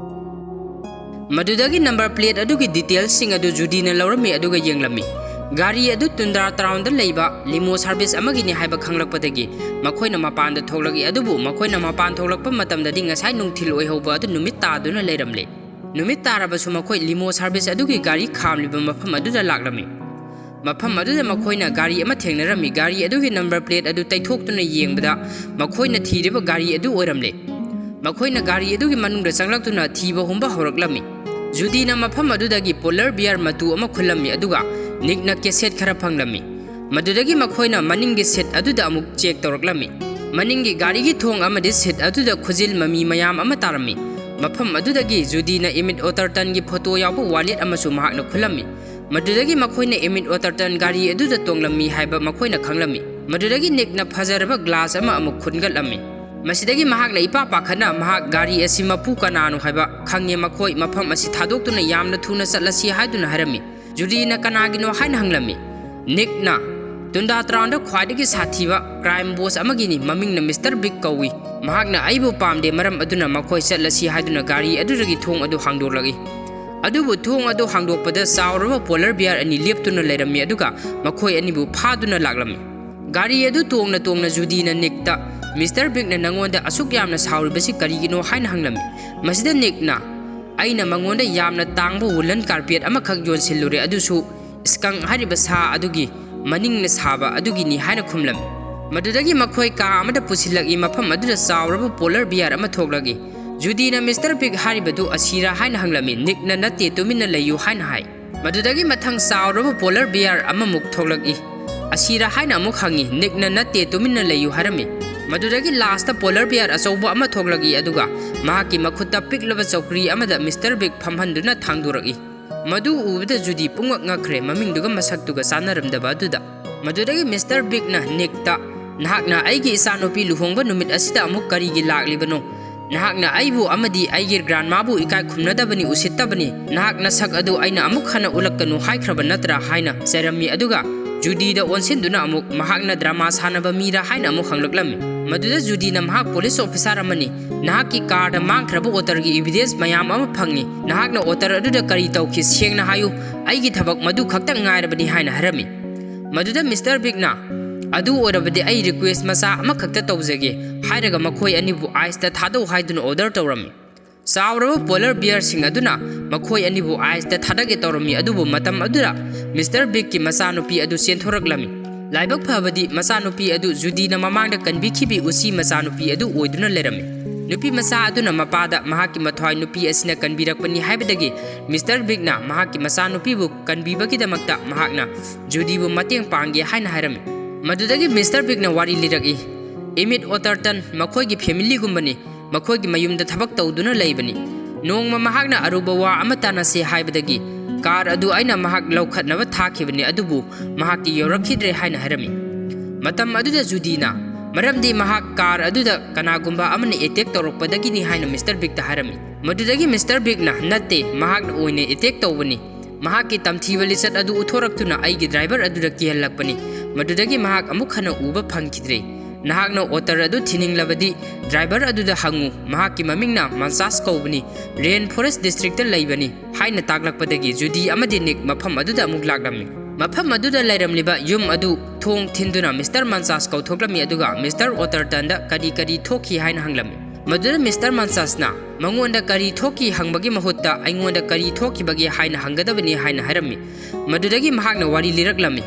ꯃꯗꯨꯗꯒꯤ number plate ꯑꯗꯨꯒꯤ detailsꯁꯤꯡ ꯑꯗꯨ ꯖꯨꯗꯤꯅ ꯂꯧꯔꯝꯃꯤ, ꯑꯗꯨꯒ ꯌꯦꯡꯂꯝꯃꯤ꯫ ꯒꯥꯔꯤ ꯑꯗꯨ ꯇꯨꯟꯗ꯭ꯔꯥ ꯇꯥꯎꯟꯗ ꯂꯩꯕ limo service ꯑꯃꯒꯤꯅꯤ ꯍꯥꯏꯕ ꯈꯪꯂꯛꯄꯗꯒꯤ ꯃꯈꯣꯏꯅ ꯃꯄꯥꯟꯗ ꯊꯣꯛꯂꯛꯏ, ꯑꯗꯨꯕꯨ ꯃꯈꯣꯏꯅ ꯃꯄꯥꯟ ꯊꯣꯛꯂꯛꯄ ꯃꯇꯝꯗꯗꯤ ꯉꯁꯥꯏ ꯅꯨꯡꯊꯤꯜ ꯑꯣꯏꯍꯧꯕ ꯑꯗꯨ ꯅꯨꯃꯤꯠ ꯇꯥꯗꯨꯅ ꯂꯩꯔꯝꯂꯦ꯫ ꯅꯨꯃꯤꯠ ꯇꯥꯔꯕꯁꯨ ꯃꯈꯣꯏ limo service ꯑꯗꯨꯒꯤ ꯒꯥꯔꯤ ꯈꯥꯝꯂꯤꯕ ꯃꯐꯝ ꯑꯗꯨꯗ ꯂꯥꯛꯂꯝꯃꯤ꯫ ꯃꯐꯝ ꯑꯗꯨꯗ ꯃꯈꯣꯏꯅ ꯒꯥꯔꯤ ꯑꯃ ꯊꯦꯡꯅꯔꯝꯃꯤ꯫ ꯒꯥꯔꯤ ꯑꯗꯨꯒꯤ number plate ꯑꯗꯨ ꯇꯩꯊꯣꯛꯇꯨꯅ ꯌꯦꯡꯕꯗ ꯃꯈꯣꯏꯅ ꯊꯤꯔꯤꯕ ꯒꯥꯔꯤ ꯑꯗꯨ ꯑꯣꯏꯔꯝꯂꯦ꯫ ꯃꯈꯣꯏꯅ ꯒꯥꯔꯤ ꯑꯗꯨꯒꯤ ꯃꯅꯨꯡꯗ ꯆꯪꯂꯛꯇꯨꯅ ꯊꯤꯕ ꯍꯨꯝꯕ ꯍꯧꯔꯛꯂꯝꯃꯤ꯫ ꯖꯨꯗꯤꯅ ꯃꯐꯝ ꯑꯗꯨꯗꯒꯤ polar bear ꯃꯇꯨ ꯑꯃ ꯈꯨꯜꯂꯝꯃꯤ, ꯑꯗꯨꯒ ꯅꯤꯛꯅ cassette ꯈꯔ ꯐꯪꯂꯝꯃꯤ꯫ ꯃꯗꯨꯗꯒꯤ ꯃꯈꯣꯏꯅ ꯃꯅꯤꯡꯒꯤ seat ꯑꯗꯨꯗ ꯑꯃꯨꯛ check ꯇꯧꯔꯛꯂꯝꯃꯤ꯫ ꯃꯅꯤꯡꯒꯤ ꯒꯥꯔꯤꯒꯤ ꯊꯣꯡ ꯑꯃꯗꯤ seat ꯑꯗꯨꯗ ꯈꯨꯖꯤꯜ ꯃꯃꯤ ꯃꯌꯥꯝ ꯑꯃ ꯇꯥꯔꯝꯃꯤ꯫ ꯃꯐꯝ ꯑꯗꯨꯗꯒꯤ ꯖꯨꯗꯤꯅ Emmett Ottertonꯒꯤ photo ꯌꯥꯎꯕ wallet ꯑꯃꯁꯨ ꯃꯍꯥꯛꯅ ꯈꯨꯜꯂꯝꯃꯤ꯫ ꯃꯗꯨꯗꯒꯤ ꯃꯈꯣꯏꯅ Emmett Otterton ꯒꯥꯔꯤ ꯑꯗꯨꯗ ꯇꯣꯡꯂꯝꯃꯤ ꯍꯥꯏꯕ ꯃꯈꯣꯏꯅ ꯈꯪꯂꯝꯃꯤ꯫ ꯃꯗꯨꯗꯒꯤ ꯅꯤꯛꯅ ꯐꯖꯔꯕ glass ꯑꯃ ꯑꯃꯨꯛ ꯈꯨꯟꯒꯠꯂꯝꯃꯤ꯫ ꯃꯁꯤꯗꯒꯤ ꯃꯍꯥꯛꯅ ꯏꯄꯥ ꯄꯥꯈꯠꯅ ꯃꯍꯥꯛ ꯒꯥꯔꯤ ꯑꯁꯤ ꯃꯄꯨ ꯀꯅꯥꯅꯣ ꯍꯥꯏꯕ ꯈꯪꯉꯦ, ꯃꯈꯣꯏ ꯃꯐꯝ ꯑꯁꯤ ꯊꯥꯗꯣꯛꯇꯨꯅ ꯌꯥꯝꯅ ꯊꯨꯅ ꯆꯠꯂꯁꯤ ꯍꯥꯏꯗꯨꯅ ꯍꯥꯏꯔꯝꯃꯤ꯫ ꯖꯨꯗꯤꯅ ꯀꯅꯥꯒꯤꯅꯣ ꯍꯥꯏꯅ ꯍꯪꯂꯝꯃꯤ꯫ ꯅꯤꯛꯅ Tundra Townꯗ ꯈ꯭ꯋꯥꯏꯗꯒꯤ ꯁꯥꯊꯤꯕ crime boss ꯑꯃꯒꯤꯅꯤ, ꯃꯃꯤꯡꯅ Mister Big ꯀꯧꯏ꯫ ꯃꯍꯥꯛꯅ ꯑꯩꯕꯨ ꯄꯥꯝꯗꯦ, ꯃꯔꯝ ꯑꯗꯨꯅ ꯃꯈꯣꯏ ꯆꯠꯂꯁꯤ ꯍꯥꯏꯗꯨꯅ ꯒꯥꯔꯤ ꯑꯗꯨꯗꯒꯤ ꯊꯣꯡ ꯑꯗꯨ ꯍꯥꯡꯗꯣꯛꯂꯛꯏ꯫ ꯑꯗꯨꯕꯨ ꯊꯣꯡ ꯑꯗꯨ ꯍꯥꯡꯗꯣꯛꯄꯗ ꯆꯥꯎꯔꯕ polar bear ꯑꯅꯤ ꯂꯦꯞꯇꯨꯅ ꯂꯩꯔꯝꯃꯤ, ꯑꯗꯨꯒ ꯃꯈꯣꯏ ꯑꯅꯤꯕꯨ ꯐꯥꯗꯨꯅ ꯂꯥꯛꯂꯝꯃꯤ꯫ ꯒꯥꯔꯤ ꯑꯗꯨ ꯇꯣꯡꯅ ꯇꯣꯡꯅ ꯖꯨꯗꯤꯅ ꯅꯤꯛꯇ, "Mister Bigꯅ ꯅꯉꯣꯟꯗ ꯑꯁꯨꯛ ꯌꯥꯝꯅ ꯁꯥꯎꯔꯤꯕꯁꯤ ꯀꯔꯤꯒꯤꯅꯣ?" ꯍꯥꯏꯅ ꯍꯪꯂꯝꯃꯤ꯫ ꯃꯁꯤꯗ ꯅꯤꯛꯅ, "ꯑꯩꯅ ꯃꯉꯣꯟꯗ ꯌꯥꯝꯅ ꯇꯥꯡꯕ woolen carpet ꯑꯃꯈꯛ ꯌꯣꯟꯁꯤꯜꯂꯨꯔꯦ, ꯑꯗꯨꯁꯨ skunk ꯍꯥꯏꯔꯤꯕ ꯁꯥ ꯑꯗꯨꯒꯤ ꯃꯅꯤꯡꯅ ꯁꯥꯕ ꯑꯗꯨꯒꯤꯅꯤ" ꯍꯥꯏꯅ ꯈꯨꯝꯂꯝꯃꯤ꯫ ꯃꯗꯨꯗꯒꯤ ꯃꯈꯣꯏ ꯀꯥ ꯑꯃꯗ ꯄꯨꯁꯤꯜꯂꯛꯏ, ꯃꯐꯝ ꯑꯗꯨꯗ ꯆꯥꯎꯔꯕ polar bear ꯑꯃ ꯊꯣꯛꯂꯛꯏ꯫ ꯖꯨꯗꯤꯅ Mister Big ꯍꯥꯏꯔꯤꯕꯗꯨ ꯑꯁꯤꯔꯥ ꯍꯥꯏꯅ ꯍꯪꯂꯝꯃꯤ꯫ ꯅꯤꯛꯅ "ꯅꯠꯇꯦ, ꯇꯨꯃꯤꯟꯅ ꯂꯩꯌꯨ" ꯍꯥꯏꯅ ꯍꯥꯏ꯫ ꯃꯗꯨꯗꯒꯤ ꯃꯊꯪ ꯆꯥꯎꯔꯕ polar bear ꯑꯃꯃꯨꯛ ꯊꯣꯛꯂꯛꯏ꯫ "ꯑꯁꯤꯔꯥ?" ꯍꯥꯏꯅ ꯑꯃꯨꯛ ꯍꯪꯉꯤ꯫ ꯅꯤꯛꯅ "ꯅꯠꯇꯦ, ꯇꯨꯃꯤꯟꯅ ꯂꯩꯌꯨ" ꯍꯥꯏꯔꯝꯃꯤ꯫ ꯃꯗꯨꯗꯒꯤ lastꯇ polar bear ꯑꯆꯧꯕ ꯑꯃ ꯊꯣꯛꯂꯛꯏ, ꯑꯗꯨꯒ ꯃꯍꯥꯛꯀꯤ ꯃꯈꯨꯠꯇ ꯄꯤꯛꯂꯕ ꯆꯧꯀ꯭ꯔꯤ ꯑꯃꯗ Mister Big ꯐꯝꯍꯟꯗꯨꯅ ꯊꯥꯡꯗꯣꯔꯛꯏ꯫ ꯃꯗꯨ ꯎꯕꯗ ꯖꯨꯗꯤ ꯄꯨꯡꯉꯛ ꯉꯛꯈ꯭ꯔꯦ, ꯃꯃꯤꯡꯗꯨꯒ ꯃꯁꯛꯇꯨꯒ ꯆꯥꯟꯅꯔꯝꯗꯕ ꯑꯗꯨꯗ꯫ ꯃꯗꯨꯗꯒꯤ Mister Bigꯅ ꯅꯤꯛꯇ, "ꯅꯍꯥꯛꯅ ꯑꯩꯒꯤ ꯏꯆꯥꯅꯨꯄꯤ ꯂꯨꯍꯣꯡꯕ ꯅꯨꯃꯤꯠ ꯑꯁꯤꯗ ꯑꯃꯨꯛ ꯀꯔꯤꯒꯤ ꯂꯥꯛꯂꯤꯕꯅꯣ? ꯅꯍꯥꯛꯅ ꯑꯩꯕꯨ ꯑꯃꯗꯤ ꯑꯩꯒꯤ grandmaꯕꯨ ꯏꯀꯥꯏ ꯈꯨꯝꯅꯗꯕꯅꯤ, ꯎꯁꯤꯠꯇꯕꯅꯤ꯫ ꯅꯍꯥꯛ ꯅꯁꯛ ꯑꯗꯨ ꯑꯩꯅ ꯑꯃꯨꯛ ꯍꯟꯅ ꯎꯠꯂꯛꯀꯅꯨ ꯍꯥꯏꯈ꯭ꯔꯕ ꯅꯠꯇ꯭ꯔꯥ?" ꯍꯥꯏꯅ ꯆꯩꯔꯝꯃꯤ, ꯑꯗꯨꯒ ꯖꯨꯗꯤꯗ ꯑꯣꯟꯁꯤꯟꯗꯨꯅ ꯑꯃꯨꯛ ꯃꯍꯥꯛꯅ drama ꯁꯥꯟꯅꯕ ꯃꯤꯔꯥ ꯍꯥꯏꯅ ꯑꯃꯨꯛ ꯍꯪꯂꯛꯂꯝꯃꯤ꯫ ꯃꯗꯨꯗ ꯖꯨꯗꯤꯅ, "ꯃꯍꯥꯛ police officer ꯑꯃꯅꯤ꯫ ꯅꯍꯥꯛꯀꯤ carꯗ ꯃꯥꯡꯈ꯭ꯔꯕ otterꯒꯤ evidence ꯃꯌꯥꯝ ꯑꯃ ꯐꯪꯉꯤ꯫ ꯅꯍꯥꯛꯅ otter ꯑꯗꯨꯗ ꯀꯔꯤ ꯇꯧꯈꯤ? ꯁꯦꯡꯅ ꯍꯥꯏꯌꯨ꯫ ꯑꯩꯒꯤ ꯊꯕꯛ ꯃꯗꯨ ꯈꯛꯇꯪ ꯉꯥꯏꯔꯕꯅꯤ" ꯍꯥꯏꯅ ꯍꯥꯏꯔꯝꯃꯤ꯫ ꯃꯗꯨꯗ Mister Bigꯅ, "ꯑꯗꯨ ꯑꯣꯏꯔꯕꯗꯤ ꯑꯩ request ꯃꯆꯥ ꯑꯃꯈꯛꯇ ꯇꯧꯖꯒꯦ" ꯍꯥꯏꯔꯒ ꯃꯈꯣꯏ ꯑꯅꯤꯕꯨ iceꯇ ꯊꯥꯗꯧ ꯍꯥꯏꯗꯨꯅ order ꯇꯧꯔꯝꯃꯤ꯫ ꯆꯥꯎꯔꯕ polar bearꯁꯤꯡ ꯑꯗꯨꯅ ꯃꯈꯣꯏ ꯑꯅꯤꯕꯨ iceꯇ ꯊꯥꯗꯒꯦ ꯇꯧꯔꯝꯃꯤ, ꯑꯗꯨꯕꯨ ꯃꯇꯝ ꯑꯗꯨꯗ Mister Bigꯀꯤ ꯃꯆꯥꯅꯨꯄꯤ ꯑꯗꯨ ꯆꯦꯟꯊꯣꯔꯛꯂꯝꯃꯤ꯫ ꯂꯥꯏꯕꯛ ꯐꯕꯗꯤ ꯃꯆꯥꯅꯨꯄꯤ ꯑꯗꯨ ꯖꯨꯗꯤꯅ ꯃꯃꯥꯡꯗ ꯀꯟꯕꯤꯈꯤꯕꯤ ꯎꯆꯤ ꯃꯆꯥꯅꯨꯄꯤ ꯑꯗꯨ ꯑꯣꯏꯗꯨꯅ ꯂꯩꯔꯝꯃꯤ꯫ ꯅꯨꯄꯤ ꯃꯆꯥ ꯑꯗꯨꯅ ꯃꯄꯥꯗ ꯃꯍꯥꯛꯀꯤ ꯃꯊ꯭ꯋꯥꯏ ꯅꯨꯄꯤ ꯑꯁꯤꯅ ꯀꯟꯕꯤꯔꯛꯄꯅꯤ ꯍꯥꯏꯕꯗꯒꯤ ꯃꯤꯁꯇꯔ ꯕꯤꯛꯅ ꯃꯍꯥꯛꯀꯤ ꯃꯆꯥꯅꯨꯄꯤꯕꯨ ꯀꯟꯕꯤꯕꯒꯤꯗꯃꯛꯇ ꯃꯍꯥꯛꯅ ꯖꯨꯗꯤꯕꯨ ꯃꯇꯦꯡ ꯄꯥꯡꯒꯦ ꯍꯥꯏꯅ ꯍꯥꯏꯔꯝꯃꯤ꯫ ꯃꯗꯨꯗꯒꯤ ꯃꯤꯁꯇꯔ ꯕꯤꯛꯅ ꯋꯥꯔꯤ ꯂꯤꯔꯛꯏ, "ꯏꯃꯤꯠ ꯑꯣꯇꯔꯇꯟ ꯃꯈꯣꯏꯒꯤ ꯐꯦꯃꯤꯂꯤꯒꯨꯝꯕꯅꯤ꯫ ꯃꯈꯣꯏꯒꯤ ꯃꯌꯨꯝꯗ ꯊꯕꯛ ꯇꯧꯗꯨꯅ ꯂꯩꯕꯅꯤ꯫ ꯅꯣꯡꯃ ꯃꯍꯥꯛꯅ ꯑꯔꯨꯕ ꯋꯥ ꯑꯃ ꯇꯥꯟꯅꯁꯤ ꯍꯥꯏꯕꯗꯒꯤ ꯀꯥꯔ ꯑꯗꯨ ꯑꯩꯅ ꯃꯍꯥꯛ ꯂꯧꯈꯠꯅꯕ ꯊꯥꯈꯤꯕꯅꯤ, ꯑꯗꯨꯕꯨ ꯃꯍꯥꯛꯇꯤ ꯌꯧꯔꯛꯈꯤꯗ꯭ꯔꯦ" ꯍꯥꯏꯅ ꯍꯥꯏꯔꯝꯃꯤ꯫ ꯃꯇꯝ ꯑꯗꯨꯗ ꯖꯨꯗꯤꯅ, "ꯃꯔꯝꯗꯤ ꯃꯍꯥꯛ ꯀꯥꯔ ꯑꯗꯨꯗ ꯀꯅꯥꯒꯨꯝꯕ ꯑꯃꯅ ꯑꯦꯇꯦꯛ ꯇꯧꯔꯛꯄꯗꯒꯤꯅꯤ" ꯍꯥꯏꯅ ꯃꯤꯁꯇꯔ ꯕꯤꯛꯇ ꯍꯥꯏꯔꯝꯃꯤ꯫ ꯃꯗꯨꯗꯒꯤ ꯃꯤꯁꯇꯔ ꯕꯤꯛꯅ, "ꯅꯠꯇꯦ, ꯃꯍꯥꯛꯅ ꯑꯣꯏꯅ ꯑꯦꯇꯦꯛ ꯇꯧꯕꯅꯤ꯫ ꯃꯍꯥꯛꯀꯤ ꯇꯝꯊꯤꯕ ꯂꯤꯆꯠ ꯑꯗꯨ ꯎꯠꯊꯣꯔꯛꯇꯨꯅ ꯑꯩꯒꯤ ꯗ꯭ꯔꯥꯏꯚꯔ ꯑꯗꯨꯗ ꯀꯤꯍꯜꯂꯛꯄꯅꯤ꯫ ꯃꯗꯨꯗꯒꯤ ꯃꯍꯥꯛ ꯑꯃꯨꯛ ꯍꯟꯅ ꯎꯕ ꯐꯪꯈꯤꯗ꯭ꯔꯦ꯫ ꯅꯍꯥꯛꯅ ꯑꯣꯇꯔ ꯑꯗꯨ ꯊꯤꯅꯤꯡꯂꯕꯗꯤ ꯗ꯭ꯔꯥꯏꯚꯔ ꯑꯗꯨꯗ ꯍꯪꯉꯨ꯫ ꯃꯍꯥꯛꯀꯤ ꯃꯃꯤꯡꯅ ꯃꯟꯆꯥꯁ ꯀꯧꯕꯅꯤ꯫ ꯔꯦꯟ ꯐꯣꯔꯦꯁ ꯗꯤꯁꯇ꯭ꯔꯤꯛꯇ ꯂꯩꯕꯅꯤ" ꯍꯥꯏꯅ ꯇꯥꯛꯂꯛꯄꯗꯒꯤ ꯖꯨꯗꯤ ꯑꯃꯗꯤ ꯅꯤꯛ ꯃꯐꯝ ꯑꯗꯨꯗ ꯑꯃꯨꯛ ꯂꯥꯛꯂꯝꯃꯤ꯫ ꯃꯐꯝ ꯑꯗꯨꯗ ꯂꯩꯔꯝꯂꯤꯕ ꯌꯨꯝ ꯑꯗꯨ ꯊꯣꯡ ꯊꯤꯟꯗꯨꯅ ꯃꯤꯁꯇꯔ ꯃꯟꯆꯥꯁ ꯀꯧꯊꯣꯛꯂꯝꯃꯤ, ꯑꯗꯨꯒ ꯃꯤꯁꯇꯔ ꯑꯣꯇꯔꯇꯟꯗ ꯀꯔꯤ ꯀꯔꯤ ꯊꯣꯛꯈꯤ ꯍꯥꯏꯅ ꯍꯪꯂꯝꯃꯤ꯫ ꯃꯗꯨꯗ ꯃꯤꯁꯇꯔ ꯃꯟꯆꯥꯁꯅ ꯃꯉꯣꯟꯗ ꯀꯔꯤ ꯊꯣꯛꯈꯤ ꯍꯪꯕꯒꯤ ꯃꯍꯨꯠꯇ ꯑꯩꯉꯣꯟꯗ ꯀꯔꯤ ꯊꯣꯛꯈꯤꯕꯒꯦ ꯍꯥꯏꯅ ꯍꯪꯒꯗꯕꯅꯤ ꯍꯥꯏꯅ ꯍꯥꯏꯔꯝꯃꯤ꯫ ꯃꯗꯨꯗꯒꯤ ꯃꯍꯥꯛꯅ ꯋꯥꯔꯤ ꯂꯤꯔꯛꯂꯝꯃꯤ꯫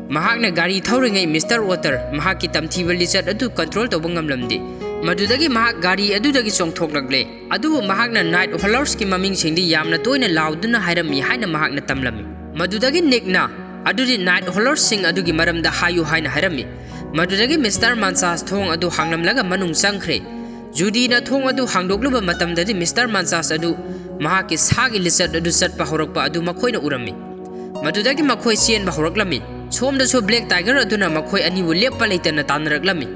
ꯃꯍꯥꯛꯅ ꯒꯥꯔꯤ ꯊꯧꯔꯤꯉꯩ ꯃꯤꯁꯇꯔ ꯑꯣꯇꯔ ꯃꯍꯥꯛꯀꯤ ꯇꯝꯊꯤꯕ ꯂꯤꯆꯠ ꯑꯗꯨ ꯀꯟꯇ꯭ꯔꯣꯜ ꯇꯧꯕ ꯉꯝꯂꯝꯗꯦ꯫ ꯃꯗꯨꯗꯒꯤ ꯃꯍꯥꯛ ꯒꯥꯔꯤ ꯑꯗꯨꯗꯒꯤ ꯆꯣꯡꯊꯣꯛꯂꯛꯂꯦ꯫ ꯑꯗꯨꯕꯨ ꯃꯍꯥꯛꯅ ꯅꯥꯏꯠ ꯍꯣꯂꯔꯁꯀꯤ ꯃꯃꯤꯡꯁꯤꯡꯗꯤ ꯌꯥꯝꯅ ꯇꯣꯏꯅ ꯂꯥꯎꯗꯨꯅ ꯍꯥꯏꯔꯝꯃꯤ ꯍꯥꯏꯅ ꯃꯍꯥꯛꯅ ꯇꯝꯂꯝꯃꯤ꯫ ꯃꯗꯨꯗꯒꯤ ꯅꯤꯛꯅ, "ꯑꯗꯨꯗꯤ ꯅꯥꯏꯠ ꯍꯣꯂꯔꯁꯁꯤꯡ ꯑꯗꯨꯒꯤ ꯃꯔꯝꯗ ꯍꯥꯏꯌꯨ" ꯍꯥꯏꯅ ꯍꯥꯏꯔꯝꯃꯤ꯫ ꯃꯗꯨꯗꯒꯤ ꯃꯤꯁꯇꯔ ꯃꯟꯆꯥꯁ ꯊꯣꯡ ꯑꯗꯨ ꯍꯥꯡꯂꯝꯂꯒ ꯃꯅꯨꯡ ꯆꯪꯈ꯭ꯔꯦ꯫ ꯖꯨꯗꯤꯅ ꯊꯣꯡ ꯑꯗꯨ ꯍꯥꯡꯗꯣꯛꯂꯨꯕ ꯃꯇꯝꯗꯗꯤ ꯃꯤꯁꯇꯔ ꯃꯟꯆꯥꯁ ꯑꯗꯨ ꯃꯍꯥꯛꯀꯤ ꯁꯥꯒꯤ ꯂꯤꯆꯠ ꯑꯗꯨ ꯆꯠꯄ ꯍꯧꯔꯛꯄ ꯑꯗꯨ ꯃꯈꯣꯏꯅ ꯎꯔꯝꯃꯤ꯫ ꯃꯗꯨꯗꯒꯤ ꯃꯈꯣꯏ ꯆꯦꯟꯕ ꯍꯧꯔꯛꯂꯝꯃꯤ꯫ ꯁꯣꯝꯗꯁꯨ ꯕ꯭ꯂꯦꯛ ꯇꯥꯏꯒꯔ ꯑꯗꯨꯅ ꯃꯈꯣꯏ ꯑꯅꯤꯕꯨ ꯂꯦꯞꯄ ꯂꯩꯇꯅ ꯇꯥꯟꯅꯔꯛꯂꯝꯃꯤ꯫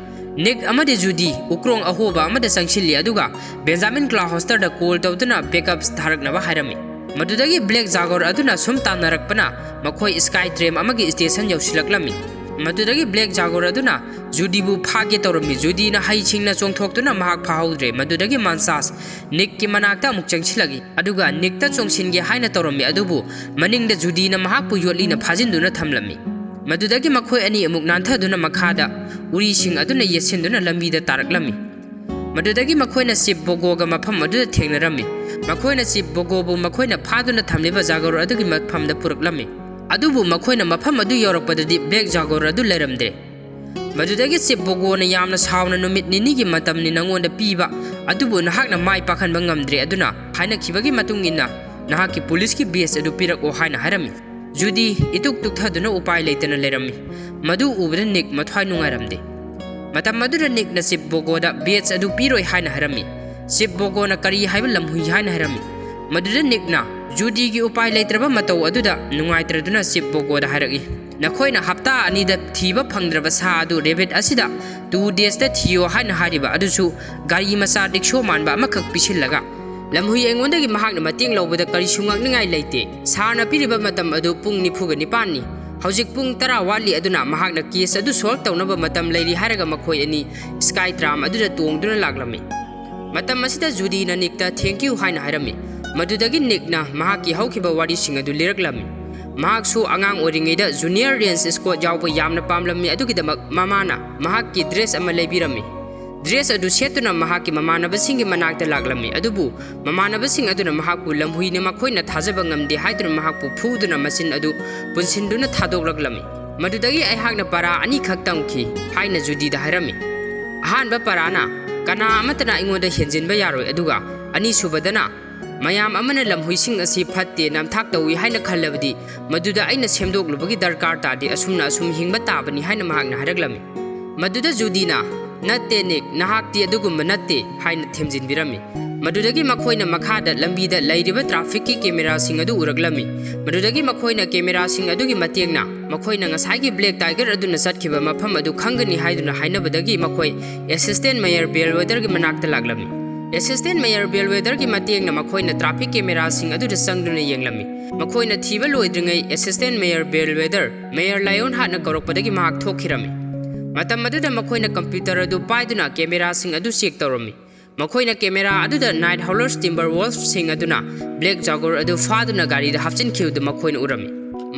ꯅꯤꯛ ꯑꯃꯗꯤ ꯖꯨꯗꯤ ꯎꯀ꯭ꯔꯣꯡ ꯑꯍꯣꯕ ꯑꯃꯗ ꯆꯪꯁꯤꯜꯂꯤ, ꯑꯗꯨꯒ ꯕꯦꯟꯖꯥꯃꯤꯟ ꯀ꯭ꯂꯥꯍꯣꯁꯇꯔꯗ ꯀꯣꯜ ꯇꯧꯗꯨꯅ ꯕꯦꯛꯑꯞ ꯊꯥꯔꯛꯅꯕ ꯍꯥꯏꯔꯝꯃꯤ꯫ ꯃꯗꯨꯗꯒꯤ ꯕ꯭ꯂꯦꯛ ꯖꯥꯒꯣꯔ ꯑꯗꯨꯅ ꯁꯨꯝ ꯇꯥꯟꯅꯔꯛꯄꯅ ꯃꯈꯣꯏ ꯁ꯭ꯀꯥꯏ ꯇ꯭ꯔꯦꯝ ꯑꯃꯒꯤ ꯁ꯭ꯇꯦꯁꯟ ꯌꯧꯁꯤꯜꯂꯛꯂꯝꯃꯤ꯫ ꯃꯗꯨꯗꯒꯤ ꯕ꯭ꯂꯦꯛ ꯖꯥꯒꯣꯔ ꯑꯗꯨꯅ ꯖꯨꯗꯤꯕꯨ ꯐꯥꯒꯦ ꯇꯧꯔꯝꯃꯤ꯫ ꯖꯨꯗꯤꯅ ꯍꯩꯁꯤꯡꯅ ꯆꯣꯡꯊꯣꯛꯇꯨꯅ ꯃꯍꯥꯛ ꯐꯥꯍꯧꯗ꯭ꯔꯦ꯫ ꯃꯗꯨꯗꯒꯤ ꯃꯟꯆꯥꯁ ꯅꯤꯛꯀꯤ ꯃꯅꯥꯛꯇ ꯑꯃꯨꯛ ꯆꯪꯁꯤꯜꯂꯛꯏ, ꯑꯗꯨꯒ ꯅꯤꯛꯇ ꯆꯣꯡꯁꯤꯟꯒꯦ ꯍꯥꯏꯅ ꯇꯧꯔꯝꯃꯤ, ꯑꯗꯨꯕꯨ ꯃꯅꯤꯡꯗ ꯖꯨꯗꯤꯅ ꯃꯍꯥꯛꯄꯨ ꯌꯣꯠꯂꯤꯅ ꯐꯥꯖꯤꯟꯗꯨꯅ ꯊꯝꯂꯝꯃꯤ꯫ ꯃꯗꯨꯗꯒꯤ ꯃꯈꯣꯏ ꯑꯅꯤ ꯑꯃꯨꯛ ꯅꯥꯟꯊꯗꯨꯅ ꯃꯈꯥꯗ ꯎꯔꯤꯁꯤꯡ ꯑꯗꯨꯅ ꯌꯦꯠꯁꯤꯟꯗꯨꯅ ꯂꯝꯕꯤꯗ ꯇꯥꯔꯛꯂꯝꯃꯤ꯫ ꯃꯗꯨꯗꯒꯤ ꯃꯈꯣꯏꯅ ꯆꯤꯞ ꯕꯣꯒꯣꯒ ꯃꯐꯝ ꯑꯗꯨꯗ ꯊꯦꯡꯅꯔꯝꯃꯤ꯫ ꯃꯈꯣꯏꯅ ꯆꯤꯞ ꯕꯣꯒꯣꯕꯨ ꯃꯈꯣꯏꯅ ꯐꯥꯗꯨꯅ ꯊꯝꯂꯤꯕ ꯖꯥꯒꯣꯔ ꯑꯗꯨꯒꯤ ꯃꯐꯝꯗ ꯄꯨꯔꯛꯂꯝꯃꯤ꯫ ꯑꯗꯨꯕꯨ ꯃꯈꯣꯏꯅ ꯃꯐꯝ ꯑꯗꯨ ꯌꯧꯔꯛꯄꯗꯗꯤ ꯕ꯭ꯂꯦꯛ ꯖꯥꯒꯣꯔ ꯑꯗꯨ ꯂꯩꯔꯝꯗ꯭ꯔꯦ꯫ ꯃꯗꯨꯗꯒꯤ ꯆꯤꯞ ꯕꯣꯒꯣꯅ ꯌꯥꯝꯅ ꯁꯥꯎꯅ, "ꯅꯨꯃꯤꯠ ꯅꯤꯅꯤꯒꯤ ꯃꯇꯝꯅꯤ ꯅꯉꯣꯟꯗ ꯄꯤꯕ, ꯑꯗꯨꯕꯨ ꯅꯍꯥꯛꯅ ꯃꯥꯏ ꯄꯥꯛꯍꯟꯕ ꯉꯝꯗ꯭ꯔꯦ, ꯑꯗꯨꯅ ꯍꯥꯏꯅꯈꯤꯕꯒꯤ ꯃꯇꯨꯡ ꯏꯟꯅ ꯅꯍꯥꯛꯀꯤ ꯄꯨꯂꯤꯁꯀꯤ ꯕꯦꯖ ꯑꯗꯨ ꯄꯤꯔꯛꯑꯣ" ꯍꯥꯏꯅ ꯍꯥꯏꯔꯝꯃꯤ꯫ ꯖꯨꯗꯤ ꯏꯇꯨꯛ ꯇꯨꯛꯊꯗꯨꯅ ꯎꯄꯥꯏ ꯂꯩꯇꯅ ꯂꯩꯔꯝꯃꯤ꯫ ꯃꯗꯨ ꯎꯕꯗ ꯅꯤꯛ ꯃꯊ꯭ꯋꯥꯏ ꯅꯨꯡꯉꯥꯏꯔꯝꯗꯦ꯫ ꯃꯇꯝ ꯑꯗꯨꯗ ꯅꯤꯛꯅ ꯆꯤꯞ ꯕꯣꯒꯣꯗ ꯕꯦꯖ ꯑꯗꯨ ꯄꯤꯔꯣꯏ ꯍꯥꯏꯅ ꯍꯥꯏꯔꯝꯃꯤ꯫ ꯆꯤꯞ ꯕꯣꯒꯣꯅ ꯀꯔꯤ ꯍꯥꯏꯕ ꯂꯝꯍꯨꯏ ꯍꯥꯏꯅ ꯍꯥꯏꯔꯝꯃꯤ꯫ ꯃꯗꯨꯗ ꯅꯤꯛꯅ ꯖꯨꯗꯤꯒꯤ ꯎꯄꯥꯏ ꯂꯩꯇ꯭ꯔꯕ ꯃꯇꯧ ꯑꯗꯨꯗ ꯅꯨꯡꯉꯥꯏꯇ꯭ꯔꯗꯨꯅ ꯆꯤꯞ ꯕꯣꯒꯣꯗ ꯍꯥꯏꯔꯛꯏ, "ꯅꯈꯣꯏꯅ ꯍꯞꯇꯥ ꯑꯅꯤꯗ ꯊꯤꯕ ꯐꯪꯗ꯭ꯔꯕ ꯁꯥ ꯑꯗꯨ ꯔꯦꯕꯤꯠ ꯑꯁꯤꯗ ꯇꯨ ꯗꯦꯖꯇ ꯊꯤꯌꯣ ꯍꯥꯏꯅ ꯍꯥꯏꯔꯤꯕ ꯑꯗꯨꯁꯨ ꯒꯥꯔꯤ ꯃꯆꯥ ꯔꯤꯛꯁꯣ ꯃꯥꯟꯕ ꯑꯃꯈꯛ ꯄꯤꯁꯤꯜꯂꯒ, ꯂꯝꯍꯨꯏ ꯑꯩꯉꯣꯟꯗꯒꯤ ꯃꯍꯥꯛꯅ ꯃꯇꯦꯡ ꯂꯧꯕꯗ ꯀꯔꯤꯁꯨ ꯉꯛꯅꯤꯡꯉꯥꯏ ꯂꯩꯇꯦ꯫ ꯁꯥꯔꯅ ꯄꯤꯔꯤꯕ ꯃꯇꯝ ꯑꯗꯨ ꯄꯨꯡ ꯅꯤꯐꯨꯒ ꯅꯤꯄꯥꯟꯅꯤ꯫ ꯍꯧꯖꯤꯛ ꯄꯨꯡ ꯇꯔꯥ ꯋꯥꯠꯂꯤ, ꯑꯗꯨꯅ ꯃꯍꯥꯛꯅ ꯀꯦꯁ ꯑꯗꯨ ꯁꯣꯜꯕ ꯇꯧꯅꯕ ꯃꯇꯝ ꯂꯩꯔꯤ" ꯍꯥꯏꯔꯒ ꯃꯈꯣꯏ ꯑꯅꯤ ꯁ꯭ꯀꯥꯏ ꯇ꯭ꯔꯥꯝ ꯑꯗꯨꯗ ꯇꯣꯡꯗꯨꯅ ꯂꯥꯛꯂꯝꯃꯤ꯫ ꯃꯇꯝ ꯑꯁꯤꯗ ꯖꯨꯗꯤꯅ ꯅꯤꯛꯇ "Thank you" ꯍꯥꯏꯅ ꯍꯥꯏꯔꯝꯃꯤ꯫ ꯃꯗꯨꯗꯒꯤ ꯅꯤꯛꯅ ꯃꯍꯥꯛꯀꯤ ꯍꯧꯈꯤꯕ ꯋꯥꯔꯤꯁꯤꯡ ꯑꯗꯨ ꯂꯤꯔꯛꯂꯝꯃꯤ꯫ ꯃꯍꯥꯛꯁꯨ ꯑꯉꯥꯡ ꯑꯣꯏꯔꯤꯉꯩꯗ ꯖꯨꯅꯤꯌꯔ ꯔꯦꯟꯖ ꯁ꯭ꯀꯣꯠ ꯌꯥꯎꯕ ꯌꯥꯝꯅ ꯄꯥꯝꯂꯝꯃꯤ, ꯑꯗꯨꯒꯤꯗꯃꯛ ꯃꯃꯥꯅ ꯃꯍꯥꯛꯀꯤ ꯗ꯭ꯔꯦꯁ ꯑꯃ ꯂꯩꯕꯤꯔꯝꯃꯤ꯫ ꯗ꯭ꯔꯦꯁ ꯑꯗꯨ ꯁꯦꯠꯇꯨꯅ ꯃꯍꯥꯛꯀꯤ ꯃꯃꯥꯟꯅꯕꯁꯤꯡꯒꯤ ꯃꯅꯥꯛꯇ ꯂꯥꯛꯂꯝꯃꯤ, ꯑꯗꯨꯕꯨ ꯃꯃꯥꯟꯅꯕꯁꯤꯡ ꯑꯗꯨꯅ ꯃꯍꯥꯛꯄꯨ ꯂꯝꯍꯨꯏꯅꯤ, ꯃꯈꯣꯏꯅ ꯊꯥꯖꯕ ꯉꯝꯗꯦ ꯍꯥꯏꯗꯨꯅ ꯃꯍꯥꯛꯄꯨ ꯐꯨꯗꯨꯅ ꯃꯆꯤꯟ ꯑꯗꯨ ꯄꯨꯟꯁꯤꯟꯗꯨꯅ ꯊꯥꯗꯣꯛꯂꯛꯂꯝꯃꯤ꯫ ꯃꯗꯨꯗꯒꯤ ꯑꯩꯍꯥꯛꯅ ꯄꯔꯥ ꯑꯅꯤꯈꯛ ꯇꯝꯈꯤ ꯍꯥꯏꯅ ꯖꯨꯗꯤꯗ ꯍꯥꯏꯔꯝꯃꯤ꯫ ꯑꯍꯥꯟꯕ ꯄꯔꯥꯅ, "ꯀꯅꯥ ꯑꯃꯠꯇꯅ ꯑꯩꯉꯣꯟꯗ ꯍꯦꯟꯖꯤꯟꯕ ꯌꯥꯔꯣꯏ", ꯑꯗꯨꯒ ꯑꯅꯤꯁꯨꯕꯗꯅ, "ꯃꯌꯥꯝ ꯑꯃꯅ ꯂꯝꯍꯨꯏꯁꯤꯡ ꯑꯁꯤ ꯐꯠꯇꯦ, ꯅꯝꯊꯥꯛ ꯇꯧꯏ ꯍꯥꯏꯅ ꯈꯜꯂꯕꯗꯤ ꯃꯗꯨꯗ ꯑꯩꯅ ꯁꯦꯝꯗꯣꯛꯂꯨꯕꯒꯤ ꯗꯔꯀꯥꯔ ꯇꯥꯗꯦ, ꯑꯁꯨꯝꯅ ꯑꯁꯨꯝ ꯍꯤꯡꯕ ꯇꯥꯕꯅꯤ" ꯍꯥꯏꯅ ꯃꯍꯥꯛꯅ ꯍꯥꯏꯔꯛꯂꯝꯃꯤ꯫ ꯃꯗꯨꯗ ꯖꯨꯗꯤꯅ, "ꯅꯠꯇꯦ ꯅꯤꯛ, ꯅꯍꯥꯛꯇꯤ ꯑꯗꯨꯒꯨꯝꯕ ꯅꯠꯇꯦ" ꯍꯥꯏꯅ ꯊꯦꯝꯖꯤꯟꯕꯤꯔꯝꯃꯤ꯫ ꯃꯗꯨꯗꯒꯤ ꯃꯈꯣꯏꯅ ꯃꯈꯥꯗ ꯂꯝꯕꯤꯗ ꯂꯩꯔꯤꯕ ꯇ꯭ꯔꯥꯐꯤꯛꯀꯤ ꯀꯦꯃꯦꯔꯥꯁꯤꯡ ꯑꯗꯨ ꯎꯔꯛꯂꯝꯃꯤ꯫ ꯃꯗꯨꯗꯒꯤ ꯃꯈꯣꯏꯅ ꯀꯦꯃꯦꯔꯥꯁꯤꯡ ꯑꯗꯨꯒꯤ ꯃꯇꯦꯡꯅ ꯃꯈꯣꯏꯅ ꯉꯁꯥꯏꯒꯤ ꯕ꯭ꯂꯦꯛ ꯇꯥꯏꯒꯔ ꯑꯗꯨꯅ ꯆꯠꯈꯤꯕ ꯃꯐꯝ ꯑꯗꯨ ꯈꯪꯒꯅꯤ ꯍꯥꯏꯗꯨꯅ ꯍꯥꯏꯅꯕꯗꯒꯤ ꯃꯈꯣꯏ ꯑꯦꯁꯤꯁꯇꯦꯟ ꯃꯦꯌꯔ ꯕꯦꯜꯋꯦꯗꯔꯒꯤ ꯃꯅꯥꯛꯇ ꯂꯥꯛꯂꯝꯃꯤ꯫ ꯑꯦꯁꯤꯁꯇꯦꯟ ꯃꯦꯌꯔ ꯕꯦꯜꯋꯦꯗꯔꯒꯤ ꯃꯇꯦꯡꯅ ꯃꯈꯣꯏꯅ ꯇ꯭ꯔꯥꯐꯤꯛ ꯀꯦꯃꯦꯔꯥꯁꯤꯡ ꯑꯗꯨꯗ ꯆꯪꯗꯨꯅ ꯌꯦꯡꯂꯝꯃꯤ꯫ ꯃꯈꯣꯏꯅ ꯊꯤꯕ ꯂꯣꯏꯗ꯭ꯔꯤꯉꯩ ꯑꯦꯁꯤꯁꯇꯦꯟ ꯃꯦꯌꯔ ꯕꯦꯜꯋꯦꯗꯔ ꯃꯦꯌꯔ ꯂꯥꯏꯑꯣꯟ ꯍꯥꯠꯅ ꯀꯧꯔꯛꯄꯗꯒꯤ ꯃꯍꯥꯛ ꯊꯣꯛꯈꯤꯔꯝꯃꯤ꯫ ꯃꯇꯝ ꯑꯗꯨꯗ ꯃꯈꯣꯏꯅ ꯀꯝꯄ꯭ꯌꯨꯇꯔ ꯑꯗꯨ ꯄꯥꯏꯗꯨꯅ ꯀꯦꯃꯦꯔꯥꯁꯤꯡ ꯑꯗꯨ ꯆꯦꯛ ꯇꯧꯔꯝꯃꯤ꯫ ꯃꯈꯣꯏꯅ ꯀꯦꯃꯦꯔꯥ ꯑꯗꯨꯗ ꯅꯥꯏꯠ ꯍꯥꯎꯂꯔꯁ ꯇꯤꯝꯕꯔ ꯋꯣꯜꯐꯁꯤꯡ ꯑꯗꯨꯅ ꯕ꯭ꯂꯦꯛ ꯖꯥꯒꯣꯔ ꯑꯗꯨ ꯐꯥꯗꯨꯅ ꯒꯥꯔꯤꯗ ꯍꯥꯞꯆꯤꯟꯈꯤꯕꯗꯨ ꯃꯈꯣꯏꯅ ꯎꯔꯝꯃꯤ꯫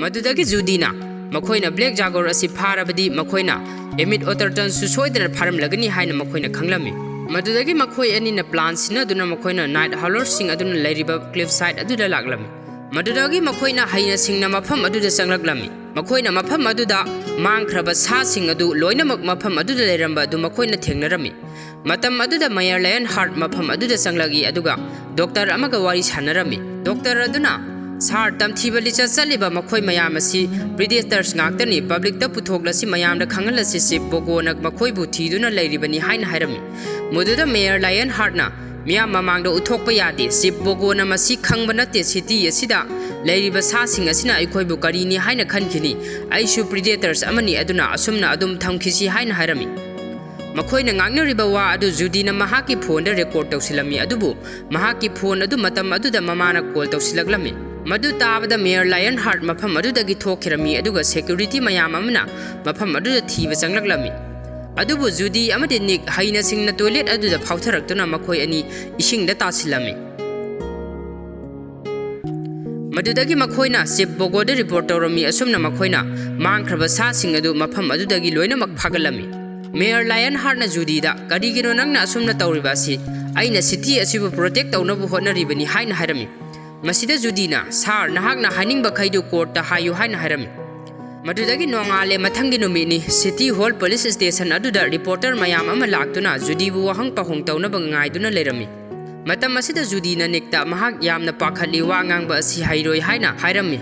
ꯃꯗꯨꯗꯒꯤ ꯖꯨꯗꯤꯅ, "ꯃꯈꯣꯏꯅ ꯕ꯭ꯂꯦꯛ ꯖꯥꯒꯣꯔ ꯑꯁꯤ ꯐꯥꯔꯕꯗꯤ ꯃꯈꯣꯏꯅ ꯑꯦꯃꯤꯠ ꯑꯣꯇꯔꯇꯟꯁꯨ ꯁꯣꯏꯗꯅ ꯐꯥꯔꯝꯂꯒꯅꯤ" ꯍꯥꯏꯅ ꯃꯈꯣꯏꯅ ꯈꯪꯂꯝꯃꯤ꯫ ꯃꯗꯨꯗꯒꯤ ꯃꯈꯣꯏ ꯑꯅꯤꯅ ꯄ꯭ꯂꯥꯟ ꯁꯤꯟꯅꯗꯨꯅ ꯃꯈꯣꯏꯅ ꯅꯥꯏꯠ ꯍꯥꯎꯂꯔꯁꯤꯡ ꯑꯗꯨꯅ ꯂꯩꯔꯤꯕ ꯀ꯭ꯂꯤꯐ ꯁꯥꯏꯠ ꯑꯗꯨꯗ ꯂꯥꯛꯂꯝꯃꯤ꯫ ꯃꯗꯨꯗꯒꯤ ꯃꯈꯣꯏꯅ ꯍꯩꯅ ꯁꯤꯡꯅ ꯃꯐꯝ ꯑꯗꯨꯗ ꯆꯪꯂꯛꯂꯝꯃꯤ꯫ ꯃꯈꯣꯏꯅ ꯃꯐꯝ ꯑꯗꯨꯗ ꯃꯥꯡꯈ꯭ꯔꯕ ꯁꯥꯁꯤꯡ ꯑꯗꯨ ꯂꯣꯏꯅꯃꯛ ꯃꯐꯝ ꯑꯗꯨꯗ ꯂꯩꯔꯝꯕ ꯑꯗꯨ ꯃꯈꯣꯏꯅ ꯊꯦꯡꯅꯔꯝꯃꯤ꯫ ꯃꯇꯝ ꯑꯗꯨꯗ Mayor Lionheart ꯃꯐꯝ ꯑꯗꯨꯗ ꯆꯪꯂꯛꯏ, ꯑꯗꯨꯒ ꯗꯣꯛꯇꯔ ꯑꯃꯒ ꯋꯥꯔꯤ ꯁꯥꯟꯅꯔꯝꯃꯤ꯫ ꯗꯣꯛꯇꯔ ꯑꯗꯨꯅ, "Sir, ꯇꯝꯊꯤꯕ ꯂꯤꯆꯠ ꯆꯠꯂꯤꯕ ꯃꯈꯣꯏ ꯃꯌꯥꯝ ꯑꯁꯤ predators ꯉꯥꯛꯇꯅꯤ꯫ Publicꯇ ꯄꯨꯊꯣꯛꯂꯁꯤ, ꯃꯌꯥꯝꯗ ꯈꯪꯍꯜꯂꯁꯤ꯫ Chief Bogoꯅ ꯃꯈꯣꯏꯕꯨ ꯊꯤꯗꯨꯅ ꯂꯩꯔꯤꯕꯅꯤ" ꯍꯥꯏꯅ ꯍꯥꯏꯔꯝꯃꯤ꯫ ꯃꯗꯨꯗ Mayor Lionheartꯅ, "ꯃꯤꯌꯥꯝ ꯃꯃꯥꯡꯗ ꯎꯠꯊꯣꯛꯄ ꯌꯥꯗꯦ꯫ Chief Bogoꯅ ꯃꯁꯤ ꯈꯪꯕ ꯅꯠꯇꯦ꯫ City ꯑꯁꯤꯗ ꯂꯩꯔꯤꯕ ꯁꯥꯁꯤꯡ ꯑꯁꯤꯅ ꯑꯩꯈꯣꯏꯕꯨ ꯀꯔꯤꯅꯤ ꯍꯥꯏꯅ ꯈꯟꯈꯤꯅꯤ? ꯑꯩꯁꯨ predators ꯑꯃꯅꯤ, ꯑꯗꯨꯅ ꯑꯁꯨꯝꯅ ꯑꯗꯨꯝ ꯊꯝꯈꯤꯁꯤ" ꯍꯥꯏꯅ ꯍꯥꯏꯔꯝꯃꯤ꯫ ꯃꯈꯣꯏꯅ ꯉꯥꯡꯅꯔꯤꯕ ꯋꯥ ꯑꯗꯨ ꯖꯨꯗꯤꯅ ꯃꯍꯥꯛꯀꯤ phoneꯗ record ꯇꯧꯁꯤꯜꯂꯝꯃꯤ, ꯑꯗꯨꯕꯨ ꯃꯍꯥꯛꯀꯤ phone ꯑꯗꯨ ꯃꯇꯝ ꯑꯗꯨꯗ ꯃꯃꯥꯅ call ꯇꯧꯁꯤꯜꯂꯛꯂꯝꯃꯤ꯫ ꯃꯗꯨ ꯇꯥꯕꯗ Mayor Lionheart ꯃꯐꯝ ꯑꯗꯨꯗꯒꯤ ꯊꯣꯛꯈꯤꯔꯝꯃꯤ, ꯑꯗꯨꯒ security ꯃꯌꯥꯝ ꯑꯃꯅ ꯃꯐꯝ ꯑꯗꯨꯗ ꯊꯤꯕ ꯆꯪꯂꯛꯂꯝꯃꯤ꯫ ꯑꯗꯨꯕꯨ ꯖꯨꯗꯤ ꯑꯃꯗꯤ ꯅꯤꯛ ꯍꯩꯅ ꯁꯤꯡꯅ toilet ꯑꯗꯨꯗ ꯐꯥꯎꯊꯔꯛꯇꯨꯅ ꯃꯈꯣꯏ ꯑꯅꯤ ꯏꯁꯤꯡꯗ ꯇꯥꯁꯤꯜꯂꯝꯃꯤ꯫ ꯃꯗꯨꯗꯒꯤ ꯃꯈꯣꯏꯅ Chief Bogoꯗ report ꯇꯧꯔꯝꯃꯤ꯫ ꯑꯁꯨꯝꯅ ꯃꯈꯣꯏꯅ ꯃꯥꯡꯈ꯭ꯔꯕ ꯁꯥꯁꯤꯡ ꯑꯗꯨ ꯃꯐꯝ ꯑꯗꯨꯗꯒꯤ ꯂꯣꯏꯅꯃꯛ ꯐꯥꯒꯠꯂꯝꯃꯤ꯫ Mayor Lionheartꯅ ꯖꯨꯗꯤꯗ, "ꯀꯔꯤꯒꯤꯅꯣ ꯅꯪꯅ ꯑꯁꯨꯝꯅ ꯇꯧꯔꯤꯕ ꯑꯁꯤ? ꯑꯩꯅ city ꯑꯁꯤꯕꯨ protect ꯇꯧꯅꯕ ꯍꯣꯠꯅꯔꯤꯕꯅꯤ" ꯍꯥꯏꯅ ꯍꯥꯏꯔꯝꯃꯤ꯫ ꯃꯁꯤꯗ ꯖꯨꯗꯤꯅ, "Sir, ꯅꯍꯥꯛꯅ ꯍꯥꯏꯅꯤꯡꯕꯈꯩꯗꯨ courtꯇ ꯍꯥꯏꯌꯨ" ꯍꯥꯏꯅ ꯍꯥꯏꯔꯝꯃꯤ꯫ ꯃꯗꯨꯗꯒꯤ ꯅꯣꯡꯉꯥꯜꯂꯦ꯫ ꯃꯊꯪꯒꯤ ꯅꯨꯃꯤꯠꯅꯤ꯫ City Hall Police Station ꯑꯗꯨꯗ reporter ꯃꯌꯥꯝ ꯑꯃ ꯂꯥꯛꯇꯨꯅ ꯖꯨꯗꯤꯕꯨ ꯋꯥꯍꯪ ꯄꯥꯎꯍꯪ ꯇꯧꯅꯕ ꯉꯥꯏꯗꯨꯅ ꯂꯩꯔꯝꯃꯤ꯫ ꯃꯇꯝ ꯑꯁꯤꯗ ꯖꯨꯗꯤꯅ ꯅꯤꯛꯇ ꯃꯍꯥꯛ ꯌꯥꯝꯅ ꯄꯥꯈꯠꯂꯤ, ꯋꯥ ꯉꯥꯡꯕ ꯑꯁꯤ ꯍꯩꯔꯣꯏ ꯍꯥꯏꯅ ꯍꯥꯏꯔꯝꯃꯤ꯫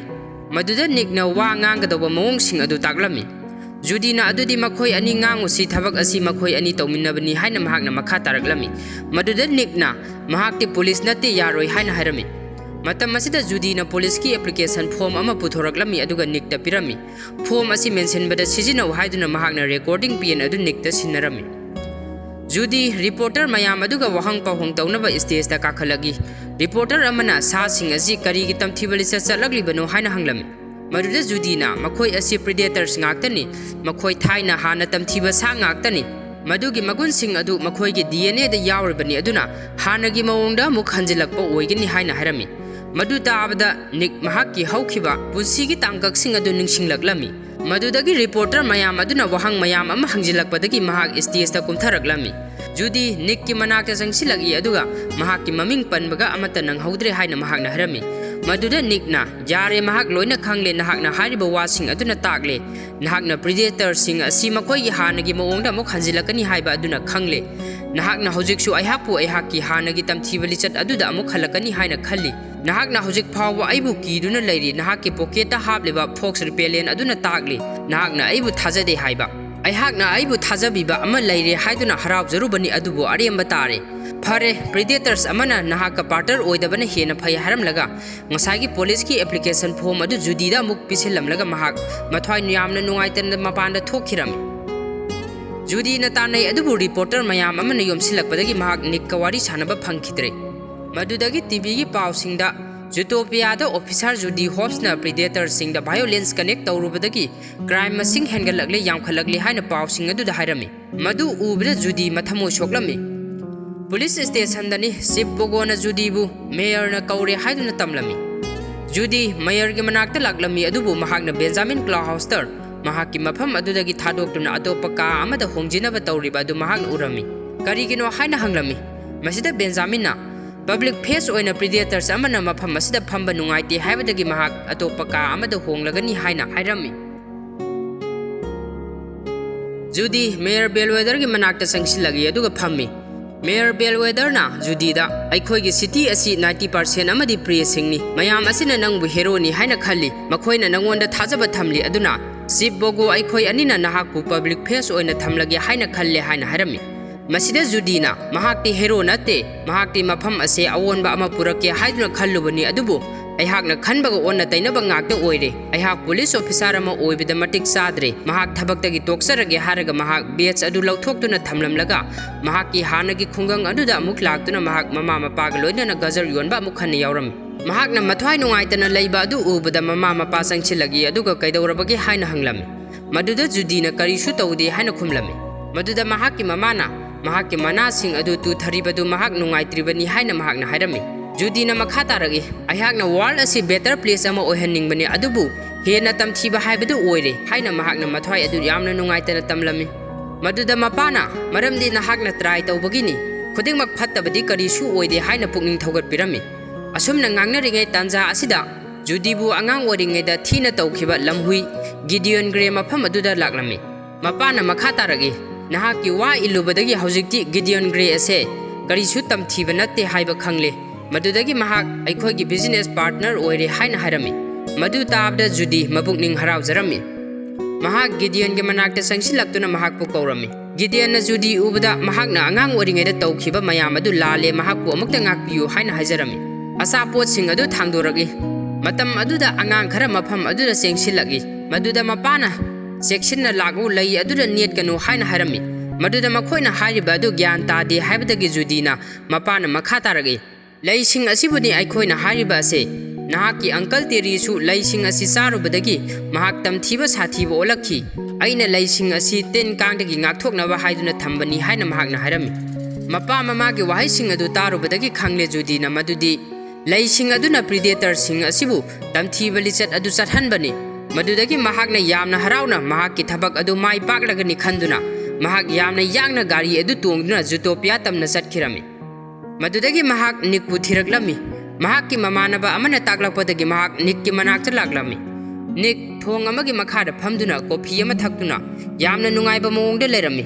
ꯃꯗꯨꯗ ꯅꯤꯛꯅ ꯋꯥ ꯉꯥꯡꯒꯗꯧꯕ ꯃꯑꯣꯡꯁꯤꯡ ꯑꯗꯨ ꯇꯥꯛꯂꯝꯃꯤ꯫ ꯖꯨꯗꯤꯅ, "ꯑꯗꯨꯗꯤ ꯃꯈꯣꯏ ꯑꯅꯤ ꯉꯥꯡꯉꯨꯁꯤ, ꯊꯕꯛ ꯑꯁꯤ ꯃꯈꯣꯏ ꯑꯅꯤ ꯇꯧꯃꯤꯟꯅꯕꯅꯤ" ꯍꯥꯏꯅ ꯃꯍꯥꯛꯅ ꯃꯈꯥ ꯇꯥꯔꯛꯂꯝꯃꯤ꯫ ꯃꯗꯨꯗ ꯅꯤꯛꯅ, "ꯃꯍꯥꯛꯇꯤ police ꯅꯠꯇꯦ, ꯌꯥꯔꯣꯏ" ꯍꯥꯏꯅ ꯍꯥꯏꯔꯝꯃꯤ꯫ ꯃꯇꯝ ꯑꯁꯤꯗ ꯖꯨꯗꯤꯅ policeꯀꯤ application form ꯑꯃ ꯄꯨꯊꯣꯔꯛꯂꯝꯃꯤ, ꯑꯗꯨꯒ ꯅꯤꯛꯇ ꯄꯤꯔꯝꯃꯤ꯫ Form ꯑꯁꯤ ꯃꯦꯟꯁꯤꯟꯕꯗ ꯁꯤꯖꯤꯟꯅꯧ ꯍꯥꯏꯗꯨꯅ ꯃꯍꯥꯛꯅ recording pen ꯑꯗꯨ ꯅꯤꯛꯇ ꯁꯤꯟꯅꯔꯝꯃꯤ꯫ ꯖꯨꯗꯤ reporter ꯃꯌꯥꯝ ꯑꯗꯨꯒ ꯋꯥꯍꯪ ꯄꯥꯎꯍꯪ ꯇꯧꯅꯕ stageꯇ ꯀꯥꯈꯠꯂꯛꯏ꯫ Reporter ꯑꯃꯅ ꯁꯥꯁꯤꯡ ꯑꯁꯤ ꯀꯔꯤꯒꯤ ꯇꯝꯊꯤꯕ ꯂꯤꯆꯠ ꯆꯠꯂꯛꯂꯤꯕꯅꯣ ꯍꯥꯏꯅ ꯍꯪꯂꯝꯃꯤ꯫ ꯃꯗꯨꯗ ꯖꯨꯗꯤꯅ, "ꯃꯈꯣꯏ ꯑꯁꯤ predators ꯉꯥꯛꯇꯅꯤ꯫ ꯃꯈꯣꯏ ꯊꯥꯏꯅ ꯍꯥꯟꯅ ꯇꯝꯊꯤꯕ ꯁꯥ ꯉꯥꯛꯇꯅꯤ꯫ ꯃꯗꯨꯒꯤ ꯃꯒꯨꯟꯁꯤꯡ ꯑꯗꯨ ꯃꯈꯣꯏꯒꯤ DNAꯗ ꯌꯥꯎꯔꯤꯕꯅꯤ, ꯑꯗꯨꯅ ꯍꯥꯟꯅꯒꯤ ꯃꯑꯣꯡꯗ ꯑꯃꯨꯛ ꯍꯟꯖꯤꯜꯂꯛꯄ ꯑꯣꯏꯒꯅꯤ" ꯍꯥꯏꯅ ꯍꯥꯏꯔꯝꯃꯤ꯫ ꯃꯗꯨ ꯇꯥꯕꯗ ꯅꯤꯛ ꯃꯍꯥꯛꯀꯤ ꯍꯧꯈꯤꯕ ꯄꯨꯟꯁꯤꯒꯤ ꯇꯥꯡꯀꯛꯁꯤꯡ ꯑꯗꯨ ꯅꯤꯡꯁꯤꯡꯂꯛꯂꯝꯃꯤ꯫ ꯃꯗꯨꯗꯒꯤ reporter ꯃꯌꯥꯝ ꯑꯗꯨꯅ ꯋꯥꯍꯪ ꯃꯌꯥꯝ ꯑꯃ ꯍꯪꯖꯤꯜꯂꯛꯄꯗꯒꯤ ꯃꯍꯥꯛ stageꯇ ꯀꯨꯝꯊꯔꯛꯂꯝꯃꯤ꯫ ꯖꯨꯗꯤ ꯅꯤꯛꯀꯤ ꯃꯅꯥꯛꯇ ꯆꯪꯁꯤꯜꯂꯛꯏ, ꯑꯗꯨꯒ ꯃꯍꯥꯛꯀꯤ ꯃꯃꯤꯡ ꯄꯟꯕꯒ ꯑꯃꯠꯇ ꯅꯪꯍꯧꯗ꯭ꯔꯦ ꯍꯥꯏꯅ ꯃꯍꯥꯛꯅ ꯍꯥꯏꯔꯝꯃꯤ꯫ ꯃꯗꯨꯗ ꯅꯤꯛꯅ, "ꯌꯥꯔꯦ, ꯃꯍꯥꯛ ꯂꯣꯏꯅ ꯈꯪꯂꯦ, ꯅꯍꯥꯛꯅ ꯍꯥꯏꯔꯤꯕ ꯋꯥꯁꯤꯡ ꯑꯗꯨꯅ ꯇꯥꯛꯂꯦ꯫ ꯅꯍꯥꯛꯅ predatorꯁꯤꯡ ꯑꯁꯤ ꯃꯈꯣꯏꯒꯤ ꯍꯥꯟꯅꯒꯤ ꯃꯑꯣꯡꯗ ꯑꯃꯨꯛ ꯍꯟꯖꯤꯜꯂꯛꯀꯅꯤ ꯍꯥꯏꯕ ꯑꯗꯨꯅ ꯈꯪꯂꯦ꯫ ꯅꯍꯥꯛꯅ ꯍꯧꯖꯤꯛꯁꯨ ꯑꯩꯍꯥꯛꯄꯨ ꯑꯩꯍꯥꯛꯀꯤ ꯍꯥꯟꯅꯒꯤ ꯇꯝꯊꯤꯕ ꯂꯤꯆꯠ ꯑꯗꯨꯗ ꯑꯃꯨꯛ ꯍꯜꯂꯛꯀꯅꯤ ꯍꯥꯏꯅ ꯈꯜꯂꯤ꯫ ꯅꯍꯥꯛꯅ ꯍꯧꯖꯤꯛ ꯐꯥꯎꯕ ꯑꯩꯕꯨ ꯀꯤꯗꯨꯅ ꯂꯩꯔꯤ꯫ ꯅꯍꯥꯛꯀꯤ pocketꯇ ꯍꯥꯞꯂꯤꯕ fox repellent ꯑꯗꯨꯅ ꯇꯥꯛꯂꯤ, ꯅꯍꯥꯛꯅ ꯑꯩꯕꯨ ꯊꯥꯖꯗꯦ ꯍꯥꯏꯕ꯫ ꯑꯩꯍꯥꯛꯅ ꯑꯩꯕꯨ ꯊꯥꯖꯕꯤꯕ ꯑꯃ ꯂꯩꯔꯦ ꯍꯥꯏꯗꯨꯅ ꯍꯔꯥꯎꯖꯔꯨꯕꯅꯤ, ꯑꯗꯨꯕꯨ ꯑꯔꯦꯝꯕ ꯇꯥꯔꯦ꯫ ꯐꯔꯦ, predators ꯑꯃꯅ ꯅꯍꯥꯛꯀ partner ꯑꯣꯏꯗꯕꯅ ꯍꯦꯟꯅ ꯐꯩ ꯍꯥꯏꯔꯝꯂꯒ, ꯉꯁꯥꯏꯒꯤ policeꯀꯤ application form ꯑꯗꯨ ꯖꯨꯗꯤꯗ ꯑꯃꯨꯛ ꯄꯤꯁꯤꯜꯂꯝꯂꯒ ꯃꯍꯥꯛ ꯃꯊ꯭ꯋꯥꯏ ꯌꯥꯝꯅ ꯅꯨꯡꯉꯥꯏꯇꯅ ꯃꯄꯥꯟꯗ ꯊꯣꯛꯈꯤꯔꯝꯃꯤ꯫ ꯖꯨꯗꯤꯅ ꯇꯥꯟꯅꯩ ꯑꯗꯨꯕꯨ reporter ꯃꯌꯥꯝ ꯑꯃꯅ ꯌꯣꯝꯁꯤꯜꯂꯛꯄꯗꯒꯤ ꯃꯍꯥꯛ ꯅꯤꯛꯀ ꯋꯥꯔꯤ ꯁꯥꯟꯅꯕ ꯐꯪꯈꯤꯗ꯭ꯔꯦ꯫ ꯃꯗꯨꯗꯒꯤ TVꯒꯤ ꯄꯥꯎꯁꯤꯡꯗ, Zootopia officer Judy Hobbsꯅ predatorꯁꯤꯡꯗ violence connect ꯇꯧꯔꯨꯕꯗꯒꯤ crime ꯃꯁꯤꯡ ꯍꯦꯟꯒꯠꯂꯛꯂꯦ, ꯌꯥꯝꯈꯠꯂꯛꯂꯦ ꯍꯥꯏꯅ ꯄꯥꯎꯁꯤꯡ ꯑꯗꯨꯗ ꯍꯥꯏꯔꯝꯃꯤ꯫ ꯃꯗꯨ ꯎꯕꯗ ꯖꯨꯗꯤ ꯃꯊꯃꯣꯏ ꯁꯣꯛꯂꯝꯃꯤ꯫ Police stationꯗꯅꯤ ꯁꯤꯞ ꯕꯣꯒꯣꯅ ꯖꯨꯗꯤꯕꯨ mayorꯅ ꯀꯧꯔꯦ ꯍꯥꯏꯗꯨꯅ ꯇꯝꯂꯝꯃꯤ꯫ ꯖꯨꯗꯤ mayorꯒꯤ ꯃꯅꯥꯛꯇ ꯂꯥꯛꯂꯝꯃꯤ, ꯑꯗꯨꯕꯨ ꯃꯍꯥꯛꯅ ꯕꯦꯟꯖꯥꯃꯤꯟ ꯀ꯭ꯂꯥꯎꯍꯥꯎꯁꯇꯔ ꯃꯍꯥꯛꯀꯤ ꯃꯐꯝ ꯑꯗꯨꯗꯒꯤ ꯊꯥꯗꯣꯛꯇꯨꯅ ꯑꯇꯣꯞꯄ ꯀꯥ ꯑꯃꯗ ꯍꯣꯡꯖꯤꯟꯅꯕ ꯇꯧꯔꯤꯕ ꯑꯗꯨ ꯃꯍꯥꯛꯅ ꯎꯔꯝꯃꯤ꯫ ꯀꯔꯤꯒꯤꯅꯣ ꯍꯥꯏꯅ ꯍꯪꯂꯝꯃꯤ꯫ ꯃꯁꯤꯗ ꯕꯦꯟꯖꯥꯃꯤꯟꯅ, "Public face ꯑꯣꯏꯅ predators ꯑꯃꯅ ꯃꯐꯝ ꯑꯁꯤꯗ ꯐꯝꯕ ꯅꯨꯡꯉꯥꯏꯇꯦ" ꯍꯥꯏꯕꯗꯒꯤ ꯃꯍꯥꯛ ꯑꯇꯣꯞꯄ ꯀꯥ ꯑꯃꯗ ꯍꯣꯡꯂꯒꯅꯤ ꯍꯥꯏꯅ ꯍꯥꯏꯔꯝꯃꯤ꯫ ꯖꯨꯗꯤ mayor Bellwetherꯒꯤ ꯃꯅꯥꯛꯇ ꯆꯪꯁꯤꯜꯂꯛꯏ ꯑꯗꯨꯒ ꯐꯝꯃꯤ꯫ Mayor Bellwetherꯅ ꯖꯨꯗꯤꯗ, "ꯑꯩꯈꯣꯏꯒꯤ city ꯑꯁꯤ ninety percent ꯑꯃꯗꯤ preyꯁꯤꯡꯅꯤ꯫ ꯃꯌꯥꯝ ꯑꯁꯤꯅ ꯅꯪꯕꯨ heroꯅꯤ ꯍꯥꯏꯅ ꯈꯜꯂꯤ꯫ ꯃꯈꯣꯏꯅ ꯅꯪꯉꯣꯟꯗ ꯊꯥꯖꯕ ꯊꯝꯂꯤ꯫ ꯑꯗꯨꯅ ꯁꯤꯞ ꯕꯣꯒꯣ, ꯑꯩꯈꯣꯏ ꯑꯅꯤꯅ ꯅꯍꯥꯛꯄꯨ public face ꯑꯣꯏꯅ ꯊꯝꯂꯒꯦ ꯍꯥꯏꯅ ꯈꯜꯂꯦ" ꯍꯥꯏꯅ ꯍꯥꯏꯔꯝꯃꯤ꯫ ꯃꯁꯤꯗ ꯖꯨꯗꯤꯅ, "ꯃꯍꯥꯛꯇꯤ hero ꯅꯠꯇꯦ, ꯃꯍꯥꯛꯇꯤ ꯃꯐꯝ ꯑꯁꯦ ꯑꯑꯣꯟꯕ ꯑꯃ ꯄꯨꯔꯛꯀꯦ ꯍꯥꯏꯗꯨꯅ ꯈꯜꯂꯨꯕꯅꯤ, ꯑꯗꯨꯕꯨ ꯑꯩꯍꯥꯛꯅ ꯈꯟꯕꯒ ꯑꯣꯟꯅ ꯇꯩꯅꯕ ꯉꯥꯛꯇ ꯑꯣꯏꯔꯦ꯫ ꯑꯩꯍꯥꯛ police officer ꯑꯃ ꯑꯣꯏꯕꯗ ꯃꯇꯤꯛ ꯆꯥꯗ꯭ꯔꯦ꯫ ꯃꯍꯥꯛ ꯊꯕꯛꯇꯒꯤ ꯇꯣꯛꯆꯔꯒꯦ" ꯍꯥꯏꯔꯒ ꯃꯍꯥꯛ badge ꯑꯗꯨ ꯂꯧꯊꯣꯛꯇꯨꯅ ꯊꯝꯂꯝꯂꯒ ꯃꯍꯥꯛꯀꯤ ꯍꯥꯟꯅꯒꯤ ꯈꯨꯡꯒꯪ ꯑꯗꯨꯗ ꯑꯃꯨꯛ ꯂꯥꯛꯇꯨꯅ ꯃꯍꯥꯛ ꯃꯃꯥ ꯃꯄꯥꯒ ꯂꯣꯏꯅꯅ ꯒꯖꯔ ꯌꯣꯟꯕ ꯑꯃꯨꯛ ꯍꯟꯅ ꯌꯥꯎꯔꯝꯃꯤ꯫ ꯃꯍꯥꯛꯅ ꯃꯊ꯭ꯋꯥꯏ ꯅꯨꯡꯉꯥꯏꯇꯅ ꯂꯩꯕ ꯑꯗꯨ ꯎꯕꯗ ꯃꯃꯥ ꯃꯄꯥ ꯆꯪꯁꯤꯜꯂꯛꯏ ꯑꯗꯨꯒ "ꯀꯩꯗꯧꯔꯕꯒꯦ?" ꯍꯥꯏꯅ ꯍꯪꯂꯝꯃꯤ꯫ ꯃꯗꯨꯗ ꯖꯨꯗꯤꯅ "ꯀꯔꯤꯁꯨ ꯇꯧꯗꯦ" ꯍꯥꯏꯅ ꯈꯨꯝꯂꯝꯃꯤ꯫ ꯃꯗꯨꯗ ꯃꯍꯥꯛꯀꯤ ꯃꯃꯥꯅ ꯃꯍꯥꯛꯀꯤ ꯃꯅꯥꯁꯤꯡ ꯑꯗꯨ ꯇꯨꯊꯔꯤꯕꯗꯨ ꯃꯍꯥꯛ ꯅꯨꯡꯉꯥꯏꯇ꯭ꯔꯤꯕꯅꯤ ꯍꯥꯏꯅ ꯃꯍꯥꯛꯅ ꯍꯥꯏꯔꯝꯃꯤ꯫ ꯖꯨꯗꯤꯅ ꯃꯈꯥ ꯇꯥꯔꯛꯏ, "ꯑꯩꯍꯥꯛꯅ world ꯑꯁꯤ better place ꯑꯃ ꯑꯣꯏꯍꯟꯅꯤꯡꯕꯅꯤ, ꯑꯗꯨꯕꯨ ꯍꯦꯟꯅ ꯇꯝꯊꯤꯕ ꯍꯥꯏꯕꯗꯨ ꯑꯣꯏꯔꯦ" ꯍꯥꯏꯅ ꯃꯍꯥꯛꯅ ꯃꯊ꯭ꯋꯥꯏ ꯑꯗꯨ ꯌꯥꯝꯅ ꯅꯨꯡꯉꯥꯏꯇꯅ ꯇꯝꯂꯝꯃꯤ꯫ ꯃꯗꯨꯗ ꯃꯄꯥꯅ, "ꯃꯔꯝꯗꯤ ꯅꯍꯥꯛꯅ try ꯇꯧꯕꯒꯤꯅꯤ, ꯈꯨꯗꯤꯡꯃꯛ ꯐꯠꯇꯕꯗꯤ ꯀꯔꯤꯁꯨ ꯑꯣꯏꯗꯦ" ꯍꯥꯏꯅ ꯄꯨꯛꯅꯤꯡ ꯊꯧꯒꯠꯄꯤꯔꯝꯃꯤ꯫ ꯑꯁꯨꯝꯅ ꯉꯥꯡꯅꯔꯤꯉꯩ ꯇꯥꯟꯖꯥ ꯑꯁꯤꯗ ꯖꯨꯗꯤꯕꯨ ꯑꯉꯥꯡ ꯑꯣꯏꯔꯤꯉꯩꯗ ꯊꯤꯅ ꯇꯧꯈꯤꯕ ꯂꯝꯍꯨꯏ ꯒꯤꯗꯤꯌꯟ ꯒ꯭ꯔꯦ ꯃꯐꯝ ꯑꯗꯨꯗ ꯂꯥꯛꯂꯝꯃꯤ꯫ ꯃꯄꯥꯅ ꯃꯈꯥ ꯇꯥꯔꯛꯏ, "ꯅꯍꯥꯛꯀꯤ ꯋꯥ ꯏꯜꯂꯨꯕꯗꯒꯤ ꯍꯧꯖꯤꯛꯇꯤ ꯒꯤꯗꯤꯌꯟ ꯒ꯭ꯔꯦ ꯑꯁꯦ ꯀꯔꯤꯁꯨ ꯇꯝꯊꯤꯕ ꯅꯠꯇꯦ ꯍꯥꯏꯕ ꯈꯪꯂꯦ꯫ ꯃꯗꯨꯗꯒꯤ ꯃꯍꯥꯛ ꯑꯩꯈꯣꯏꯒꯤ ꯕꯤꯖꯤꯅꯦꯁ ꯄꯥꯔꯠꯅꯔ ꯑꯣꯏꯔꯦ" ꯍꯥꯏꯅ ꯍꯥꯏꯔꯝꯃꯤ꯫ ꯃꯗꯨ ꯇꯥꯕꯗ ꯖꯨꯗꯤ ꯃꯄꯨꯛꯅꯤꯡ ꯍꯔꯥꯎꯖꯔꯝꯃꯤ꯫ ꯃꯍꯥꯛ ꯒꯤꯗꯤꯌꯟꯒꯤ ꯃꯅꯥꯛꯇ ꯆꯪꯁꯤꯜꯂꯛꯇꯨꯅ ꯃꯍꯥꯛꯄꯨ ꯀꯧꯔꯝꯃꯤ꯫ ꯒꯤꯗꯤꯌꯟꯅ ꯖꯨꯗꯤ ꯎꯕꯗ ꯃꯍꯥꯛꯅ ꯑꯉꯥꯡ ꯑꯣꯏꯔꯤꯉꯩꯗ ꯇꯧꯈꯤꯕ ꯃꯌꯥꯝ ꯑꯗꯨ ꯂꯥꯜꯂꯦ, ꯃꯍꯥꯛꯄꯨ ꯑꯃꯨꯛꯇ ꯉꯥꯛꯄꯤꯌꯨ ꯍꯥꯏꯅ ꯍꯥꯏꯖꯔꯝꯃꯤ꯫ ꯑꯆꯥꯄꯣꯠꯁꯤꯡ ꯑꯗꯨ ꯊꯥꯡꯗꯣꯔꯛꯏ꯫ ꯃꯇꯝ ꯑꯗꯨꯗ ꯑꯉꯥꯡ ꯈꯔ ꯃꯐꯝ ꯑꯗꯨꯗ ꯆꯦꯟꯁꯤꯜꯂꯛꯏ꯫ ꯃꯗꯨꯗ ꯃꯄꯥꯅ, "ꯆꯦꯛꯁꯤꯟꯅ ꯂꯥꯛꯎ, ꯂꯩ ꯑꯗꯨꯗ ꯅꯦꯠꯀꯅꯨ" ꯍꯥꯏꯅ ꯍꯥꯏꯔꯝꯃꯤ꯫ ꯃꯗꯨꯗ ꯃꯈꯣꯏꯅ ꯍꯥꯏꯔꯤꯕ ꯑꯗꯨ ꯒ꯭ꯌꯥꯟ ꯇꯥꯗꯦ ꯍꯥꯏꯕꯗꯒꯤ ꯖꯨꯗꯤꯅ ꯃꯄꯥꯅ ꯃꯈꯥ ꯇꯥꯔꯛꯏ, "ꯂꯩꯁꯤꯡ ꯑꯁꯤꯕꯨꯅꯤ ꯑꯩꯈꯣꯏꯅ ꯍꯥꯏꯔꯤꯕ ꯑꯁꯦ꯫ ꯅꯍꯥꯛꯀꯤ ꯑꯪꯀꯜ ꯇꯦꯔꯤꯁꯨ ꯂꯩꯁꯤꯡ ꯑꯁꯤ ꯆꯥꯔꯨꯕꯗꯒꯤ ꯃꯍꯥꯛ ꯇꯝꯊꯤꯕ ꯁꯥꯊꯤꯕ ꯑꯣꯜꯂꯛꯈꯤ꯫ ꯑꯩꯅ ꯂꯩꯁꯤꯡ ꯑꯁꯤ ꯇꯤꯟ ꯀꯥꯡꯗꯒꯤ ꯉꯥꯛꯊꯣꯛꯅꯕ ꯍꯥꯏꯗꯨꯅ ꯊꯝꯕꯅꯤ" ꯍꯥꯏꯅ ꯃꯍꯥꯛꯅ ꯍꯥꯏꯔꯝꯃꯤ꯫ ꯃꯄꯥ ꯃꯃꯥꯒꯤ ꯋꯥꯍꯩꯁꯤꯡ ꯑꯗꯨ ꯇꯥꯔꯨꯕꯗꯒꯤ ꯈꯪꯂꯦ ꯖꯨꯗꯤꯅ ꯃꯗꯨꯗꯤ ꯂꯩꯁꯤꯡ ꯑꯗꯨꯅ ꯄ꯭ꯔꯤꯗꯦꯇꯔꯁꯤꯡ ꯑꯁꯤꯕꯨ ꯇꯝꯊꯤꯕ ꯂꯤꯆꯠ ꯑꯗꯨ ꯆꯠꯍꯟꯕꯅꯤ꯫ ꯃꯗꯨꯗꯒꯤ ꯃꯍꯥꯛꯅ ꯌꯥꯝꯅ ꯍꯔꯥꯎꯅ ꯃꯍꯥꯛꯀꯤ ꯊꯕꯛ ꯑꯗꯨ ꯃꯥꯏ ꯄꯥꯛꯂꯒꯅꯤ ꯈꯟꯗꯨꯅ ꯃꯍꯥꯛ ꯌꯥꯝꯅ ꯌꯥꯡꯅ ꯒꯥꯔꯤ ꯑꯗꯨ ꯇꯣꯡꯗꯨꯅ ꯖꯨꯇꯣꯄꯤꯌꯥ ꯇꯝꯅ ꯆꯠꯈꯤꯔꯝꯃꯤ꯫ ꯃꯗꯨꯗꯒꯤ ꯃꯍꯥꯛ ꯅꯤꯛꯄꯨ ꯊꯤꯔꯛꯂꯝꯃꯤ꯫ ꯃꯍꯥꯛꯀꯤ ꯃꯃꯥꯟꯅꯕ ꯑꯃꯅ ꯇꯥꯛꯂꯛꯄꯗꯒꯤ ꯃꯍꯥꯛ ꯅꯤꯛꯀꯤ ꯃꯅꯥꯛꯇ ꯂꯥꯛꯂꯝꯃꯤ꯫ ꯅꯤꯛ ꯊꯣꯡ ꯑꯃꯒꯤ ꯃꯈꯥꯗ ꯐꯝꯗꯨꯅ ꯀꯣꯐꯤ ꯑꯃ ꯊꯛꯇꯨꯅ ꯌꯥꯝꯅ ꯅꯨꯡꯉꯥꯏꯕ ꯃꯑꯣꯡꯗ ꯂꯩꯔꯝꯃꯤ꯫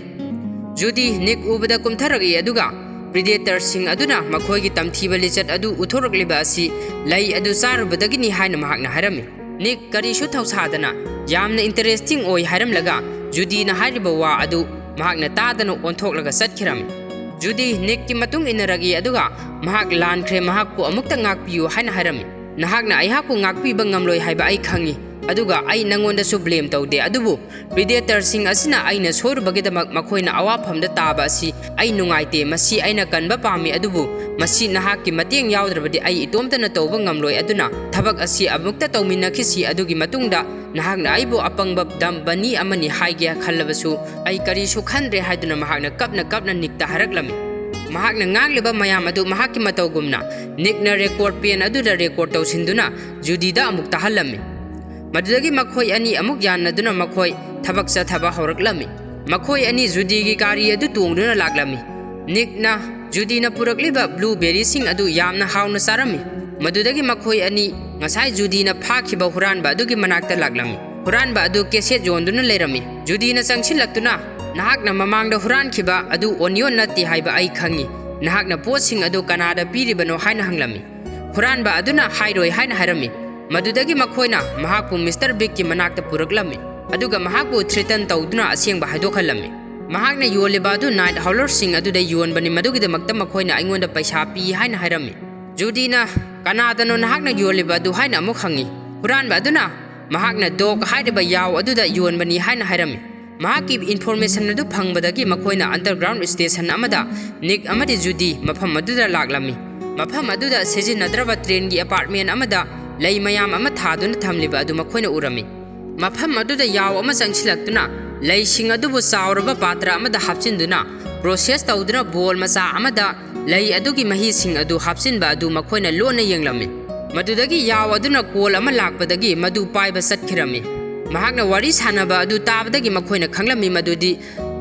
ꯖꯨꯗꯤ ꯅꯤꯛ ꯎꯕꯗ ꯀꯨꯝꯊꯔꯛꯏ, ꯑꯗꯨꯒ ꯄ꯭ꯔꯤꯗꯦꯇꯔꯁꯤꯡ ꯑꯗꯨꯅ ꯃꯈꯣꯏꯒꯤ ꯇꯝꯊꯤꯕ ꯂꯤꯆꯠ ꯑꯗꯨ ꯎꯠꯊꯣꯔꯛꯂꯤꯕ ꯑꯁꯤ ꯂꯩ ꯑꯗꯨ ꯆꯥꯔꯨꯕꯗꯒꯤꯅꯤ ꯍꯥꯏꯅ ꯃꯍꯥꯛꯅ ꯍꯥꯏꯔꯝꯃꯤ꯫ ꯅꯤꯛ ꯀꯔꯤꯁꯨ ꯊꯧꯁꯥꯗꯅ ꯌꯥꯝꯅ ꯏꯟꯇꯔꯦꯁꯇꯤꯡ ꯑꯣꯏ ꯍꯥꯏꯔꯝꯂꯒ ꯖꯨꯗꯤꯅ ꯍꯥꯏꯔꯤꯕ ꯋꯥ ꯑꯗꯨ ꯃꯍꯥꯛꯅ ꯇꯥꯗꯅ ꯑꯣꯟꯊꯣꯛꯂꯒ ꯆꯠꯈꯤꯔꯝꯃꯤ꯫ ꯖꯨꯗꯤ ꯅꯤꯛꯀꯤ ꯃꯇꯨꯡ ꯏꯟꯅꯔꯛꯏ, ꯑꯗꯨꯒ ꯃꯍꯥꯛ ꯂꯥꯟꯈ꯭ꯔꯦ, ꯃꯍꯥꯛꯄꯨ ꯑꯃꯨꯛꯇ ꯉꯥꯛꯄꯤꯌꯨ ꯍꯥꯏꯅ ꯍꯥꯏꯔꯝꯃꯤ꯫ "ꯅꯍꯥꯛꯅ ꯑꯩꯍꯥꯛꯄꯨ ꯉꯥꯛꯄꯤꯕ ꯉꯝꯂꯣꯏ ꯍꯥꯏꯕ ꯑꯩ ꯈꯪꯏ, ꯑꯗꯨꯒ ꯑꯩ ꯅꯪꯉꯣꯟꯗꯁꯨ ꯕ꯭ꯂꯦꯝ ꯇꯧꯗꯦ, ꯑꯗꯨꯕꯨ ꯄ꯭ꯔꯤꯗꯦꯇꯔꯁꯤꯡ ꯑꯁꯤꯅ ꯑꯩꯅ ꯁꯣꯏꯔꯨꯕꯒꯤꯗꯃꯛ ꯃꯈꯣꯏꯅ ꯑꯋꯥꯐꯝꯗ ꯇꯥꯕ ꯑꯁꯤ ꯑꯩ ꯅꯨꯡꯉꯥꯏꯇꯦ꯫ ꯃꯁꯤ ꯑꯩꯅ ꯀꯟꯕ ꯄꯥꯝꯃꯤ, ꯑꯗꯨꯕꯨ ꯃꯁꯤ ꯅꯍꯥꯛꯀꯤ ꯃꯇꯦꯡ ꯌꯥꯎꯗ꯭ꯔꯕꯗꯤ ꯑꯩ ꯏꯇꯣꯝꯇꯅ ꯇꯧꯕ ꯉꯝꯂꯣꯏ꯫ ꯑꯗꯨꯅ ꯊꯕꯛ ꯑꯁꯤ ꯑꯃꯨꯛꯇ ꯇꯧꯃꯤꯟꯅꯈꯤꯁꯤ, ꯑꯗꯨꯒꯤ ꯃꯇꯨꯡꯗ ꯅꯍꯥꯛꯅ ꯑꯩꯕꯨ ꯑꯄꯪꯕ ꯗꯝ ꯕꯅꯤ ꯑꯃꯅꯤ ꯍꯥꯏꯒꯦ ꯈꯜꯂꯕꯁꯨ ꯑꯩ ꯀꯔꯤꯁꯨ ꯈꯟꯗ꯭ꯔꯦ" ꯍꯥꯏꯗꯨꯅ ꯃꯍꯥꯛꯅ ꯀꯞꯅ ꯀꯞꯅ ꯅꯤꯛꯇ ꯍꯥꯏꯔꯛꯂꯝꯃꯤ꯫ ꯃꯍꯥꯛꯅ ꯉꯥꯡꯂꯤꯕ ꯃꯌꯥꯝ ꯑꯗꯨ ꯃꯍꯥꯛꯀꯤ ꯃꯇꯧꯒꯨꯝꯅ ꯅꯤꯛꯅ ꯔꯦꯀꯣꯔꯗ ꯄꯦꯟ ꯑꯗꯨꯗ ꯔꯦꯀꯣꯔꯗ ꯇꯧꯁꯤꯟꯗꯨꯅ ꯖꯨꯗꯤꯗ ꯑꯃꯨꯛ ꯇꯥꯍꯜꯂꯝꯃꯤ꯫ ꯃꯗꯨꯗꯒꯤ ꯃꯈꯣꯏ ꯑꯅꯤ ꯑꯃꯨꯛ ꯌꯥꯅꯗꯨꯅ ꯃꯈꯣꯏ ꯊꯕꯛ ꯆꯠꯊꯕ ꯍꯧꯔꯛꯂꯝꯃꯤ꯫ ꯃꯈꯣꯏ ꯑꯅꯤ ꯖꯨꯗꯤꯒꯤ ꯒꯥꯔꯤ ꯑꯗꯨ ꯇꯣꯡꯗꯨꯅ ꯂꯥꯛꯂꯝꯃꯤ꯫ ꯅꯤꯛꯅ ꯖꯨꯗꯤꯅ ꯄꯨꯔꯛꯂꯤꯕ ꯕ꯭ꯂꯨꯕꯦꯔꯤꯁꯤꯡ ꯑꯗꯨ ꯌꯥꯝꯅ ꯍꯥꯎꯅ ꯆꯥꯔꯝꯃꯤ꯫ ꯃꯗꯨꯗꯒꯤ ꯃꯈꯣꯏ ꯑꯅꯤ ꯉꯁꯥꯏ ꯖꯨꯗꯤꯅ ꯐꯥꯈꯤꯕ ꯍꯨꯔꯥꯟꯕ ꯑꯗꯨꯒꯤ ꯃꯅꯥꯛꯇ ꯂꯥꯛꯂꯝꯃꯤ꯫ ꯍꯨꯔꯥꯟꯕ ꯑꯗꯨ ꯀꯦꯁꯦꯠ ꯌꯣꯟꯗꯨꯅ ꯂꯩꯔꯝꯃꯤ꯫ ꯖꯨꯗꯤꯅ ꯆꯪꯁꯤꯜꯂꯛꯇꯨꯅ, "ꯅꯍꯥꯛꯅ ꯃꯃꯥꯡꯗ ꯍꯨꯔꯥꯟꯈꯤꯕ ꯑꯗꯨ ꯑꯣꯅꯤꯌꯣꯟ ꯅꯠꯇꯦ ꯍꯥꯏꯕ ꯑꯩ ꯈꯪꯏ꯫ ꯅꯍꯥꯛꯅ ꯄꯣꯠꯁꯤꯡ ꯑꯗꯨ ꯀꯅꯥꯗ ꯄꯤꯔꯤꯕꯅꯣ?" ꯍꯥꯏꯅ ꯍꯪꯂꯝꯃꯤ꯫ ꯍꯨꯔꯥꯟꯕ ꯑꯗꯨꯅ ꯍꯥꯏꯔꯣꯏ ꯍꯥꯏꯅ ꯍꯥꯏꯔꯝꯃꯤ꯫ ꯃꯗꯨꯗꯒꯤ ꯃꯈꯣꯏꯅ ꯃꯍꯥꯛꯄꯨ ꯃꯤꯁꯇꯔ ꯕꯤꯒꯀꯤ ꯃꯅꯥꯛꯇ ꯄꯨꯔꯛꯂꯝꯃꯤ, ꯑꯗꯨꯒ ꯃꯍꯥꯛꯄꯨ ꯊ꯭ꯔꯤꯇꯟ ꯇꯧꯗꯨꯅ ꯑꯁꯦꯡꯕ ꯍꯥꯏꯗꯣꯛꯍꯜꯂꯝꯃꯤ꯫ ꯃꯍꯥꯛꯅ ꯌꯣꯜꯂꯤꯕ ꯑꯗꯨ ꯅꯥꯏꯠ ꯍꯥꯎꯂꯔꯁꯤꯡ ꯑꯗꯨꯗ ꯌꯣꯟꯕꯅꯤ, ꯃꯗꯨꯒꯤꯗꯃꯛꯇ ꯃꯈꯣꯏꯅ ꯑꯩꯉꯣꯟꯗ ꯄꯩꯁꯥ ꯄꯤ ꯍꯥꯏꯅ ꯍꯥꯏꯔꯝꯃꯤ꯫ ꯖꯨꯗꯤꯅ, "ꯀꯅꯥꯗꯅꯣ ꯅꯍꯥꯛꯅ ꯌꯣꯜꯂꯤꯕ ꯑꯗꯨ?" ꯍꯥꯏꯅ ꯑꯃꯨꯛ ꯍꯪꯉꯤ꯫ ꯍꯨꯔꯥꯟꯕ ꯑꯗꯨꯅ, "ꯃꯍꯥꯛꯅ ꯗꯣꯛ ꯍꯥꯏꯔꯤꯕ ꯌꯥꯎ ꯑꯗꯨꯗ ꯌꯣꯟꯕꯅꯤ" ꯍꯥꯏꯅ ꯍꯥꯏꯔꯝꯃꯤ꯫ ꯃꯍꯥꯛꯀꯤ ꯏꯟꯐꯣꯔꯃꯦꯁꯟ ꯑꯗꯨ ꯐꯪꯕꯗꯒꯤ ꯃꯈꯣꯏꯅ ꯑꯟꯗꯔꯒ꯭ꯔꯥꯎꯟ ꯁ꯭ꯇꯦꯁꯟ ꯑꯃꯗ ꯅꯤꯛ ꯑꯃꯗꯤ ꯖꯨꯗꯤ ꯃꯐꯝ ꯑꯗꯨꯗ ꯂꯥꯛꯂꯝꯃꯤ꯫ ꯃꯐꯝ ꯑꯗꯨꯗ ꯁꯤꯖꯤꯟꯅꯗ꯭ꯔꯕ ꯇ꯭ꯔꯦꯟꯒꯤ ꯑꯦꯄꯥꯔꯠꯃꯦꯟ ꯑꯃꯗ ꯂꯩ ꯃꯌꯥꯝ ꯑꯃ ꯊꯥꯗꯨꯅ ꯊꯝꯂꯤꯕ ꯑꯗꯨ ꯃꯈꯣꯏꯅ ꯎꯔꯝꯃꯤ꯫ ꯃꯐꯝ ꯑꯗꯨꯗ ꯌꯥꯎ ꯑꯃ ꯆꯪꯁꯤꯜꯂꯛꯇꯨꯅ ꯂꯩꯁꯤꯡ ꯑꯗꯨꯕꯨ ꯆꯥꯎꯔꯕ ꯄꯥꯇ꯭ꯔ ꯑꯃꯗ ꯍꯥꯞꯆꯤꯟꯗꯨꯅ ꯄ꯭ꯔꯣꯁꯦꯁ ꯇꯧꯗꯨꯅ ꯕꯣꯜ ꯃꯆꯥ ꯑꯃꯗ ꯂꯩ ꯑꯗꯨꯒꯤ ꯃꯍꯤꯁꯤꯡ ꯑꯗꯨ ꯍꯥꯞꯆꯤꯟꯕ ꯑꯗꯨ ꯃꯈꯣꯏꯅ ꯂꯣꯟꯅ ꯌꯦꯡꯂꯝꯃꯤ꯫ ꯃꯗꯨꯗꯒꯤ ꯌꯥꯎ ꯑꯗꯨꯅ ꯀꯣꯜ ꯑꯃ ꯂꯥꯛꯄꯗꯒꯤ ꯃꯗꯨ ꯄꯥꯏꯕ ꯆꯠꯈꯤꯔꯝꯃꯤ꯫ ꯃꯍꯥꯛꯅ ꯋꯥꯔꯤ ꯁꯥꯟꯅꯕ ꯑꯗꯨ ꯇꯥꯕꯗꯒꯤ ꯃꯈꯣꯏꯅ ꯈꯪꯂꯝꯃꯤ ꯃꯗꯨꯗꯤ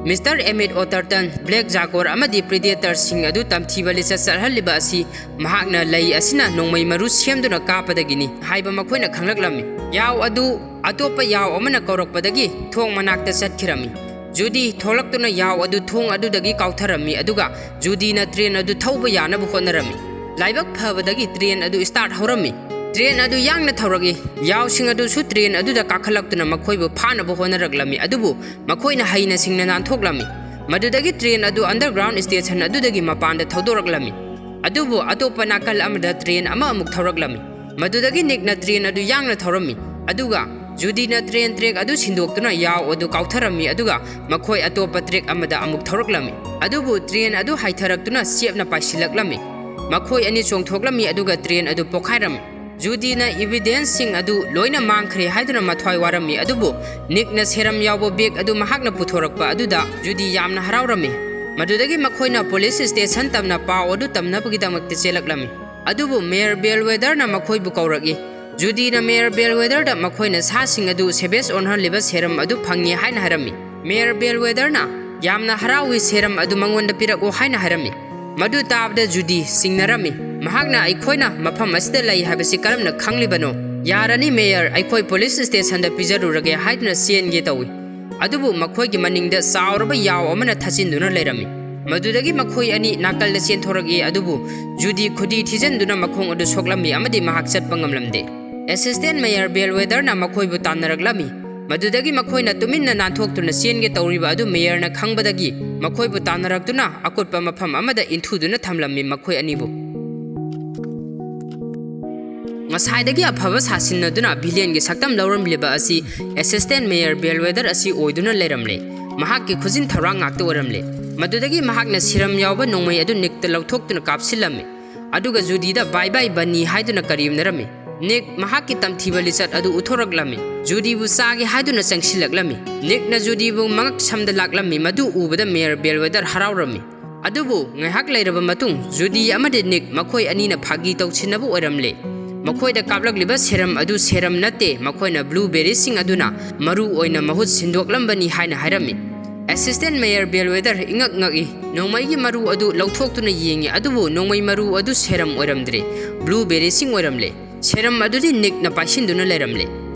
ꯃꯤꯁꯇꯔ ꯑꯦꯃꯤꯠ ꯑꯣꯇꯔꯇꯟ, ꯕ꯭ꯂꯦꯛ ꯖꯥꯒꯣꯔ ꯑꯃꯗꯤ ꯄ꯭ꯔꯤꯗꯦꯇꯔꯁꯤꯡ ꯑꯗꯨ ꯇꯝꯊꯤꯕ ꯂꯤꯆꯠ ꯆꯠꯍꯜꯂꯤꯕ ꯑꯁꯤ ꯃꯍꯥꯛꯅ ꯂꯩ ꯑꯁꯤꯅ ꯅꯣꯡꯃꯩ ꯃꯔꯨ ꯁꯦꯝꯗꯨꯅ ꯀꯥꯞꯄꯗꯒꯤꯅꯤ ꯍꯥꯏꯕ ꯃꯈꯣꯏꯅ ꯈꯪꯂꯛꯂꯝꯃꯤ꯫ ꯌꯥꯎ ꯑꯗꯨ ꯑꯇꯣꯞꯄ ꯌꯥꯎ ꯑꯃꯅ ꯀꯧꯔꯛꯄꯗꯒꯤ ꯊꯣꯡ ꯃꯅꯥꯛꯇ ꯆꯠꯈꯤꯔꯝꯃꯤ꯫ ꯖꯨꯗꯤ ꯊꯣꯛꯂꯛꯇꯨꯅ ꯌꯥꯎ ꯑꯗꯨ ꯊꯣꯡ ꯑꯗꯨꯗꯒꯤ ꯀꯥꯎꯊꯔꯝꯃꯤ, ꯑꯗꯨꯒ ꯖꯨꯗꯤꯅ ꯇ꯭ꯔꯦꯟ ꯑꯗꯨ ꯊꯧꯕ ꯌꯥꯅꯕ ꯍꯣꯠꯅꯔꯝꯃꯤ꯫ ꯂꯥꯏꯕꯛ ꯐꯕꯗꯒꯤ ꯇ꯭ꯔꯦꯟ ꯑꯗꯨ ꯁ꯭ꯇꯥꯔꯠ ꯍꯧꯔꯝꯃꯤ꯫ ꯇ꯭ꯔꯦꯟ ꯑꯗꯨ ꯌꯥꯡꯅ ꯊꯧꯔꯛꯏ꯫ ꯌꯥꯎꯁꯤꯡ ꯑꯗꯨꯁꯨ ꯇ꯭ꯔꯦꯟ ꯑꯗꯨꯗ ꯀꯥꯈꯠꯂꯛꯇꯨꯅ ꯃꯈꯣꯏꯕꯨ ꯐꯥꯅꯕ ꯍꯣꯠꯅꯔꯛꯂꯝꯃꯤ, ꯑꯗꯨꯕꯨ ꯃꯈꯣꯏꯅ ꯍꯩꯅ ꯁꯤꯡꯅ ꯅꯥꯟꯊꯣꯛꯂꯝꯃꯤ꯫ ꯃꯗꯨꯗꯒꯤ ꯇ꯭ꯔꯦꯟ ꯑꯗꯨ ꯑꯟꯗꯔꯒ꯭ꯔꯥꯎꯟ ꯁ꯭ꯇꯦꯁꯟ ꯑꯗꯨꯗꯒꯤ ꯃꯄꯥꯟꯗ ꯊꯧꯗꯣꯔꯛꯂꯝꯃꯤ꯫ ꯑꯗꯨꯕꯨ ꯑꯇꯣꯞꯄ ꯅꯥꯀꯜ ꯑꯃꯗ ꯇ꯭ꯔꯦꯟ ꯑꯃ ꯑꯃꯨꯛ ꯊꯧꯔꯛꯂꯝꯃꯤ꯫ ꯃꯗꯨꯗꯒꯤ ꯅꯤꯛꯅ ꯇ꯭ꯔꯦꯟ ꯑꯗꯨ ꯌꯥꯡꯅ ꯊꯧꯔꯝꯃꯤ, ꯑꯗꯨꯒ ꯖꯨꯗꯤꯅ ꯇ꯭ꯔꯦꯟ ꯇ꯭ꯔꯦꯛ ꯑꯗꯨ ꯁꯤꯟꯗꯣꯛꯇꯨꯅ ꯌꯥꯎ ꯑꯗꯨ ꯀꯥꯎꯊꯔꯝꯃꯤ, ꯑꯗꯨꯒ ꯃꯈꯣꯏ ꯑꯇꯣꯞꯄ ꯇ꯭ꯔꯦꯛ ꯑꯃꯗ ꯑꯃꯨꯛ ꯊꯧꯔꯛꯂꯝꯃꯤ꯫ ꯑꯗꯨꯕꯨ ꯇ꯭ꯔꯦꯟ ꯑꯗꯨ ꯍꯥꯏꯊꯔꯛꯇꯨꯅ ꯆꯦꯞꯅ ꯄꯥꯏꯁꯤꯜꯂꯛꯂꯝꯃꯤ꯫ ꯃꯈꯣꯏ ꯑꯅꯤ ꯆꯣꯡꯊꯣꯛꯂꯝꯃꯤ, ꯑꯗꯨꯒ ꯇ꯭ꯔꯦꯟ ꯑꯗꯨ ꯄꯣꯈꯥꯏꯔꯝꯃꯤ꯫ ꯖꯨꯗꯤꯅ ꯏꯚꯤꯗꯦꯟꯁꯁꯤꯡ ꯑꯗꯨ ꯂꯣꯏꯅ ꯃꯥꯡꯈ꯭ꯔꯦ ꯍꯥꯏꯗꯨꯅ ꯃꯊ꯭ꯋꯥꯏ ꯋꯥꯔꯝꯃꯤ, ꯑꯗꯨꯕꯨ ꯅꯤꯛꯅ ꯁꯦꯔꯝ ꯌꯥꯎꯕ ꯕꯦꯒ ꯑꯗꯨ ꯃꯍꯥꯛꯅ ꯄꯨꯊꯣꯔꯛꯄ ꯑꯗꯨꯗ ꯖꯨꯗꯤ ꯌꯥꯝꯅ ꯍꯔꯥꯎꯔꯝꯃꯤ꯫ ꯃꯗꯨꯗꯒꯤ ꯃꯈꯣꯏꯅ ꯄꯨꯂꯤꯁ ꯁ꯭ꯇꯦꯁꯟ ꯇꯝꯅ ꯄꯥꯎ ꯑꯗꯨ ꯇꯝꯅꯕꯒꯤꯗꯃꯛꯇ ꯆꯦꯜꯂꯛꯂꯝꯃꯤ꯫ ꯑꯗꯨꯕꯨ ꯃꯦꯌꯔ ꯕꯦꯜꯋꯦꯗꯔꯅ ꯃꯈꯣꯏꯕꯨ ꯀꯧꯔꯛꯏ꯫ ꯖꯨꯗꯤꯅ ꯃꯦꯌꯔ ꯕꯦꯜꯋꯦꯗꯔꯗ ꯃꯈꯣꯏꯅ ꯁꯥꯁꯤꯡ ꯑꯗꯨ ꯁꯦꯚꯦꯖ ꯑꯣꯟꯍꯜꯂꯤꯕ ꯁꯦꯔꯝ ꯑꯗꯨ ꯐꯪꯉꯤ ꯍꯥꯏꯅ ꯍꯥꯏꯔꯝꯃꯤ꯫ ꯃꯦꯌꯔ ꯕꯦꯜꯋꯦꯗꯔꯅ "ꯌꯥꯝꯅ ꯍꯔꯥꯎꯏ, ꯁꯦꯔꯝ ꯑꯗꯨ ꯃꯉꯣꯟꯗ ꯄꯤꯔꯛꯎ" ꯍꯥꯏꯅ ꯍꯥꯏꯔꯝꯃꯤ꯫ ꯃꯗꯨ ꯇꯥꯕꯗ ꯖꯨꯗꯤ ꯆꯤꯡꯅꯔꯝꯃꯤ꯫ ꯃꯍꯥꯛꯅ, "ꯑꯩꯈꯣꯏꯅ ꯃꯐꯝ ꯑꯁꯤꯗ ꯂꯩ ꯍꯥꯏꯕꯁꯤ ꯀꯔꯝꯅ ꯈꯪꯂꯤꯕꯅꯣ? ꯌꯥꯔꯅꯤ ꯃꯦꯌꯔ, ꯑꯩꯈꯣꯏ ꯄꯨꯂꯤꯁ ꯁ꯭ꯇꯦꯁꯟꯗ ꯄꯤꯖꯔꯨꯔꯒꯦ" ꯍꯥꯏꯗꯨꯅ ꯆꯦꯟꯒꯦ ꯇꯧꯏ꯫ ꯑꯗꯨꯕꯨ ꯃꯈꯣꯏꯒꯤ ꯃꯅꯤꯡꯗ ꯆꯥꯎꯔꯕ ꯌꯥꯎ ꯑꯃꯅ ꯊꯠꯆꯤꯟꯗꯨꯅ ꯂꯩꯔꯝꯃꯤ꯫ ꯃꯗꯨꯗꯒꯤ ꯃꯈꯣꯏ ꯑꯅꯤ ꯅꯥꯀꯜꯗ ꯆꯦꯟꯊꯣꯔꯛꯏ, ꯑꯗꯨꯕꯨ ꯖꯨꯗꯤ ꯈꯨꯗꯤ ꯊꯤꯖꯤꯟꯗꯨꯅ ꯃꯈꯣꯡ ꯑꯗꯨ ꯁꯣꯛꯂꯝꯃꯤ ꯑꯃꯗꯤ ꯃꯍꯥꯛ ꯆꯠꯄ ꯉꯝꯂꯝꯗꯦ꯫ ꯑꯦꯁꯤꯁꯇꯦꯟ ꯃꯦꯌꯔ ꯕꯦꯜꯋꯦꯗꯔꯅ ꯃꯈꯣꯏꯕꯨ ꯇꯥꯟꯅꯔꯛꯂꯝꯃꯤ꯫ ꯃꯗꯨꯗꯒꯤ ꯃꯈꯣꯏꯅ ꯇꯨꯃꯤꯟꯅ ꯅꯥꯟꯊꯣꯛꯇꯨꯅ ꯆꯦꯟꯒꯦ ꯇꯧꯔꯤꯕ ꯑꯗꯨ ꯃꯦꯌꯔꯅ ꯈꯪꯕꯗꯒꯤ ꯃꯈꯣꯏꯕꯨ ꯇꯥꯟꯅꯔꯛꯇꯨꯅ ꯑꯀꯨꯠꯄ ꯃꯐꯝ ꯑꯃꯗ ꯏꯟꯊꯨꯗꯨꯅ ꯊꯝꯂꯝꯃꯤ ꯃꯈꯣꯏ ꯑꯅꯤꯕꯨ꯫ ꯉꯁꯥꯏꯗꯒꯤ ꯑꯐꯕ ꯁꯥꯁꯤꯟꯅꯗꯨꯅ ꯚꯤꯂꯦꯟꯒꯤ ꯁꯛꯇꯝ ꯂꯧꯔꯝꯂꯤꯕ ꯑꯁꯤ ꯑꯦꯁꯤꯁꯇꯦꯟ ꯃꯦꯌꯔ ꯕꯦꯜꯋꯦꯗꯔ ꯑꯁꯤ ꯑꯣꯏꯗꯨꯅ ꯂꯩꯔꯝꯂꯦ꯫ ꯃꯍꯥꯛꯀꯤ ꯈꯨꯖꯤꯟ ꯊꯧꯔꯥꯡ ꯉꯥꯛꯇ ꯑꯣꯏꯔꯝꯂꯦ꯫ ꯃꯗꯨꯗꯒꯤ ꯃꯍꯥꯛꯅ ꯁꯤꯔꯝ ꯌꯥꯎꯕ ꯅꯣꯡꯃꯩ ꯑꯗꯨ ꯅꯤꯛꯇ ꯂꯧꯊꯣꯛꯇꯨꯅ ꯀꯥꯞꯁꯤꯜꯂꯝꯃꯤ꯫ ꯑꯗꯨꯒ ꯖꯨꯗꯤꯗ "ꯕꯥꯏ ꯕꯥꯏ ꯕꯟꯅꯤ" ꯍꯥꯏꯗꯨꯅ ꯀꯔꯦꯝꯅꯔꯝꯃꯤ꯫ ꯅꯤꯛ ꯃꯍꯥꯛꯀꯤ ꯇꯝꯊꯤꯕ ꯂꯤꯆꯠ ꯑꯗꯨ ꯎꯠꯊꯣꯔꯛꯂꯝꯃꯤ꯫ ꯖꯨꯗꯤꯕꯨ ꯆꯥꯒꯦ ꯍꯥꯏꯗꯨꯅ ꯆꯪꯁꯤꯜꯂꯛꯂꯝꯃꯤ꯫ ꯅꯤꯛꯅ ꯖꯨꯗꯤꯕꯨ ꯃꯉꯛ ꯁꯝꯗ ꯂꯥꯛꯂꯝꯃꯤ꯫ ꯃꯗꯨ ꯎꯕꯗ ꯃꯦꯌꯔ ꯕꯦꯜꯋꯦꯗꯔ ꯍꯔꯥꯎꯔꯝꯃꯤ꯫ ꯑꯗꯨꯕꯨ ꯉꯥꯏꯍꯥꯛ ꯂꯩꯔꯕ ꯃꯇꯨꯡ ꯖꯨꯗꯤ ꯑꯃꯗꯤ ꯅꯤꯛ ꯃꯈꯣꯏ ꯑꯅꯤꯅ ꯐꯥꯒꯤ ꯇꯧꯁꯤꯟꯅꯕ ꯑꯣꯏꯔꯝꯂꯦ꯫ ꯃꯈꯣꯏꯗ ꯀꯥꯞꯂꯛꯂꯤꯕ ꯁꯦꯔꯝ ꯑꯗꯨ ꯁꯦꯔꯝ ꯅꯠꯇꯦ, ꯃꯈꯣꯏꯅ ꯕ꯭ꯂꯨꯕꯦꯔꯤꯁꯤꯡ ꯑꯗꯨꯅ ꯃꯔꯨ ꯑꯣꯏꯅ ꯃꯍꯨꯠ ꯁꯤꯟꯗꯣꯛꯂꯝꯕꯅꯤ ꯍꯥꯏꯅ ꯍꯥꯏꯔꯝꯃꯤ꯫ ꯑꯦꯁꯤꯁꯇꯦꯟ ꯃꯦꯌꯔ ꯕꯦꯜꯋꯦꯗꯔ ꯏꯉꯛ ꯉꯛꯏ꯫ ꯅꯣꯡꯃꯩꯒꯤ ꯃꯔꯨ ꯑꯗꯨ ꯂꯧꯊꯣꯛꯇꯨꯅ ꯌꯦꯡꯉꯤ, ꯑꯗꯨꯕꯨ ꯅꯣꯡꯃꯩ ꯃꯔꯨ ꯑꯗꯨ ꯁꯦꯔꯝ ꯑꯣꯏꯔꯝꯗ꯭ꯔꯦ, ꯕ꯭ꯂꯨꯕꯦꯔꯤꯁꯤꯡ ꯑꯣꯏꯔꯝꯂꯦ꯫ ꯁꯦꯔꯝ ꯑꯗꯨꯗꯤ ꯅꯤꯛꯅ ꯄꯥꯏꯁꯤꯟꯗꯨꯅ ꯂꯩꯔꯝꯂꯦ꯫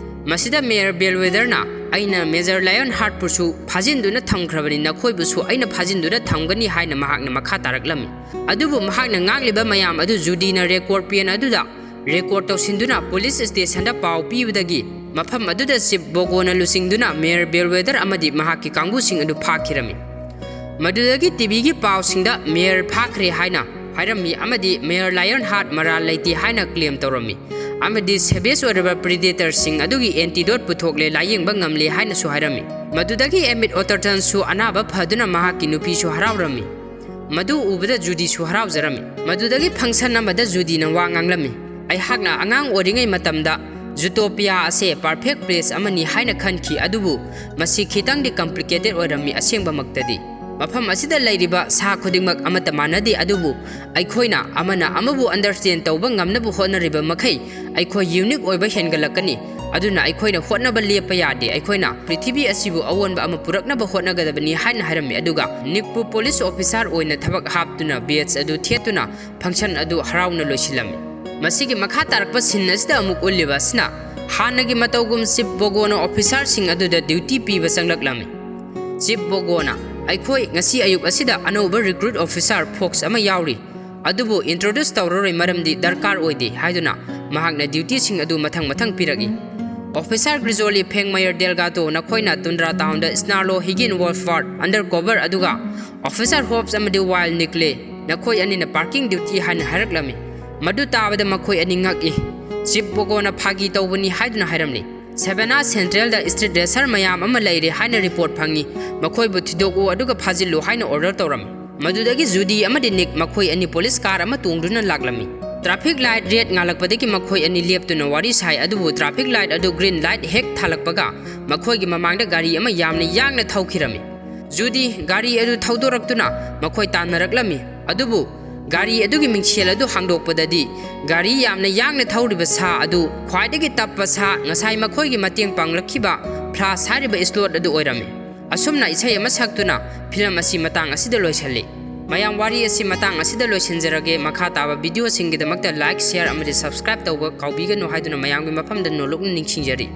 ꯃꯁꯤꯗ ꯃꯦꯌꯔ ꯕꯦꯜꯋꯦꯗꯔꯅ, "ꯑꯩꯅ ꯃꯦꯖꯔ ꯂꯥꯌꯟ ꯍꯥꯔꯠꯄꯨꯁꯨ ꯐꯥꯖꯤꯟꯗꯨꯅ ꯊꯝꯈ꯭ꯔꯕꯅꯤ, ꯅꯈꯣꯏꯕꯨꯁꯨ ꯑꯩꯅ ꯐꯥꯖꯤꯟꯗꯨꯅ ꯊꯝꯒꯅꯤ" ꯍꯥꯏꯅ ꯃꯍꯥꯛꯅ ꯃꯈꯥ ꯇꯥꯔꯛꯂꯝꯃꯤ꯫ ꯑꯗꯨꯕꯨ ꯃꯍꯥꯛꯅ ꯉꯥꯡꯂꯤꯕ ꯃꯌꯥꯝ ꯑꯗꯨ ꯖꯨꯗꯤꯅ ꯔꯦꯀꯣꯔꯗ ꯄꯦꯟ ꯑꯗꯨꯗ ꯔꯦꯀꯣꯔꯗ ꯇꯧꯁꯤꯟꯗꯨꯅ ꯄꯨꯂꯤꯁ ꯁ꯭ꯇꯦꯁꯟꯗ ꯄꯥꯎ ꯄꯤꯕꯗꯒꯤ ꯃꯐꯝ ꯑꯗꯨꯗ ꯆꯤꯞ ꯕꯣꯒꯣꯅ ꯂꯨꯆꯤꯡꯗꯨꯅ ꯃꯦꯌꯔ ꯕꯦꯜꯋꯦꯗꯔ ꯑꯃꯗꯤ ꯃꯍꯥꯛꯀꯤ ꯀꯥꯡꯕꯨꯁꯤꯡ ꯑꯗꯨ ꯐꯥꯈꯤꯔꯝꯃꯤ꯫ ꯃꯗꯨꯗꯒꯤ ꯇꯤꯚꯤꯒꯤ ꯄꯥꯎꯁꯤꯡꯗ ꯃꯦꯌꯔ ꯐꯥꯈ꯭ꯔꯦ ꯍꯥꯏꯅ ꯍꯥꯏꯔꯝꯃꯤ ꯑꯃꯗꯤ ꯃꯦꯌꯔ ꯂꯥꯌꯟ ꯍꯥꯔꯠ ꯃꯔꯥꯜ ꯂꯩꯇꯦ ꯍꯥꯏꯅ ꯀ꯭ꯂꯦꯝ ꯇꯧꯔꯝꯃꯤ ꯑꯃꯗꯤ ꯁꯦꯚꯦꯖ ꯑꯣꯏꯔꯕ ꯄ꯭ꯔꯤꯗꯦꯇꯔꯁꯤꯡ ꯑꯗꯨꯒꯤ ꯑꯦꯟꯇꯤꯗꯣꯠ ꯄꯨꯊꯣꯛꯂꯦ, ꯂꯥꯌꯦꯡꯕ ꯉꯝꯂꯦ ꯍꯥꯏꯅꯁꯨ ꯍꯥꯏꯔꯝꯃꯤ꯫ ꯃꯗꯨꯗꯒꯤ ꯑꯦꯃꯤꯠ ꯑꯣꯇꯔꯇꯟꯁꯨ ꯑꯅꯥꯕ ꯐꯗꯨꯅ ꯃꯍꯥꯛꯀꯤ ꯅꯨꯄꯤꯁꯨ ꯍꯔꯥꯎꯔꯝꯃꯤ꯫ ꯃꯗꯨ ꯎꯕꯗ ꯖꯨꯗꯤꯁꯨ ꯍꯔꯥꯎꯖꯔꯝꯃꯤ꯫ ꯃꯗꯨꯗꯒꯤ ꯐꯪꯁꯟ ꯑꯃꯗ ꯖꯨꯗꯤꯅ ꯋꯥ ꯉꯥꯡꯂꯝꯃꯤ, "ꯑꯩꯍꯥꯛꯅ ꯑꯉꯥꯡ ꯑꯣꯏꯔꯤꯉꯩ ꯃꯇꯝꯗ ꯖꯨꯇꯣꯄꯤꯌꯥ ꯑꯁꯦ ꯄꯔꯐꯦꯛ ꯄ꯭ꯂꯦꯁ ꯑꯃꯅꯤ ꯍꯥꯏꯅ ꯈꯟꯈꯤ, ꯑꯗꯨꯕꯨ ꯃꯁꯤ ꯈꯤꯇꯪꯗꯤ ꯀꯝꯄ꯭ꯂꯤꯀꯦꯇꯦꯗ ꯑꯣꯏꯔꯝꯃꯤ꯫ ꯑꯁꯦꯡꯕꯃꯛꯇꯗꯤ ꯃꯐꯝ ꯑꯁꯤꯗ ꯂꯩꯔꯤꯕ ꯁꯥ ꯈꯨꯗꯤꯡꯃꯛ ꯑꯃꯠꯇ ꯃꯥꯟꯅꯗꯦ, ꯑꯗꯨꯕꯨ ꯑꯩꯈꯣꯏꯅ ꯑꯃꯅ ꯑꯃꯕꯨ ꯑꯟꯗꯔꯁꯇꯦꯟ ꯇꯧꯕ ꯉꯝꯅꯕ ꯍꯣꯠꯅꯔꯤꯕ ꯃꯈꯩ ꯑꯩꯈꯣꯏ ꯌꯨꯅꯤꯛ ꯑꯣꯏꯕ ꯍꯦꯟꯒꯠꯂꯛꯀꯅꯤ꯫ ꯑꯗꯨꯅ ꯑꯩꯈꯣꯏꯅ ꯍꯣꯠꯅꯕ ꯂꯦꯞꯄ ꯌꯥꯗꯦ, ꯑꯩꯈꯣꯏꯅ ꯄ꯭ꯔꯤꯊꯤꯕꯤ ꯑꯁꯤꯕꯨ ꯑꯑꯣꯟꯕ ꯑꯃ ꯄꯨꯔꯛꯅꯕ ꯍꯣꯠꯅꯒꯗꯕꯅꯤ ꯍꯥꯏꯅ ꯍꯥꯏꯔꯝꯃꯤ꯫ ꯑꯗꯨꯒ ꯅꯤꯛꯄꯨ ꯄꯣꯂꯤꯁ ꯑꯣꯐꯤꯁꯥꯔ ꯑꯣꯏꯅ ꯊꯕꯛ ꯍꯥꯞꯇꯨꯅ ꯕꯦꯖ ꯑꯗꯨ ꯊꯦꯠꯇꯨꯅ ꯐꯪꯁꯟ ꯑꯗꯨ ꯍꯔꯥꯎꯅ ꯂꯣꯏꯁꯤꯜꯂꯝꯃꯤ꯫ ꯃꯁꯤꯒꯤ ꯃꯈꯥ ꯇꯥꯔꯛꯄ ꯁꯤꯟ ꯑꯁꯤꯗ ꯑꯃꯨꯛ ꯎꯠꯂꯤꯕ ꯑꯁꯤꯅ ꯍꯥꯟꯅꯒꯤ ꯃꯇꯧꯒꯨꯝ ꯆꯤꯞ ꯕꯣꯒꯣꯅ ꯑꯣꯐꯤꯁꯥꯔꯁꯤꯡ ꯑꯗꯨꯗ ꯗ꯭ꯌꯨꯇꯤ ꯄꯤꯕ ꯆꯪꯂꯛꯂꯝꯃꯤ꯫ ꯆꯤꯞ ꯕꯣꯒꯣꯅ, "ꯑꯩꯈꯣꯏ ꯉꯁꯤ ꯑꯌꯨꯛ ꯑꯁꯤꯗ ꯑꯅꯧꯕ ꯔꯤꯀ꯭ꯔꯨꯠ ꯑꯣꯐꯤꯁꯥꯔ ꯐꯣꯛꯁ ꯑꯃ ꯌꯥꯎꯔꯤ, ꯑꯗꯨꯕꯨ ꯏꯟꯇ꯭ꯔꯣꯗ꯭ꯌꯨꯁ ꯇꯧꯔꯔꯣꯏ, ꯃꯔꯝꯗꯤ ꯗꯔꯀꯥꯔ ꯑꯣꯏꯗꯦ" ꯍꯥꯏꯗꯨꯅ ꯃꯍꯥꯛꯅ ꯗ꯭ꯌꯨꯇꯤꯁꯤꯡ ꯑꯗꯨ ꯃꯊꯪ ꯃꯊꯪ ꯄꯤꯔꯛꯏ꯫ "ꯑꯣꯐꯤꯁꯥꯔ ꯒ꯭ꯔꯤꯖꯣꯂꯤ, ꯐꯦꯡꯃꯌꯔ ꯗꯦꯜꯒꯥꯇꯣ, ꯅꯈꯣꯏꯅ ꯇꯨꯟꯗ꯭ꯔꯥ ꯇꯥꯎꯟꯗ ꯁ꯭ꯅꯥꯔꯂꯣ ꯍꯤꯒꯤꯟ ꯋꯣꯜꯐ ꯋꯥꯔꯠ ꯑꯟꯗꯔ ꯀꯣꯚꯔ, ꯑꯗꯨꯒ ꯑꯣꯐꯤꯁꯥꯔ ꯍꯣꯞꯁ ꯑꯃꯗꯤ ꯋꯥꯏꯜ ꯅꯤꯛꯂꯦ, ꯅꯈꯣꯏ ꯑꯅꯤꯅ ꯄꯥꯔꯀꯤꯡ ꯗ꯭ꯌꯨꯇꯤ" ꯍꯥꯏꯅ ꯍꯥꯏꯔꯛꯂꯝꯃꯤ꯫ ꯃꯗꯨ ꯇꯥꯕꯗ ꯃꯈꯣꯏ ꯑꯅꯤ ꯉꯛꯏ꯫ ꯆꯤꯞ ꯕꯣꯒꯣꯅ ꯐꯥꯒꯤ ꯇꯧꯕꯅꯤ ꯍꯥꯏꯗꯨꯅ ꯍꯥꯏꯔꯝꯂꯤ꯫ "ꯁꯦꯕꯦꯅꯥ ꯁꯦꯟꯇ꯭ꯔꯦꯜꯗ ꯁ꯭ꯇ꯭ꯔꯤꯠ ꯔꯦꯁꯔ ꯃꯌꯥꯝ ꯑꯃ ꯂꯩꯔꯦ ꯍꯥꯏꯅ ꯔꯤꯄꯣꯔꯠ ꯐꯪꯉꯤ꯫ ꯃꯈꯣꯏꯕꯨ ꯊꯤꯗꯣꯛꯎ ꯑꯗꯨꯒ ꯐꯥꯖꯤꯜꯂꯨ" ꯍꯥꯏꯅ ꯑꯣꯔꯗꯔ ꯇꯧꯔꯝꯃꯤ꯫ ꯃꯗꯨꯗꯒꯤ ꯖꯨꯗꯤ ꯑꯃꯗꯤ ꯅꯤꯛ ꯃꯈꯣꯏ ꯑꯅꯤ ꯄꯣꯂꯤꯁ ꯀꯥꯔ ꯑꯃ ꯇꯣꯡꯗꯨꯅ ꯂꯥꯛꯂꯝꯃꯤ꯫ ꯇ꯭ꯔꯥꯐꯤꯛ ꯂꯥꯏꯠ ꯔꯦꯗ ꯉꯥꯜꯂꯛꯄꯗꯒꯤ ꯃꯈꯣꯏ ꯑꯅꯤ ꯂꯦꯞꯇꯨꯅ ꯋꯥꯔꯤ ꯁꯥꯏ, ꯑꯗꯨꯕꯨ ꯇ꯭ꯔꯥꯐꯤꯛ ꯂꯥꯏꯠ ꯑꯗꯨ ꯒ꯭ꯔꯤꯟ ꯂꯥꯏꯠ ꯍꯦꯛ ꯊꯥꯜꯂꯛꯄꯒ ꯃꯈꯣꯏꯒꯤ ꯃꯃꯥꯡꯗ ꯒꯥꯔꯤ ꯑꯃ ꯌꯥꯝꯅ ꯌꯥꯡꯅ ꯊꯧꯈꯤꯔꯝꯃꯤ꯫ ꯖꯨꯗꯤ ꯒꯥꯔꯤ ꯑꯗꯨ ꯊꯧꯗꯣꯔꯛꯇꯨꯅ ꯃꯈꯣꯏ ꯇꯥꯟꯅꯔꯛꯂꯝꯃꯤ꯫ ꯑꯗꯨꯕꯨ ꯒꯥꯔꯤ ꯑꯗꯨꯒꯤ ꯃꯤꯡꯁꯦꯜ ꯑꯗꯨ ꯍꯥꯡꯗꯣꯛꯄꯗꯗꯤ ꯒꯥꯔꯤ ꯌꯥꯝꯅ ꯌꯥꯡꯅ ꯊꯧꯔꯤꯕ ꯁꯥ ꯑꯗꯨ ꯈ꯭ꯋꯥꯏꯗꯒꯤ ꯇꯞꯄ ꯁꯥ, ꯉꯁꯥꯏ ꯃꯈꯣꯏꯒꯤ ꯃꯇꯦꯡ ꯄꯥꯡꯂꯛꯈꯤꯕ ꯐ꯭ꯂꯥꯁ ꯍꯥꯏꯔꯤꯕ ꯁ꯭ꯂꯣꯠ ꯑꯗꯨ ꯑꯣꯏꯔꯝꯃꯤ꯫ ꯑꯁꯨꯝꯅ ꯏꯁꯩ ꯑꯃ ꯁꯛꯇꯨꯅ ꯐꯤꯂꯝ ꯑꯁꯤ ꯃꯇꯥꯡ ꯑꯁꯤꯗ ꯂꯣꯏꯁꯤꯜꯂꯤ꯫ ꯃꯌꯥꯝ, ꯋꯥꯔꯤ ꯑꯁꯤ ꯃꯇꯥꯡ ꯑꯁꯤꯗ ꯂꯣꯏꯁꯤꯟꯖꯔꯒꯦ꯫ ꯃꯈꯥ ꯇꯥꯕ ꯚꯤꯗꯤꯑꯣꯁꯤꯡꯒꯤꯗꯃꯛꯇ ꯂꯥꯏꯛ, ꯁꯤꯌꯔ ꯑꯃꯗꯤ ꯁꯕꯁꯀ꯭ꯔꯥꯏꯕ ꯇꯧꯕ ꯀꯥꯎꯕꯤꯒꯅꯨ ꯍꯥꯏꯗꯨꯅ ꯃꯌꯥꯝꯒꯤ ꯃꯐꯝꯗ ꯅꯣꯂꯨꯛꯅ ꯅꯤꯡꯁꯤꯡꯖꯔꯤ꯫